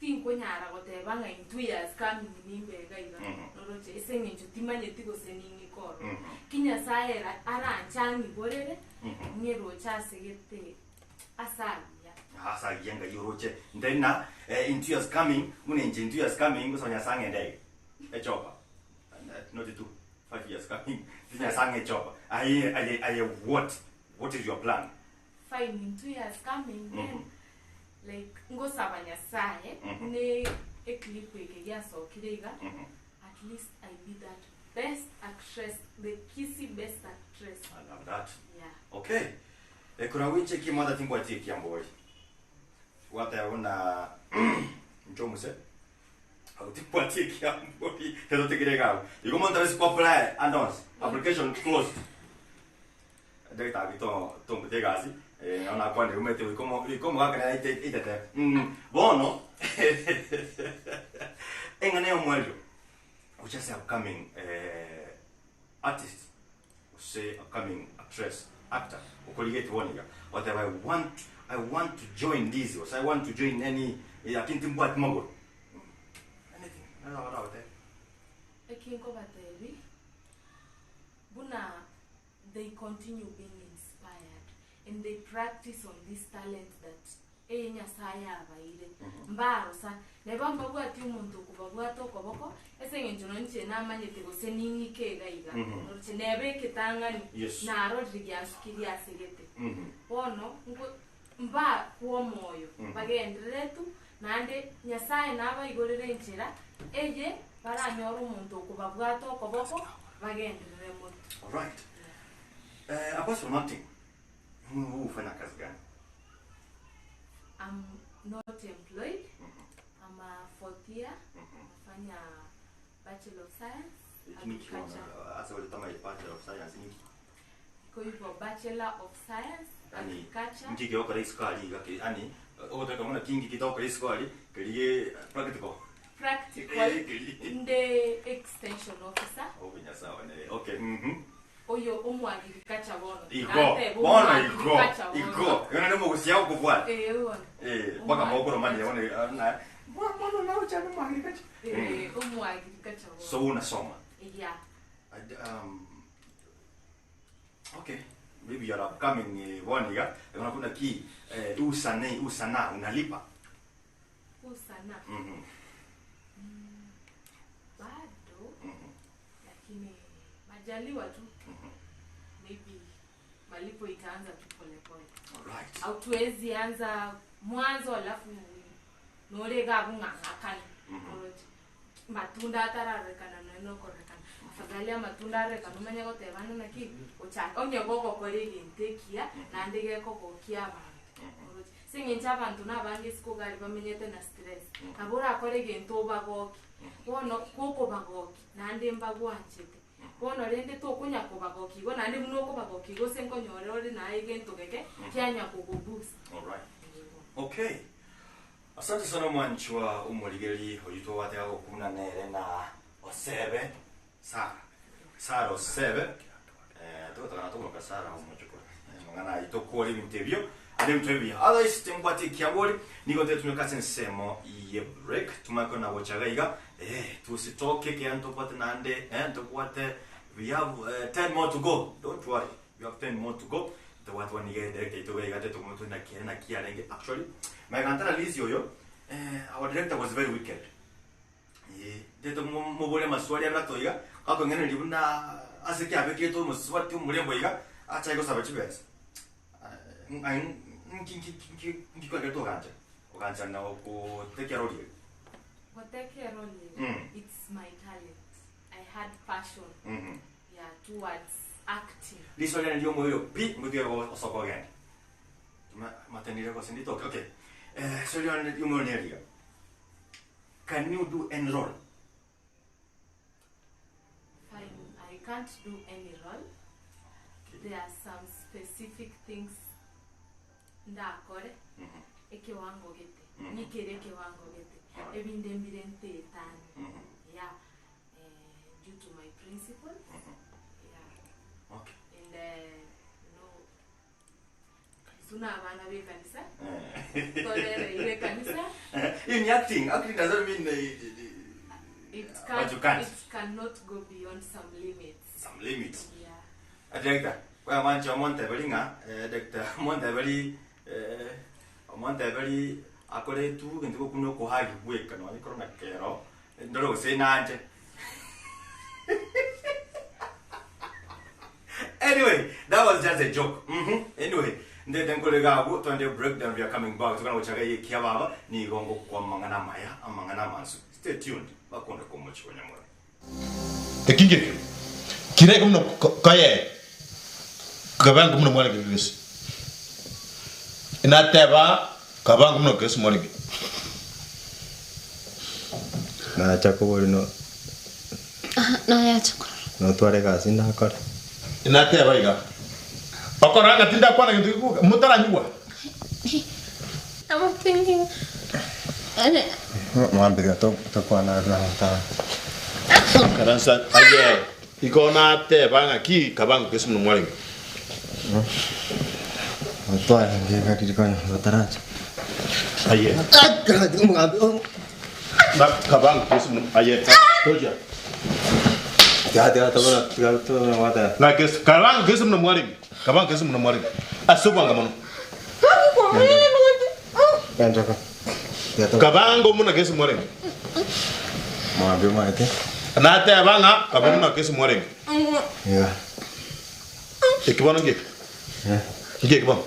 tinkonyara goteba ng'a in 2 years coming nimbe iga iga, oroche ase eng'encho timanyeti gose ning'ike ororo. Ki Nyasaye era aranche ang'iborere, ng'eroche ase gete ase agiya. Ase agiya ngai oroche ntari na in 2 years coming buna inche in 2 years coming ngosaba Nyasaye ang'e endege echopa not 2 5 years coming Nyasaye ang'e echopa aye aye aye what what is your plan? Fine in 2 years coming then like ngosaba Nyasaye buna eclip eke giasokire iga at least I be that best actress the Kisii best actress. I love that. Yeah. Okay. Ekero agwinche ekimwata timbwati ekiambori. Gwateba buna inche omuse agwo timbwati ekiambori etotigire iga abwo. Igo monto abese ko apply ande onsi application closed. Doctor abi to tombute egasi nabo nakwanire omanyete goika omo goika omogaka nere aite aitete bono eng'ana ya omoerio gochia ase upcoming artist Gose upcoming actress, actor okorigetie bono iga ogoteba I want I want to join this gose I want to join any lakini timbwati magoro anything naro nabo ndagotebie. Eki nkobatebia, buna they continue being inspired and they practice on this talent that. eye Nyasaye abaire. Mbarosa, neba mbabwati omonto okobabwata okoboko, ase eng'encho nonye inche namanyete gose ning'ike iga iga, oroche neba egetang'ani, narorire giasukirie asegete. Bono, nko mbakwe omoyo, bagenderere tu, naende Nyasaye nabaigorere enchera eye baranyore omonto okobabwata okoboko, bagenderere motu. Alright. Eh, Apostle Martin, wewe hufanya kazi gani? I'm not employed. I'm a fourth year. Nafanya Bachelor of Science Agriculture. Asa walitama Bachelor of Science niki? Iko hivyo Bachelor of Science Yani Agriculture. nki gokora isukari iga ki yani ogotaka muna kingi kitokora isukari kerige practical. Practical Eh, keri. nde extension officer. Obunya sawa ne. Okay. Oyo omoagriculture bono. Igo. Nateba Bono igo. omoagriculture bono. Igo. Yona ne mogusia okobwata. Eh, bono. Eh, baka mogoro mani yone na. Bono na uchana omoagriculture. Eh, omoagriculture bono. So unasoma. Yeah. Okay. Maybe you're upcoming eh, boniga. Unakuna ki eh, usane usana unalipa. Usana. Bado lakini majaliwa tu. Maybe malipo itaanza tu polepole. Alright. Au tuwezi anza mwanzo alafu norega bung'ang'akana. Matunda atararekana nokorekana. Afadhali amatunda arekana omanye gotebana naki ochake onye gogokora egento ekiya naende gekogokia abanto. Oroche. Ase eng'encho abanto nabange isiko iga aria bamenyete na stress. Nabo orakore egento obagokie, bono gokobagokia naende mbagwanchete. Bono rende tokonya kobagokia igo naende buna okobagokia igo ase nkonyora ore naye egento geke kianya kogoboost. Alright. Okay. Asante sana mwanchwa omorigeri oyu twabate agokuna nere na Osebe Sara. Sara Osebe. Eh, togotaka tokoroka Sara omochukuru. Eh, mang'ana ayio tokore ebinto ebio ande ebinto ebiya. Otherwise timbwate ekiabori nigo ntetumeka ase ensemo ye break tumanye kore nagocha iga iga eh tusitoke ekiagera ntobwate naende eh ntobwate we have eh, 10 more to go don't worry we have 10 more to go ntobwate bono iga edirector yaito iga iga tetogomotwe naki ere naki arenge actually my gantana Lizzy oyo eh, our director was very wicked eh tete mobore amaswali abere iga akong'eneria buna ase ki abekete omosubati omorembo iga achake gosaba chibesa nki nki nki nki kwagerete ogancha ogancha na ogotekera orie Gotekera orie, it's my talent. I had passion yeah, towards acting. Riso riane riomoerio pi ngotige osoka ogende matenire gose nditoke okay eh so riane riomoerio neriga can you do any role Fine, I can't do any role. There are some specific things ndakore ekewango gete ng'ikere ekewango gete ebinde mbire ntetane yeah eh, due to my principles yeah okay and you know suna abana b'ekanisa torereire ekanisa in acting acting doesn't mean it But can, you can't. it cannot go beyond some limits some limits yeah A director kwa mancho omonteberi ng'a eh, director omonteberi eh, omonteberi akore tu gento gokuna okohagi bweka nonye koro na kero ndore gose nanche anyway that was just a joke Anyway ndete nkorega agwo twende breakdown we are coming back tokana gochaga ekia baba nigo ngokwa amang'ana amaya amang'ana amansu stay tuned bakonde komochiko nyamora Ekingi ekio kireke buna koyee, kabange buna mwarenge gese. Nateba kabange buna gese mwarenge. Nacha kobori no Nayacha korora. notware egasi ndakore. Nateba iga, okorora ng'a tindakwana gento gekoka, motaranyigwa. I'm thinking. Ane, Mwambire tokwana na mutano. Karansa aye, igo nateba ng'aki kabange gese buna mwarenge. Otware ngekakiri konya bataracha. Aye. Na kabange gese buna aye. Toja. Tiga tiga tobona tiga tobona wata. Na gese kabange gese buna mwarenge. Kabange gese buna mwarenge. Ase obwanga mono. Nyanchoka. Kabango muna kesi mwarenge. Mwambie maete. Nateba ng'a kabe muna kesi mwarenge. Yeah. Ekibono ngeki. Ngeki bono.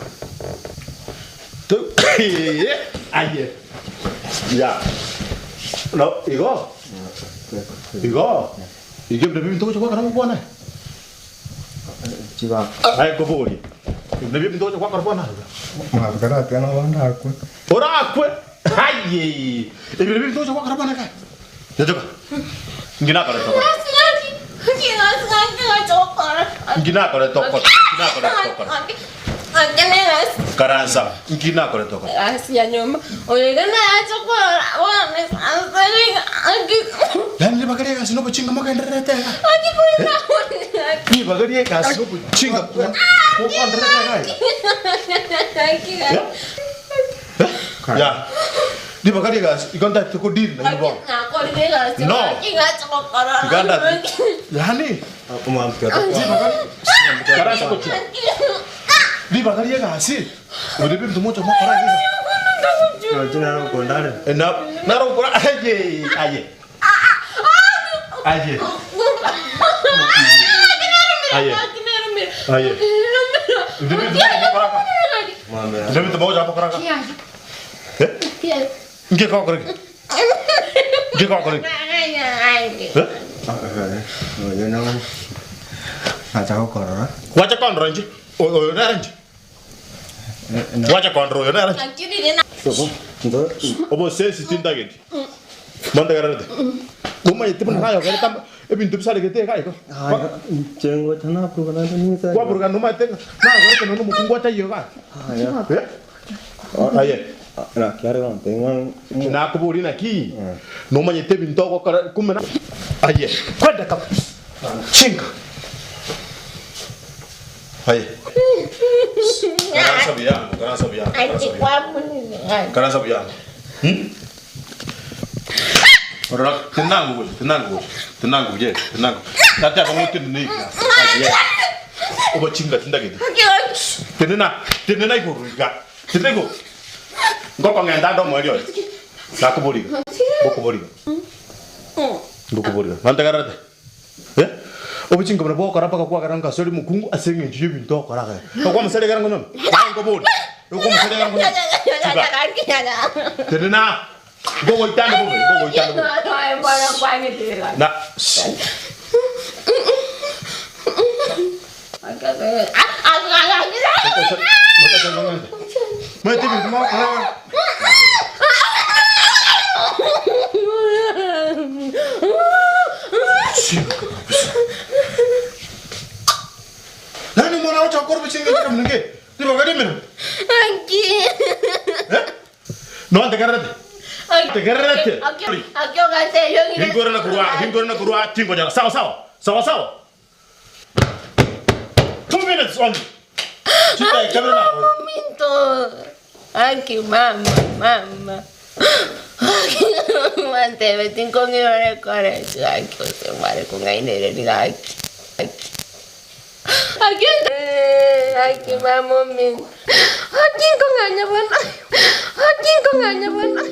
Aye. Ya. No, igo. Igo. Igo bino bintu gocha gwakora gokwana. Chiba. Aye kobori. Ibyo bintu gocha gwakora bwana. Mwambie karate na wanda akwe. Orakwe. Aye. Ibyo bintu gocha gwakora bwana ka. Nyachoka. Ngina kore tokora. Ngina kore tokora. Ngina kore tokora. Karansa. Ngina kore tokora. Yani libagaria gasi nobuchinga mogendererete iga. Libagaria gasi nobuchinga mogendererete iga. Ya. Libagaria gasi igonda tukodiri na ibo. No. Uganda. Yani Mwambie Karansa kochi. Libagaria gasi. Uri bintu mocho mokora iga. Jina rokondare. Na narokora aye aye. Aye. Aye. Aye. Ibyo bintu moja mokora iga. Nge kokora. Nge kokora. Eh? Oyo no. Acha gokorora. Wacha kondro nje. Oyo nere nje. Wacha kondro oyo nere nje. Obo sesi tindageti. Mondagarate. Kuma yete buna nayo kare tam ebintu bisaregete kai ko. Chengo chana purugana ni sa. Kwa purugana no mate na kare no mukungu acha iyo ga. Eh? Aye. Na kiare no tengo Na kuburi na ki. No manyete bintu gokora kumena. Aye. Kwenda ka. Chinga. Aye. Karansa biyango, karansa biyango. Karansa biyango. Hmm? Ora tinangu, tinangu, tinangu je, tinangu. Tata bangu tinni. Aye. Obo chinga tindageti. Tinina, tinina iguruga. Tinengo. Ngoko ngenda ndo mweri oyo. Nakuburiga. Ngokuburiga. Ngokuburiga. Nantagarate. Eh? Obuchinga buna bokora paka kwagara ngasori mukungu asenge njiye bintu okora ga. Okwa musere gara ngono. Ngoburi. Okwa musere gara ngono. Tinina. Ngogo itano bobe, ngogo itano bobe. Na. Mete bintu mo. Nani mwana wacha okora buchinga kira munenge. Ndibagari mino. No antegarate. Tegerete. Hingorana kurwa, hingorana kurwa tingo jana. Sawa sawa. Sawa sawa. 2 minutes only. Chita kamera na. Momento. Aki mama, mama. Manteve tinkongirore kore. Aki osemare kungainere aki. Aki. Aki. Aki mama min. Aki konganya bana. Aki konganya bana.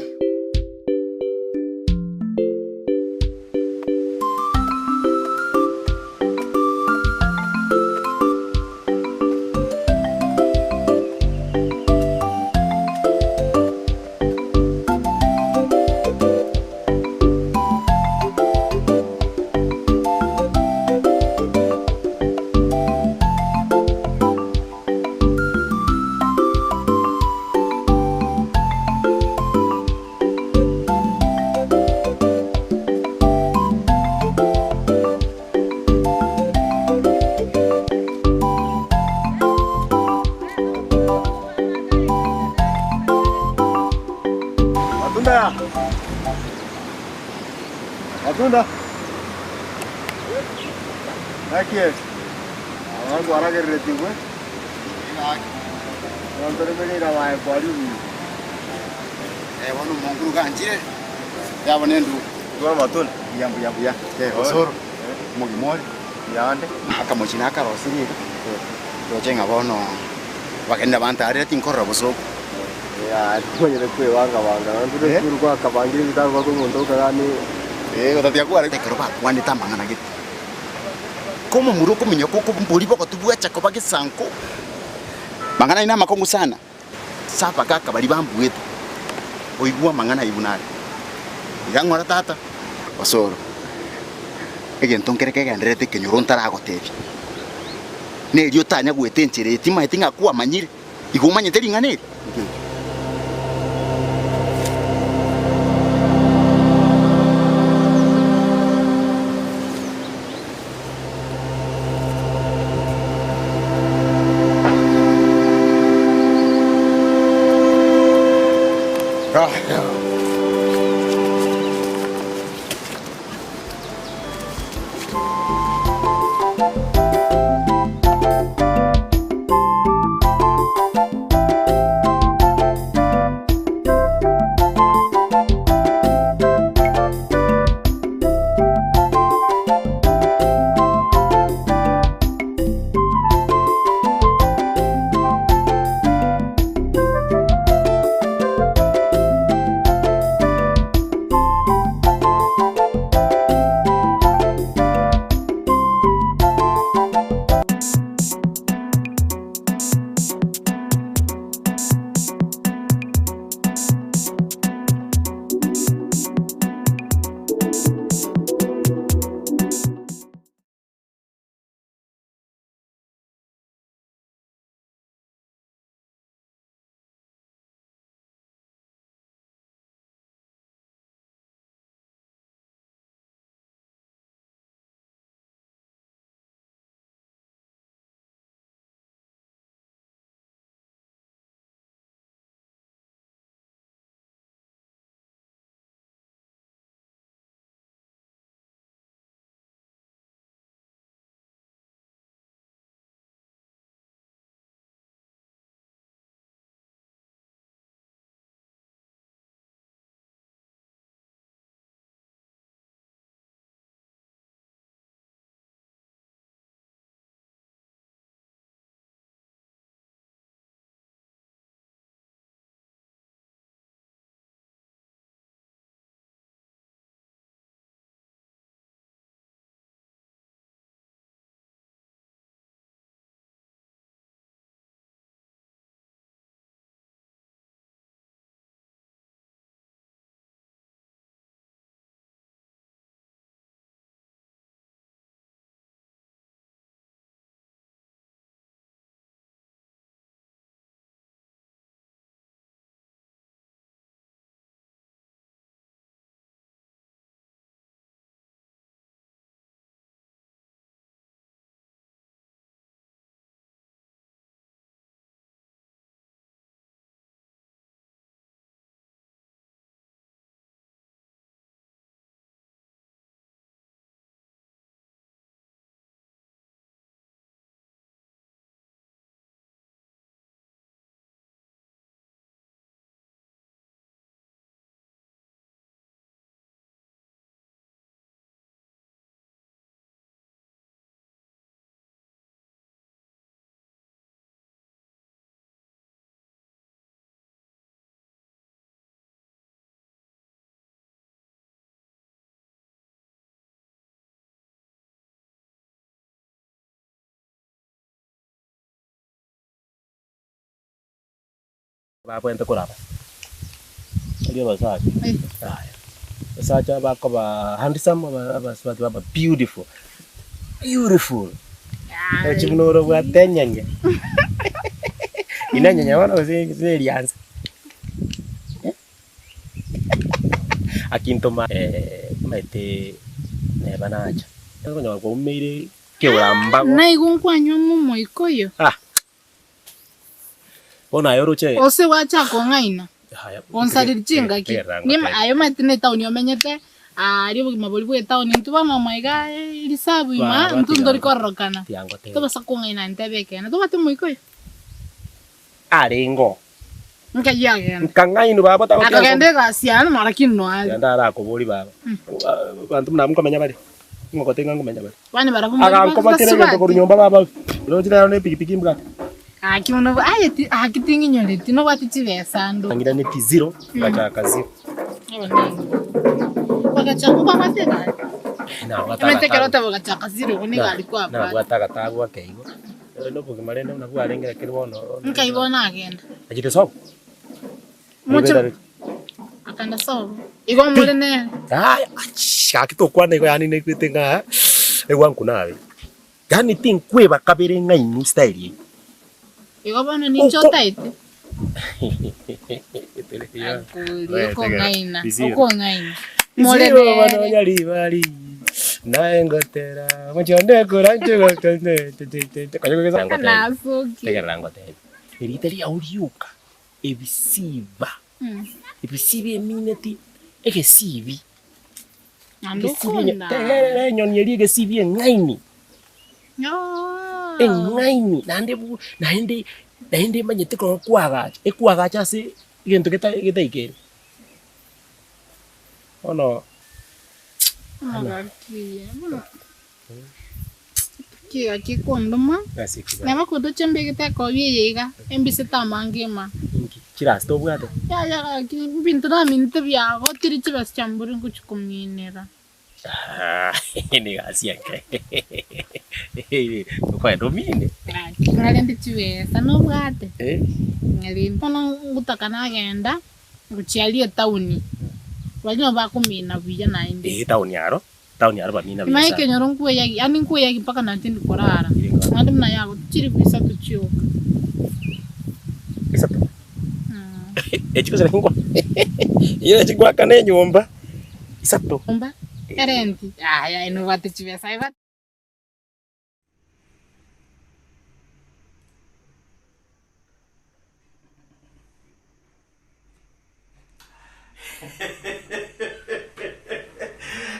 Matunda. Matunda. Naki. Abantu aragereretiwe. Abantu remerera bae kwari. Eh bono monguru ganjire. Yabone ndu. Dwa matunda. Buya buya buya. Eh osoro. Mugimori. Yande. Akamochina akarosirie. Roche nga bono bagenda bantarire tinkorora bosoko. Timanyete kwebanga banga, naende tore esukuru gwakabangire ebitabu mpaka omonto okagani. Eh, otatiga kware ekero bakwanete amang'ana gete. Komomura okominyoka oko mbori bogotu bwacha koba gesanko. Mang'ana aino amakong'u sana. Ase abagaaka baria bambuete, oigwe amang'ana ayio buna are. Iga ng'ora tata. Osoro, egento nkere kegendererete ekenyoro ntaragotebia, nerio otanya goeta enchera eye, timaeti ng'a kwamanyire. Igo omanyete ring'ana eri? Babwenerete koraba erio abasacha yaya, abasacha bakoba handsome, aba abasubati baba beautiful, beautiful, roche buna ore obwate enyenya ina enyenya bono gose gose eriansa eh, akintoma omanyete neba nacha, okonyora kwaumeire keorambago. Naigwe nkwanywa momoika oyo. Ah. Bono aye oroche. Gose gwacha kong'aina, Haya, gonsariri chingaki. tegerera Nima ngotebie. aye omanyete ne etaoni omenyete, aaria obogima boria bwa etaoni intwe bono omo iga risabu ima, Baba, intwe tiga ntori ngo- kororokana. tiga ngotebie. Tobasa kong'aina ntebe ekeene, tobwate omoika oyo? Arenge oo. Nkai agenda. Nkang'ainwa baba tagotiga Akagenda egasi yane mara ki noare. Genda arakobori baba. Abanto buna abwo nkomenya bare. Ng'ogote ng'a nkomenya bare. Bani barabwo mbari Agankoba kera egento korwa nyomba baba. Roche naro ne epikipiki mbwate. Gaki bono aye ti gaki ting'inyoreti nobwate chibesa ando. Ang'iraneti zero, ngachaka zero. Bagachaka nkwabwate egari? Nabwate Omanyete ekero agatabu. oteba ogachaka zero igo na egari kwabwate. Nabwate agatabu ake igo. Rende obogima rende buna bwarenge lakini bono Nkai bono agenda? Achete sobo. Moche akanda sobo. Igo more nere? Yaya achii gaki tokwana igo yaani naigwete ng'a egwanku nabe. Yaani tinkweba kabere ng'a inwe style eyio. Igo bono ninche otaete? Akori okong'aina, okong'aina. More nere. Nasoki. Tegerera ngotebie, erieta riao rioka ebisiba, ebisiba emineti egesibi. Naende Egesibi okona. tegerera enyoni eria egesibi eng'aini. Eng'aini naende bu naende naende emanyete ekero okoagacha, ekoagacha ase egento geta getaikere. Bono Ki gaki kondoma, neba kondoche mbegete ekobi eye iga, embisete amange ima. Inki chirasi tobwate? Yaya gaki ebinto naminete biagotire chibesa chiambori ngochia kominera. Negasi enke okoenda omine. Gaki ng'arende chibesa nobwate? Ng'arende. Bono ngotaka nagenda ngochia aria etaoni, baria nabo bakomina buya naende. Ee etaoni aro Town aro bamina buya Imanye sana. ekenyoro nkweyagi, yaani nkweyagi mpaka na tindi korara. Naende buna yago chilifu isato chioka. Isato? Echi gose naki Eye echi ngoakana enyomba isato. Nyomba? Erenti? Yaya inwe obwate chibesa aye.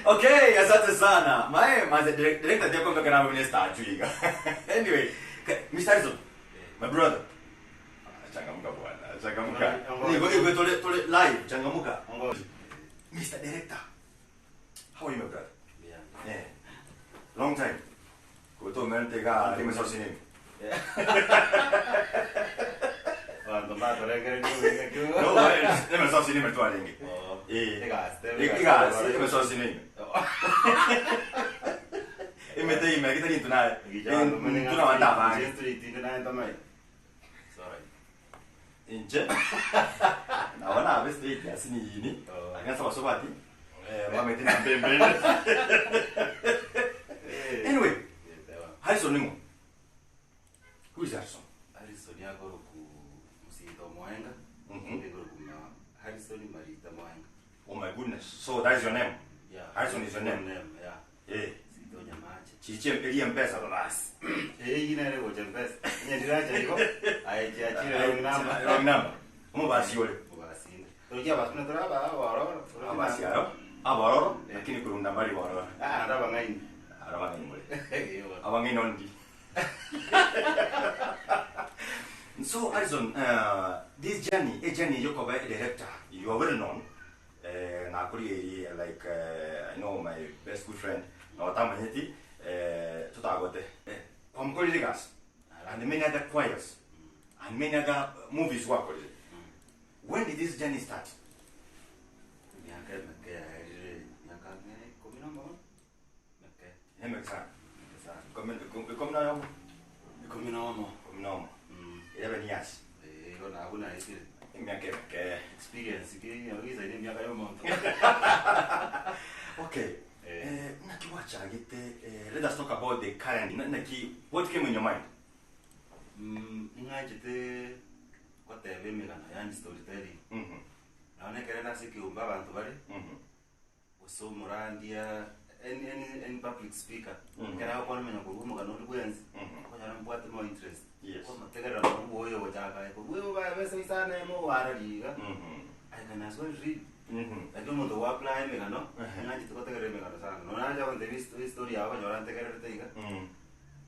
Okay, asante sana. Mae, maze direct- director ndiye kwamba kana minister ajuiga. Anyway, Mr. Harrison, my brother. Ah, Changamuka bwana, changamuka. Niko iko tole tole live, changamuka. Mr. Director. How are you my brother? Yeah. Yeah. Long time. Goto mentega rime sosini. Abanto mbatorengereria oboina ki No, rime sosini metwarenge. Eh. Igasi, rime sosini. Emete ime gitari into naye. Tuna wanda Inche nabo nabe straight ase niyini lakini ase abasubati bamanyete nambe mbende. Anyway, Harrison ning'o? Who is Harrison? Harrison akoroku Musinto Moenga, ekoroku Harrison Marita Moenga. Oh my goodness. So that is your name? Yeah. Harrison is your name? Name, yeah. Eh. Sinto Nyamache. Chiche eri mpesa basi. Eh, iyi nere gocha mpesa. Nyandiracha igo. Aye chiachire wrong number. Wrong number. Omobasi ore. Omobasi. Tokia abasi toraba abororo. Abasi aro. Abororo lakini kurunda mbari bororo. Ah, arabang'aini. Arabang'aini more. Abang'aini ondi. So Harrison, this journey, a journey yokoba a director, you are well known. Eh, nakorigerie like I know my best good friend na otamanyeti eh, totagote eh, kwamokorire egasi and many other choirs and many other movies gwakorire. When did this journey start? Miaka emeke yaerire miaka ng'e ikomi na omono. Meke. Emeke sana. Meke sana. Ikomi ikomi na oyomo? Ikomi na omo. Ikomi na omo. 11 years. Eh, igo nabwo naetire. Emiaka emeke. Experience ki nabo gisaine emiaka ya omonto. Okay. Eh, naki gwachagete eh, let us talk about the current naki what came in your mind? Mm, ning'anchete goteba emegano yaani storytelling. Nonya ekero nase ekeombe abanto bare, gose omorandia, any any any public speaker, ekero agokwana omanya korwa omogano onde bwensi, okonyora mbwate more interest. Yes. Okomotegerera nonye oyo ogochaka aye korwa oyo babe isano emo oarari iga, I can as well read. Lakini omonto go apply emegano, ng'anchete gotegerera emegano sana. Nonya nacha gontebia esto estory yago okonyora ntegererete iga,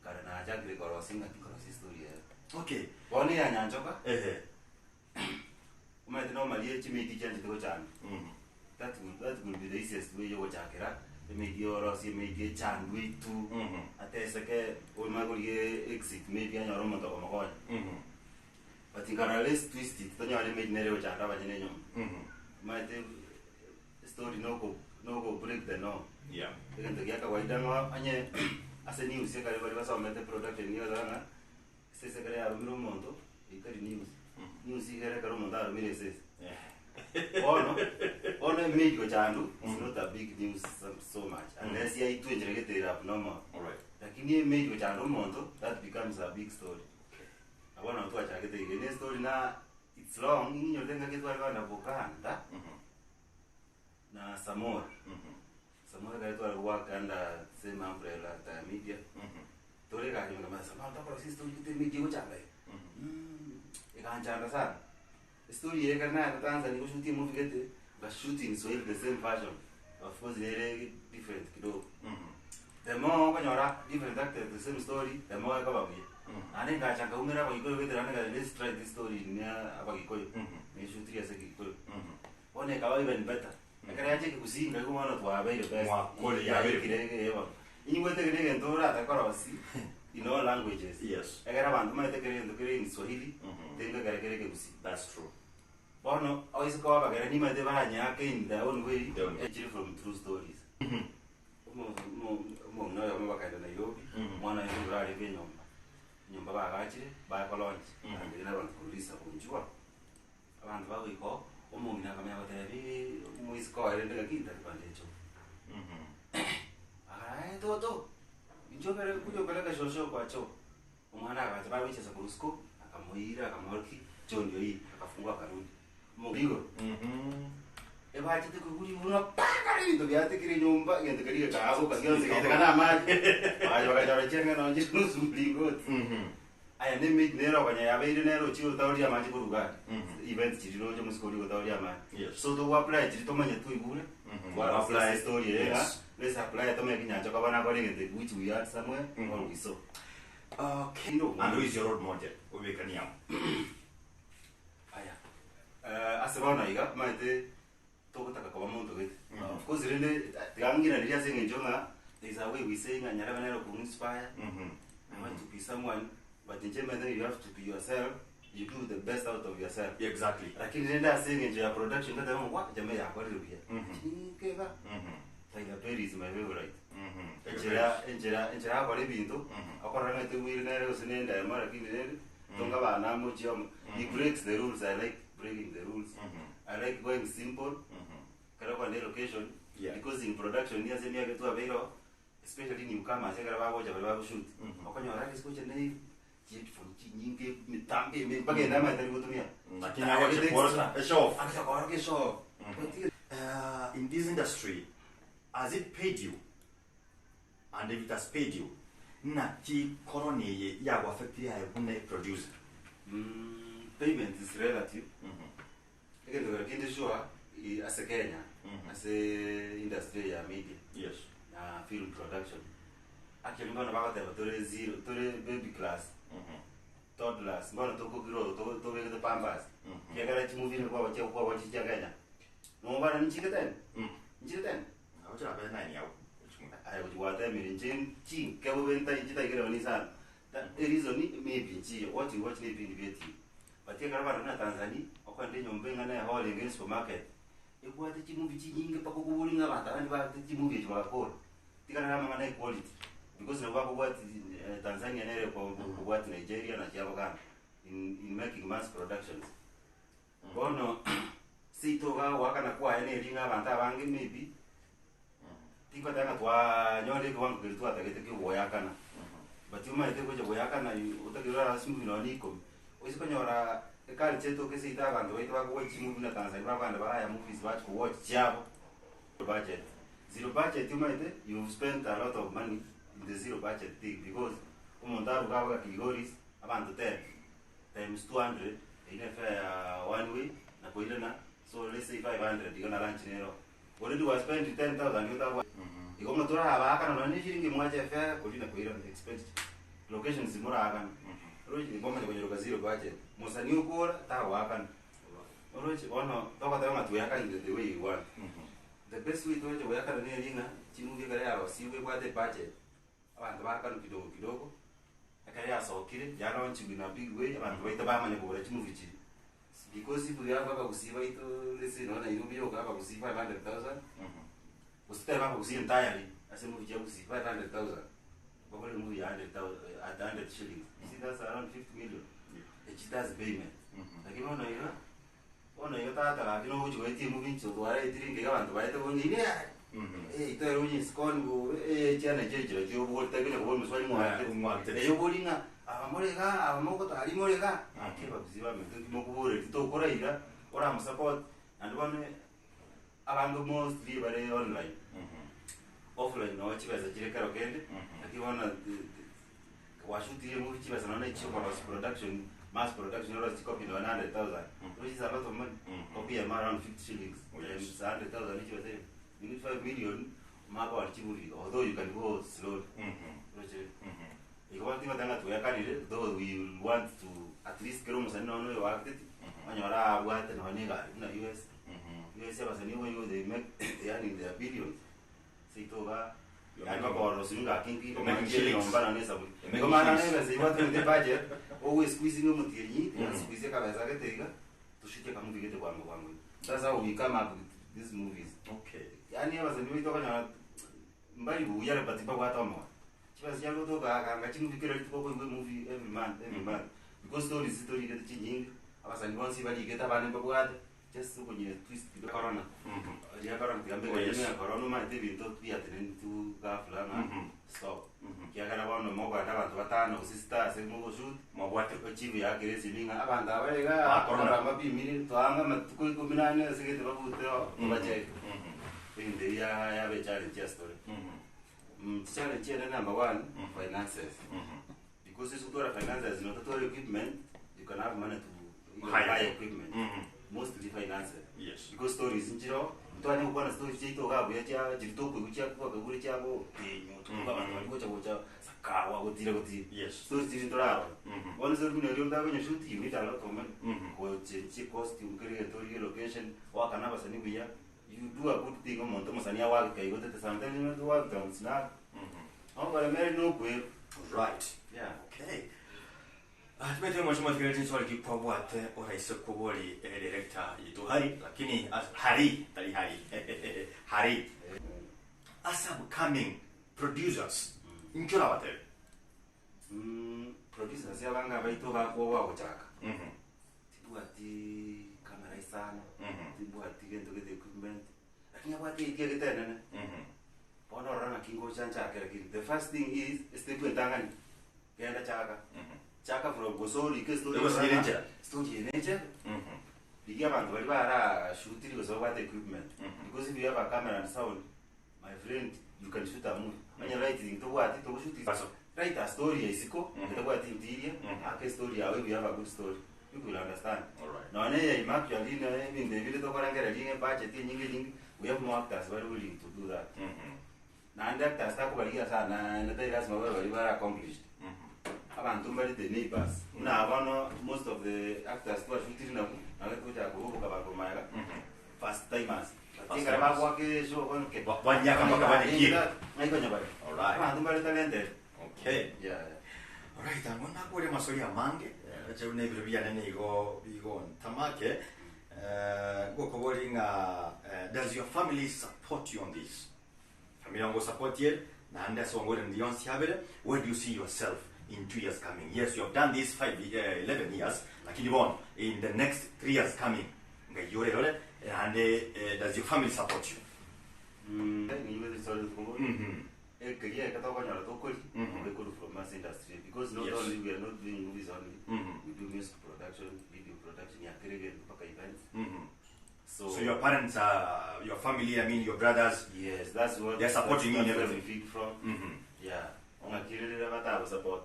kare nachakire korosia ng'a tinkorosia estory eye. Okay. Bono eya Nyanchoka, Ehe. omanyete normally chimiti chianchete gochanda. That will that will be the easiest way yogochakera. Emaid orosie emaid echandwe itu, ateseke omanye korigia exit maybe anyore omonto okomokonya. But nkarora let's twist it tonyore emaid nere egochanda abanyene enyomba. Omanyete story noko noko break the norm. Egento gia kawaida ng'a onye ase news ekare baria basomete production nigo egoteba ng'a esese ekero yaromire omonto eyio tari news. News iga ere ekero omonto aromire esese. Bono, bono emaid gochandwa is not a big news so so much unless yaitwe enchera gete ere abnormal. Lakini emaid gochanda omonto that becomes a big story. Nabo nabo twachagete iga. Eye ne story na it's long, ing'inyorete engaki tware kogenda Buganda na Samora. Samora ekero tware goaka under same umbrella Taya Media, tore egari ime nkamanya Samora tokorosia estory gete emedia egochanda iga. Eganchanda sana. Estory eye ekero naenda Tanzania goshutia emovie gete, ngashoot in Swahili the same version, of course nere different kidogo. The more okonyora different actors the same story, the more ekoba buya. Naende ngacha nkaumera abagikuyu gete naende nkatebi let's try this story in abagikuyu, neshutirie ase ekegikuyu. Bono ekaba even better. Ekero yacha ekegusii nkaigwa bono twabeire best. Mwakore yabeire Yaikire eh bono. Inyigwete ekero negento orate korosia in all languages. Yes. Ekero abanto bamaete kera egento kere in Swahili, tenga ekero kere ekegusii. That's true. Bono oise koba abagere nimanyete baranyeake in their own way, echire from true stories. Omong'ina oyomo bakaenda Nairobi, omwana oye nigo arenge enyomba, enyomba baagachire, baye kolaunch, barangeria na abanto korwa risabu inchuo. Abanto bagoika oo, omong'ina akamanya gotebi omoiseke oye rende ng'aki ntari kogenda echoo. Akara eh toto, inchuo bere kuja opeleke shosho kwa choo. Omwana agacha bagochesa korwa isiko, akamoira akamworokia choo ndio hii, akafungua akarudi. Omong'ina igoro, ebachete koigwa rigoro ng'a paka ebinto biatekire nyomba, egento keria gekagoka gionsi gegaiteka na amache, bagacha bakanyora chiang'e nonye chinusu mlingoti. Aya ne emaid nere okonya yabeire nere ochire gotaoria amache korwa Uganda, events chiria roche omosike oria ogotaoria amache. So togo apply chiria tomanye twaigure, twara apply story eye ng'a let's apply tomanye ki Nyanchoka bono akore egento which we heard somewhere or we saw. Okay. And who is your role model? Obekani amo. Aya, ase bono iga omanyete togotaka koba monto gete. Of course rende tiga ngiranerie ase eng'encho ng'a there is a way we say ng'a nyarebe nere okong inspire, I want to be someone, but inche omanyete ng'a you have to be yourself, you do the best out of yourself. Exactly. Lakini rende ase eng'encho ya production ndatebe ng'a wah jamaa yakorire buya, chinke iga, Tyler Perry is my favourite. Enchera enchera enchera agokora ebinto, okorora ng'a etoigwere nere gose na endemo lakini rende, tonga abana amochie amo, he breaks the rules, I like breaking the rules, I like going simple, ekero okogenda elocation, because in production ase emiaka twabeire oo, especially newcomers ekero bagocha baria bagoshoot, okonyora ase gocha ne chiheadphone chinyinge, emitambo eme mpaka ende amaye tari gotumia. Lakini agocha kworora eshow off. Agocha kworora eshow off. In this industry, has it paid you? And if it has paid you, naki corona eye yagoaffectire aye buna eproducer? Payment is relative. Egento kero kende sure ase Kenya, ase industry eye ya media Yes. na film production, actually mbono bagoteba tore zero, tore baby class, toddlers, mbono tokogrow tobegete pampers, ekiagera chimovie nigo kwagochia kwagochia chia Kenya, nobara nchire ten, nchire ten. Nabo chirabe nine abwo. Aye gochia gwatemire inche chinke bobe ntai chitaikire nonye isano. Ereason maybe nchiyo, watching watch na ebipindi bia etibi. But ekero bare buna Tanzania, okogenda enyomba eng'ana ehall enge esupermarket, ebwate chimovie chinyinge mpaka okoboria ng'a abanto abande baate chimovie echi bagakora. Tigana na amang'ana equality, because nabo bakobwati Tanzania nere ekobwati Nigeria na chiabo kando in in making mass productions. Bono seito iga ogoakana kwaye neri ng'a abanto abange maybe, tingoteba ng'a twanyorire ekewango keria twatagete kia ogoeakana, but omanyete gocha goeakana otakeire orare ase chimovie nonya na ikomi, oise konyora eculture etoke seito abanto baito bakogocha chimovie buna Tanzania bakogenda baraya movies bachia kowatch chiabo, budget, zero budget omanyete you've spent a lot of money in the zero budget thing because omonto aruge abe gaki Kilgoris, abanto 10. times 200 eyio ne fare ya one way na koirana so let's say 500 igo na lunch nero already wa spend 10000 igo otabwati igo ng'a torabaakana nonye ne shilingi mwache efare korina koirana expenditure locations moraakane oroche nkomanya konyeroka zero budget mosani okora tagoakana oroche bono togoteba ng'a tweakanire the way you want. The best way togocha goyakana neri ng'a chimovie ekero yarosibwe ebwate ebudget, abanto baakanu kidogo kidogo, ekero yasokire yalaunchiwa in a big way, abanto baito bamanya kogora chimovie chiria. Because if we have abagusii baito let's say nonya Nairobi yoka abagusii 500,000, gose tebe abagusii entirely ase emovie chia gusii 500,000, bagore emovie ya 100,000 at 100 shillings, you see that's around 50 million, echi that's payment. Lakini bono iga, bono iga tata gaki nogochi goetia emovie inche otware etiri iga abanto baete bonye ime aye, toire onye isiko nigo chiana echio enchera chiobori tari konya kobori moswali ng'o Eyo obori ng'a aba more igaa aba mogotari more igaa, gaki abagusii baminto nki mokoboreri titokora iga, oramosupport, naende bono abange mostly bare online, offline noo chibesa chire kero kende, lakini bono gwashutire emovie chibesa nonya na chiokorosia production, mass production orosie chicopy nonya na 100,000, which is a lot of money, copy eyemo around 50 shillings, times 100,000 chibesa eria, you need 5 million omanye kogora chimovie iga, although you can go slowly, oroche. Igo bono tingoteba ng'a tweakanire, though we will want to at least kera omosani nonya oyo oacteti, onyore abwate nonya na egari buna US, US abasani nigo they make they earn in their billions, seito igaa yaani bakorora ngaki nki You're making omanye shillings. enyomba nonya na esabuni. You're Igo making mana shillings. na ebesa ebwate ebudget, ogo squeezing omotienyi, squeeze akabesa gete iga, toshutie akamovie gete bwango bwango iga. That's how we come up with these movies. Okay. Yaani abasani baito okonyora mbari buya but mbabwate omoyo. Chibesa chiare gotoka akanga chimovie kera rituko okoigwa emovie every month every month because stories torigete chinyinge, abasani bonsi barigete abande mbabwate, just okonye twist kidogo. Corona, riria corona tiga Oh, mbeke yes. ime corona omanyete ebinto biatenenetiwu ghafla ng'a stop. Ekiagera bono mokoenda abanto batano gose sita ase mogoshoot, Mwabwate. ochibu yakire esimi ng'a abanto aba iga Ba corona. korora mbapimire, toanga amatuko ikomi na ane ase gete babute oo, tobacheke. Ebinto ebi ya- yaba echallenge ase tore. Chichallenge chiane number one, finances. Because ase gotwara finances na otatwara equipment, you can have money to even Hire. buy equipment. Mostly finances. Yes. Because stories nchiroo, ntwanye gokwana stories chiaito iga buya chia chiri tokoigwa chia twakaigure chia gotenyo tuka abanto baria gocha gocha sakawa gotira gotira. Yes. Stories chiri ntorarora. Bono story buna eria onde akonye shoot you need a lot of money. Gochenchia costume kera egento origie location, oakane abasani buya, you do a good thing omonto omosani agoake kaigotete sometimes omanyete goakera msinara. Okoremeri nokwerwa. Right. Yeah. Okay. Ah, tumete mheshimiwa tikere chinswali kikwabwate oraise kobori eh, director yitu hari lakini as, hari tari hari hari as upcoming producers nkyo rabatebe Producers abange abaito bakwoboa gochaka tibwati camera isano tibwati gento gete equipment lakini abwate idea gete enene bono orora ng'aki ngocha nchake lakini the first thing is estep entang'ani genda chaka chaka from gose orike estory Egosinyera orora ng'a enchera. story eye nenchera rigia abanto baria barashutiri gose babwate equipment because if you have a camera and sound my friend you can shoot a movie onye lighting tobwati togoshoot write a story ya isiko etabwati interior aka estory yago if you have a good story people will understand nonya eye ime actually na ebinto ebi bire tokorengereria ng'a ebudget enyinge enyinge we have more actors bare willing to do that naende actors takobarigia sana naende tari lasima babe baria bare accomplished abanto mbare the neighbors buna bono most of the actors twashutiri nabwo nabo togochaka koruruka barwa magega first timers First ekero timers. bagoaka eshow bono ke Banyaka mpaka banyakie. ng'ai konya bare Alright. abanto mbare talented Okay. yeah, yeah. Alright, ang'o nakore maswali amange eche buna ebiro biane nigo bigontamake eh, ngokobori ng'a eh, does your family support you on this family yango support ye naende ase ongore ndi yonsi abere where do you see yourself in 2 years coming yes you have done this 5 11 years lakini bono in the next 3 years coming ngaiyorerore naende does your family support you niwe sorry ekeria eke tokonyora tokori ekori from mass industry because not only we are not doing movies only we do music production video production ya kere gento mpaka events so, So your parents are your family, I mean your brothers. Yes, that's what they're supporting you in that's where we everything. feed from. Yeah. Ong'akirire batabo support.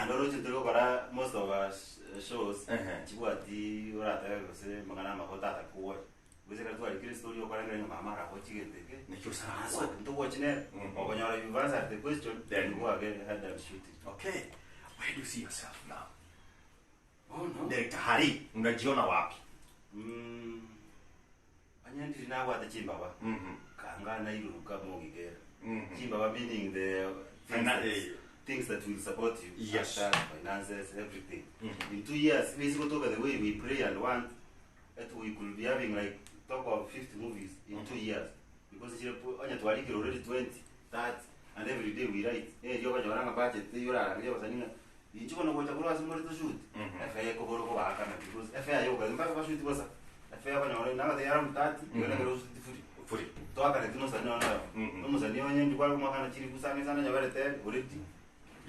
And oroche turi gokora most of our shows chibwati oratebe gose mang'ana amakota atakuoya gose ekero twarikire story okorengera ng'a mama aragochi gento eke Nekio osara So, ntogwochi nere okonyora you've answered the question Then you go again ahead and shoot it. Okay. Where do you see yourself now? Oh no. Director Hari, unajiona wapi? Onye ndiri nabwate chimbaba. Anga nairuruka mogigera. Chimbaba meaning the things that, things that will support you. Actors, finances, everything. In 2 years, basically talk the way we pray and want that we could be having like talk of 50 movies in 2 years. Because chire onye twarikire already 20, 30, and every day we write. Eh, yo kanyora nga budget yora yo basaninga. Inchi kono gocha kurwa simori to shoot. Efe ko boro ko bakana because efe ayo ka mba ba shoot bosa. Efe kanyora na ga yara mutati, yona ngero shoot free. Free. To akana tino sani ona. No musani onye ndi kwa kumakana chiri kusane sana nyabarete already.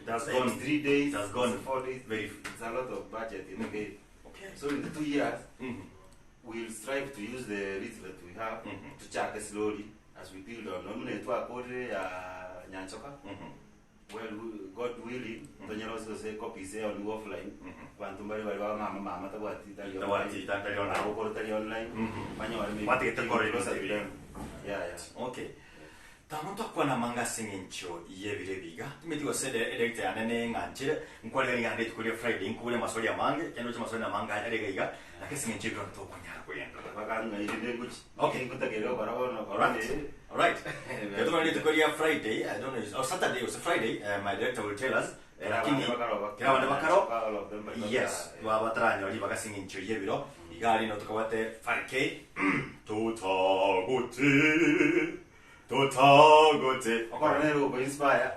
It has It's gone gone. 3 days. It has gone. 4 days. Very. It's a lot of budget in the game. So in the 2 years, we'll strive to use the little that we have to chart slowly as we build on. Nomune twakore ya Nyanchoka. Well, God willing, tonyera ose copies on offline. Bantu bari bari ba mama mama tabwati tali Tabwati, tali online. Abokoro tali online. Banyore maybe Batigete kore closer to TV. them. Yeah. Okay. Tamuntu akwana manga sing'encho yebire biga timeti gose director yane ne ng'anchire nkwarire ng'ande tukurie Friday nkubure maswali amange kendo che maswali amange arega iga lakini sing'encho ibiro tokonyara kuyenda Bakang'airinde nguchi. Okay. Ngutagerera korabona Alright. Alright. Keto tukuria Friday, I don't know, or Saturday or Friday, my director will tell us. Lakini kira bande bakaro. All of them, but not Yes, twabataranyori bagasing'encho yebiro igari no tukabate 5K tutagote tutagote Okoro nero uko inspire.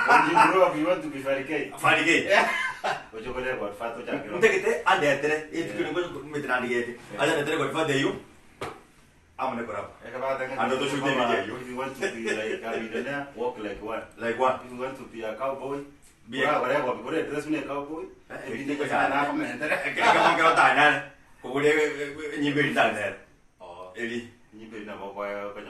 When you grow up you want to be Farikei. Farikei. Ochokore Godfather ochakiro. Ntegete andetere itukire ngo metinandigete aja ndetere Godfather yu amune korapa Ando to shoot video yu If you want to be like a millionaire, walk like one. Like one. If you want to be a cowboy, Be a- Ora ora ora dress me a cowboy. Ebinde ko sana ko mentere. Kero tanare kubure nyimbiri tanare. Oh. Eli Nyimbiri na bokwa ko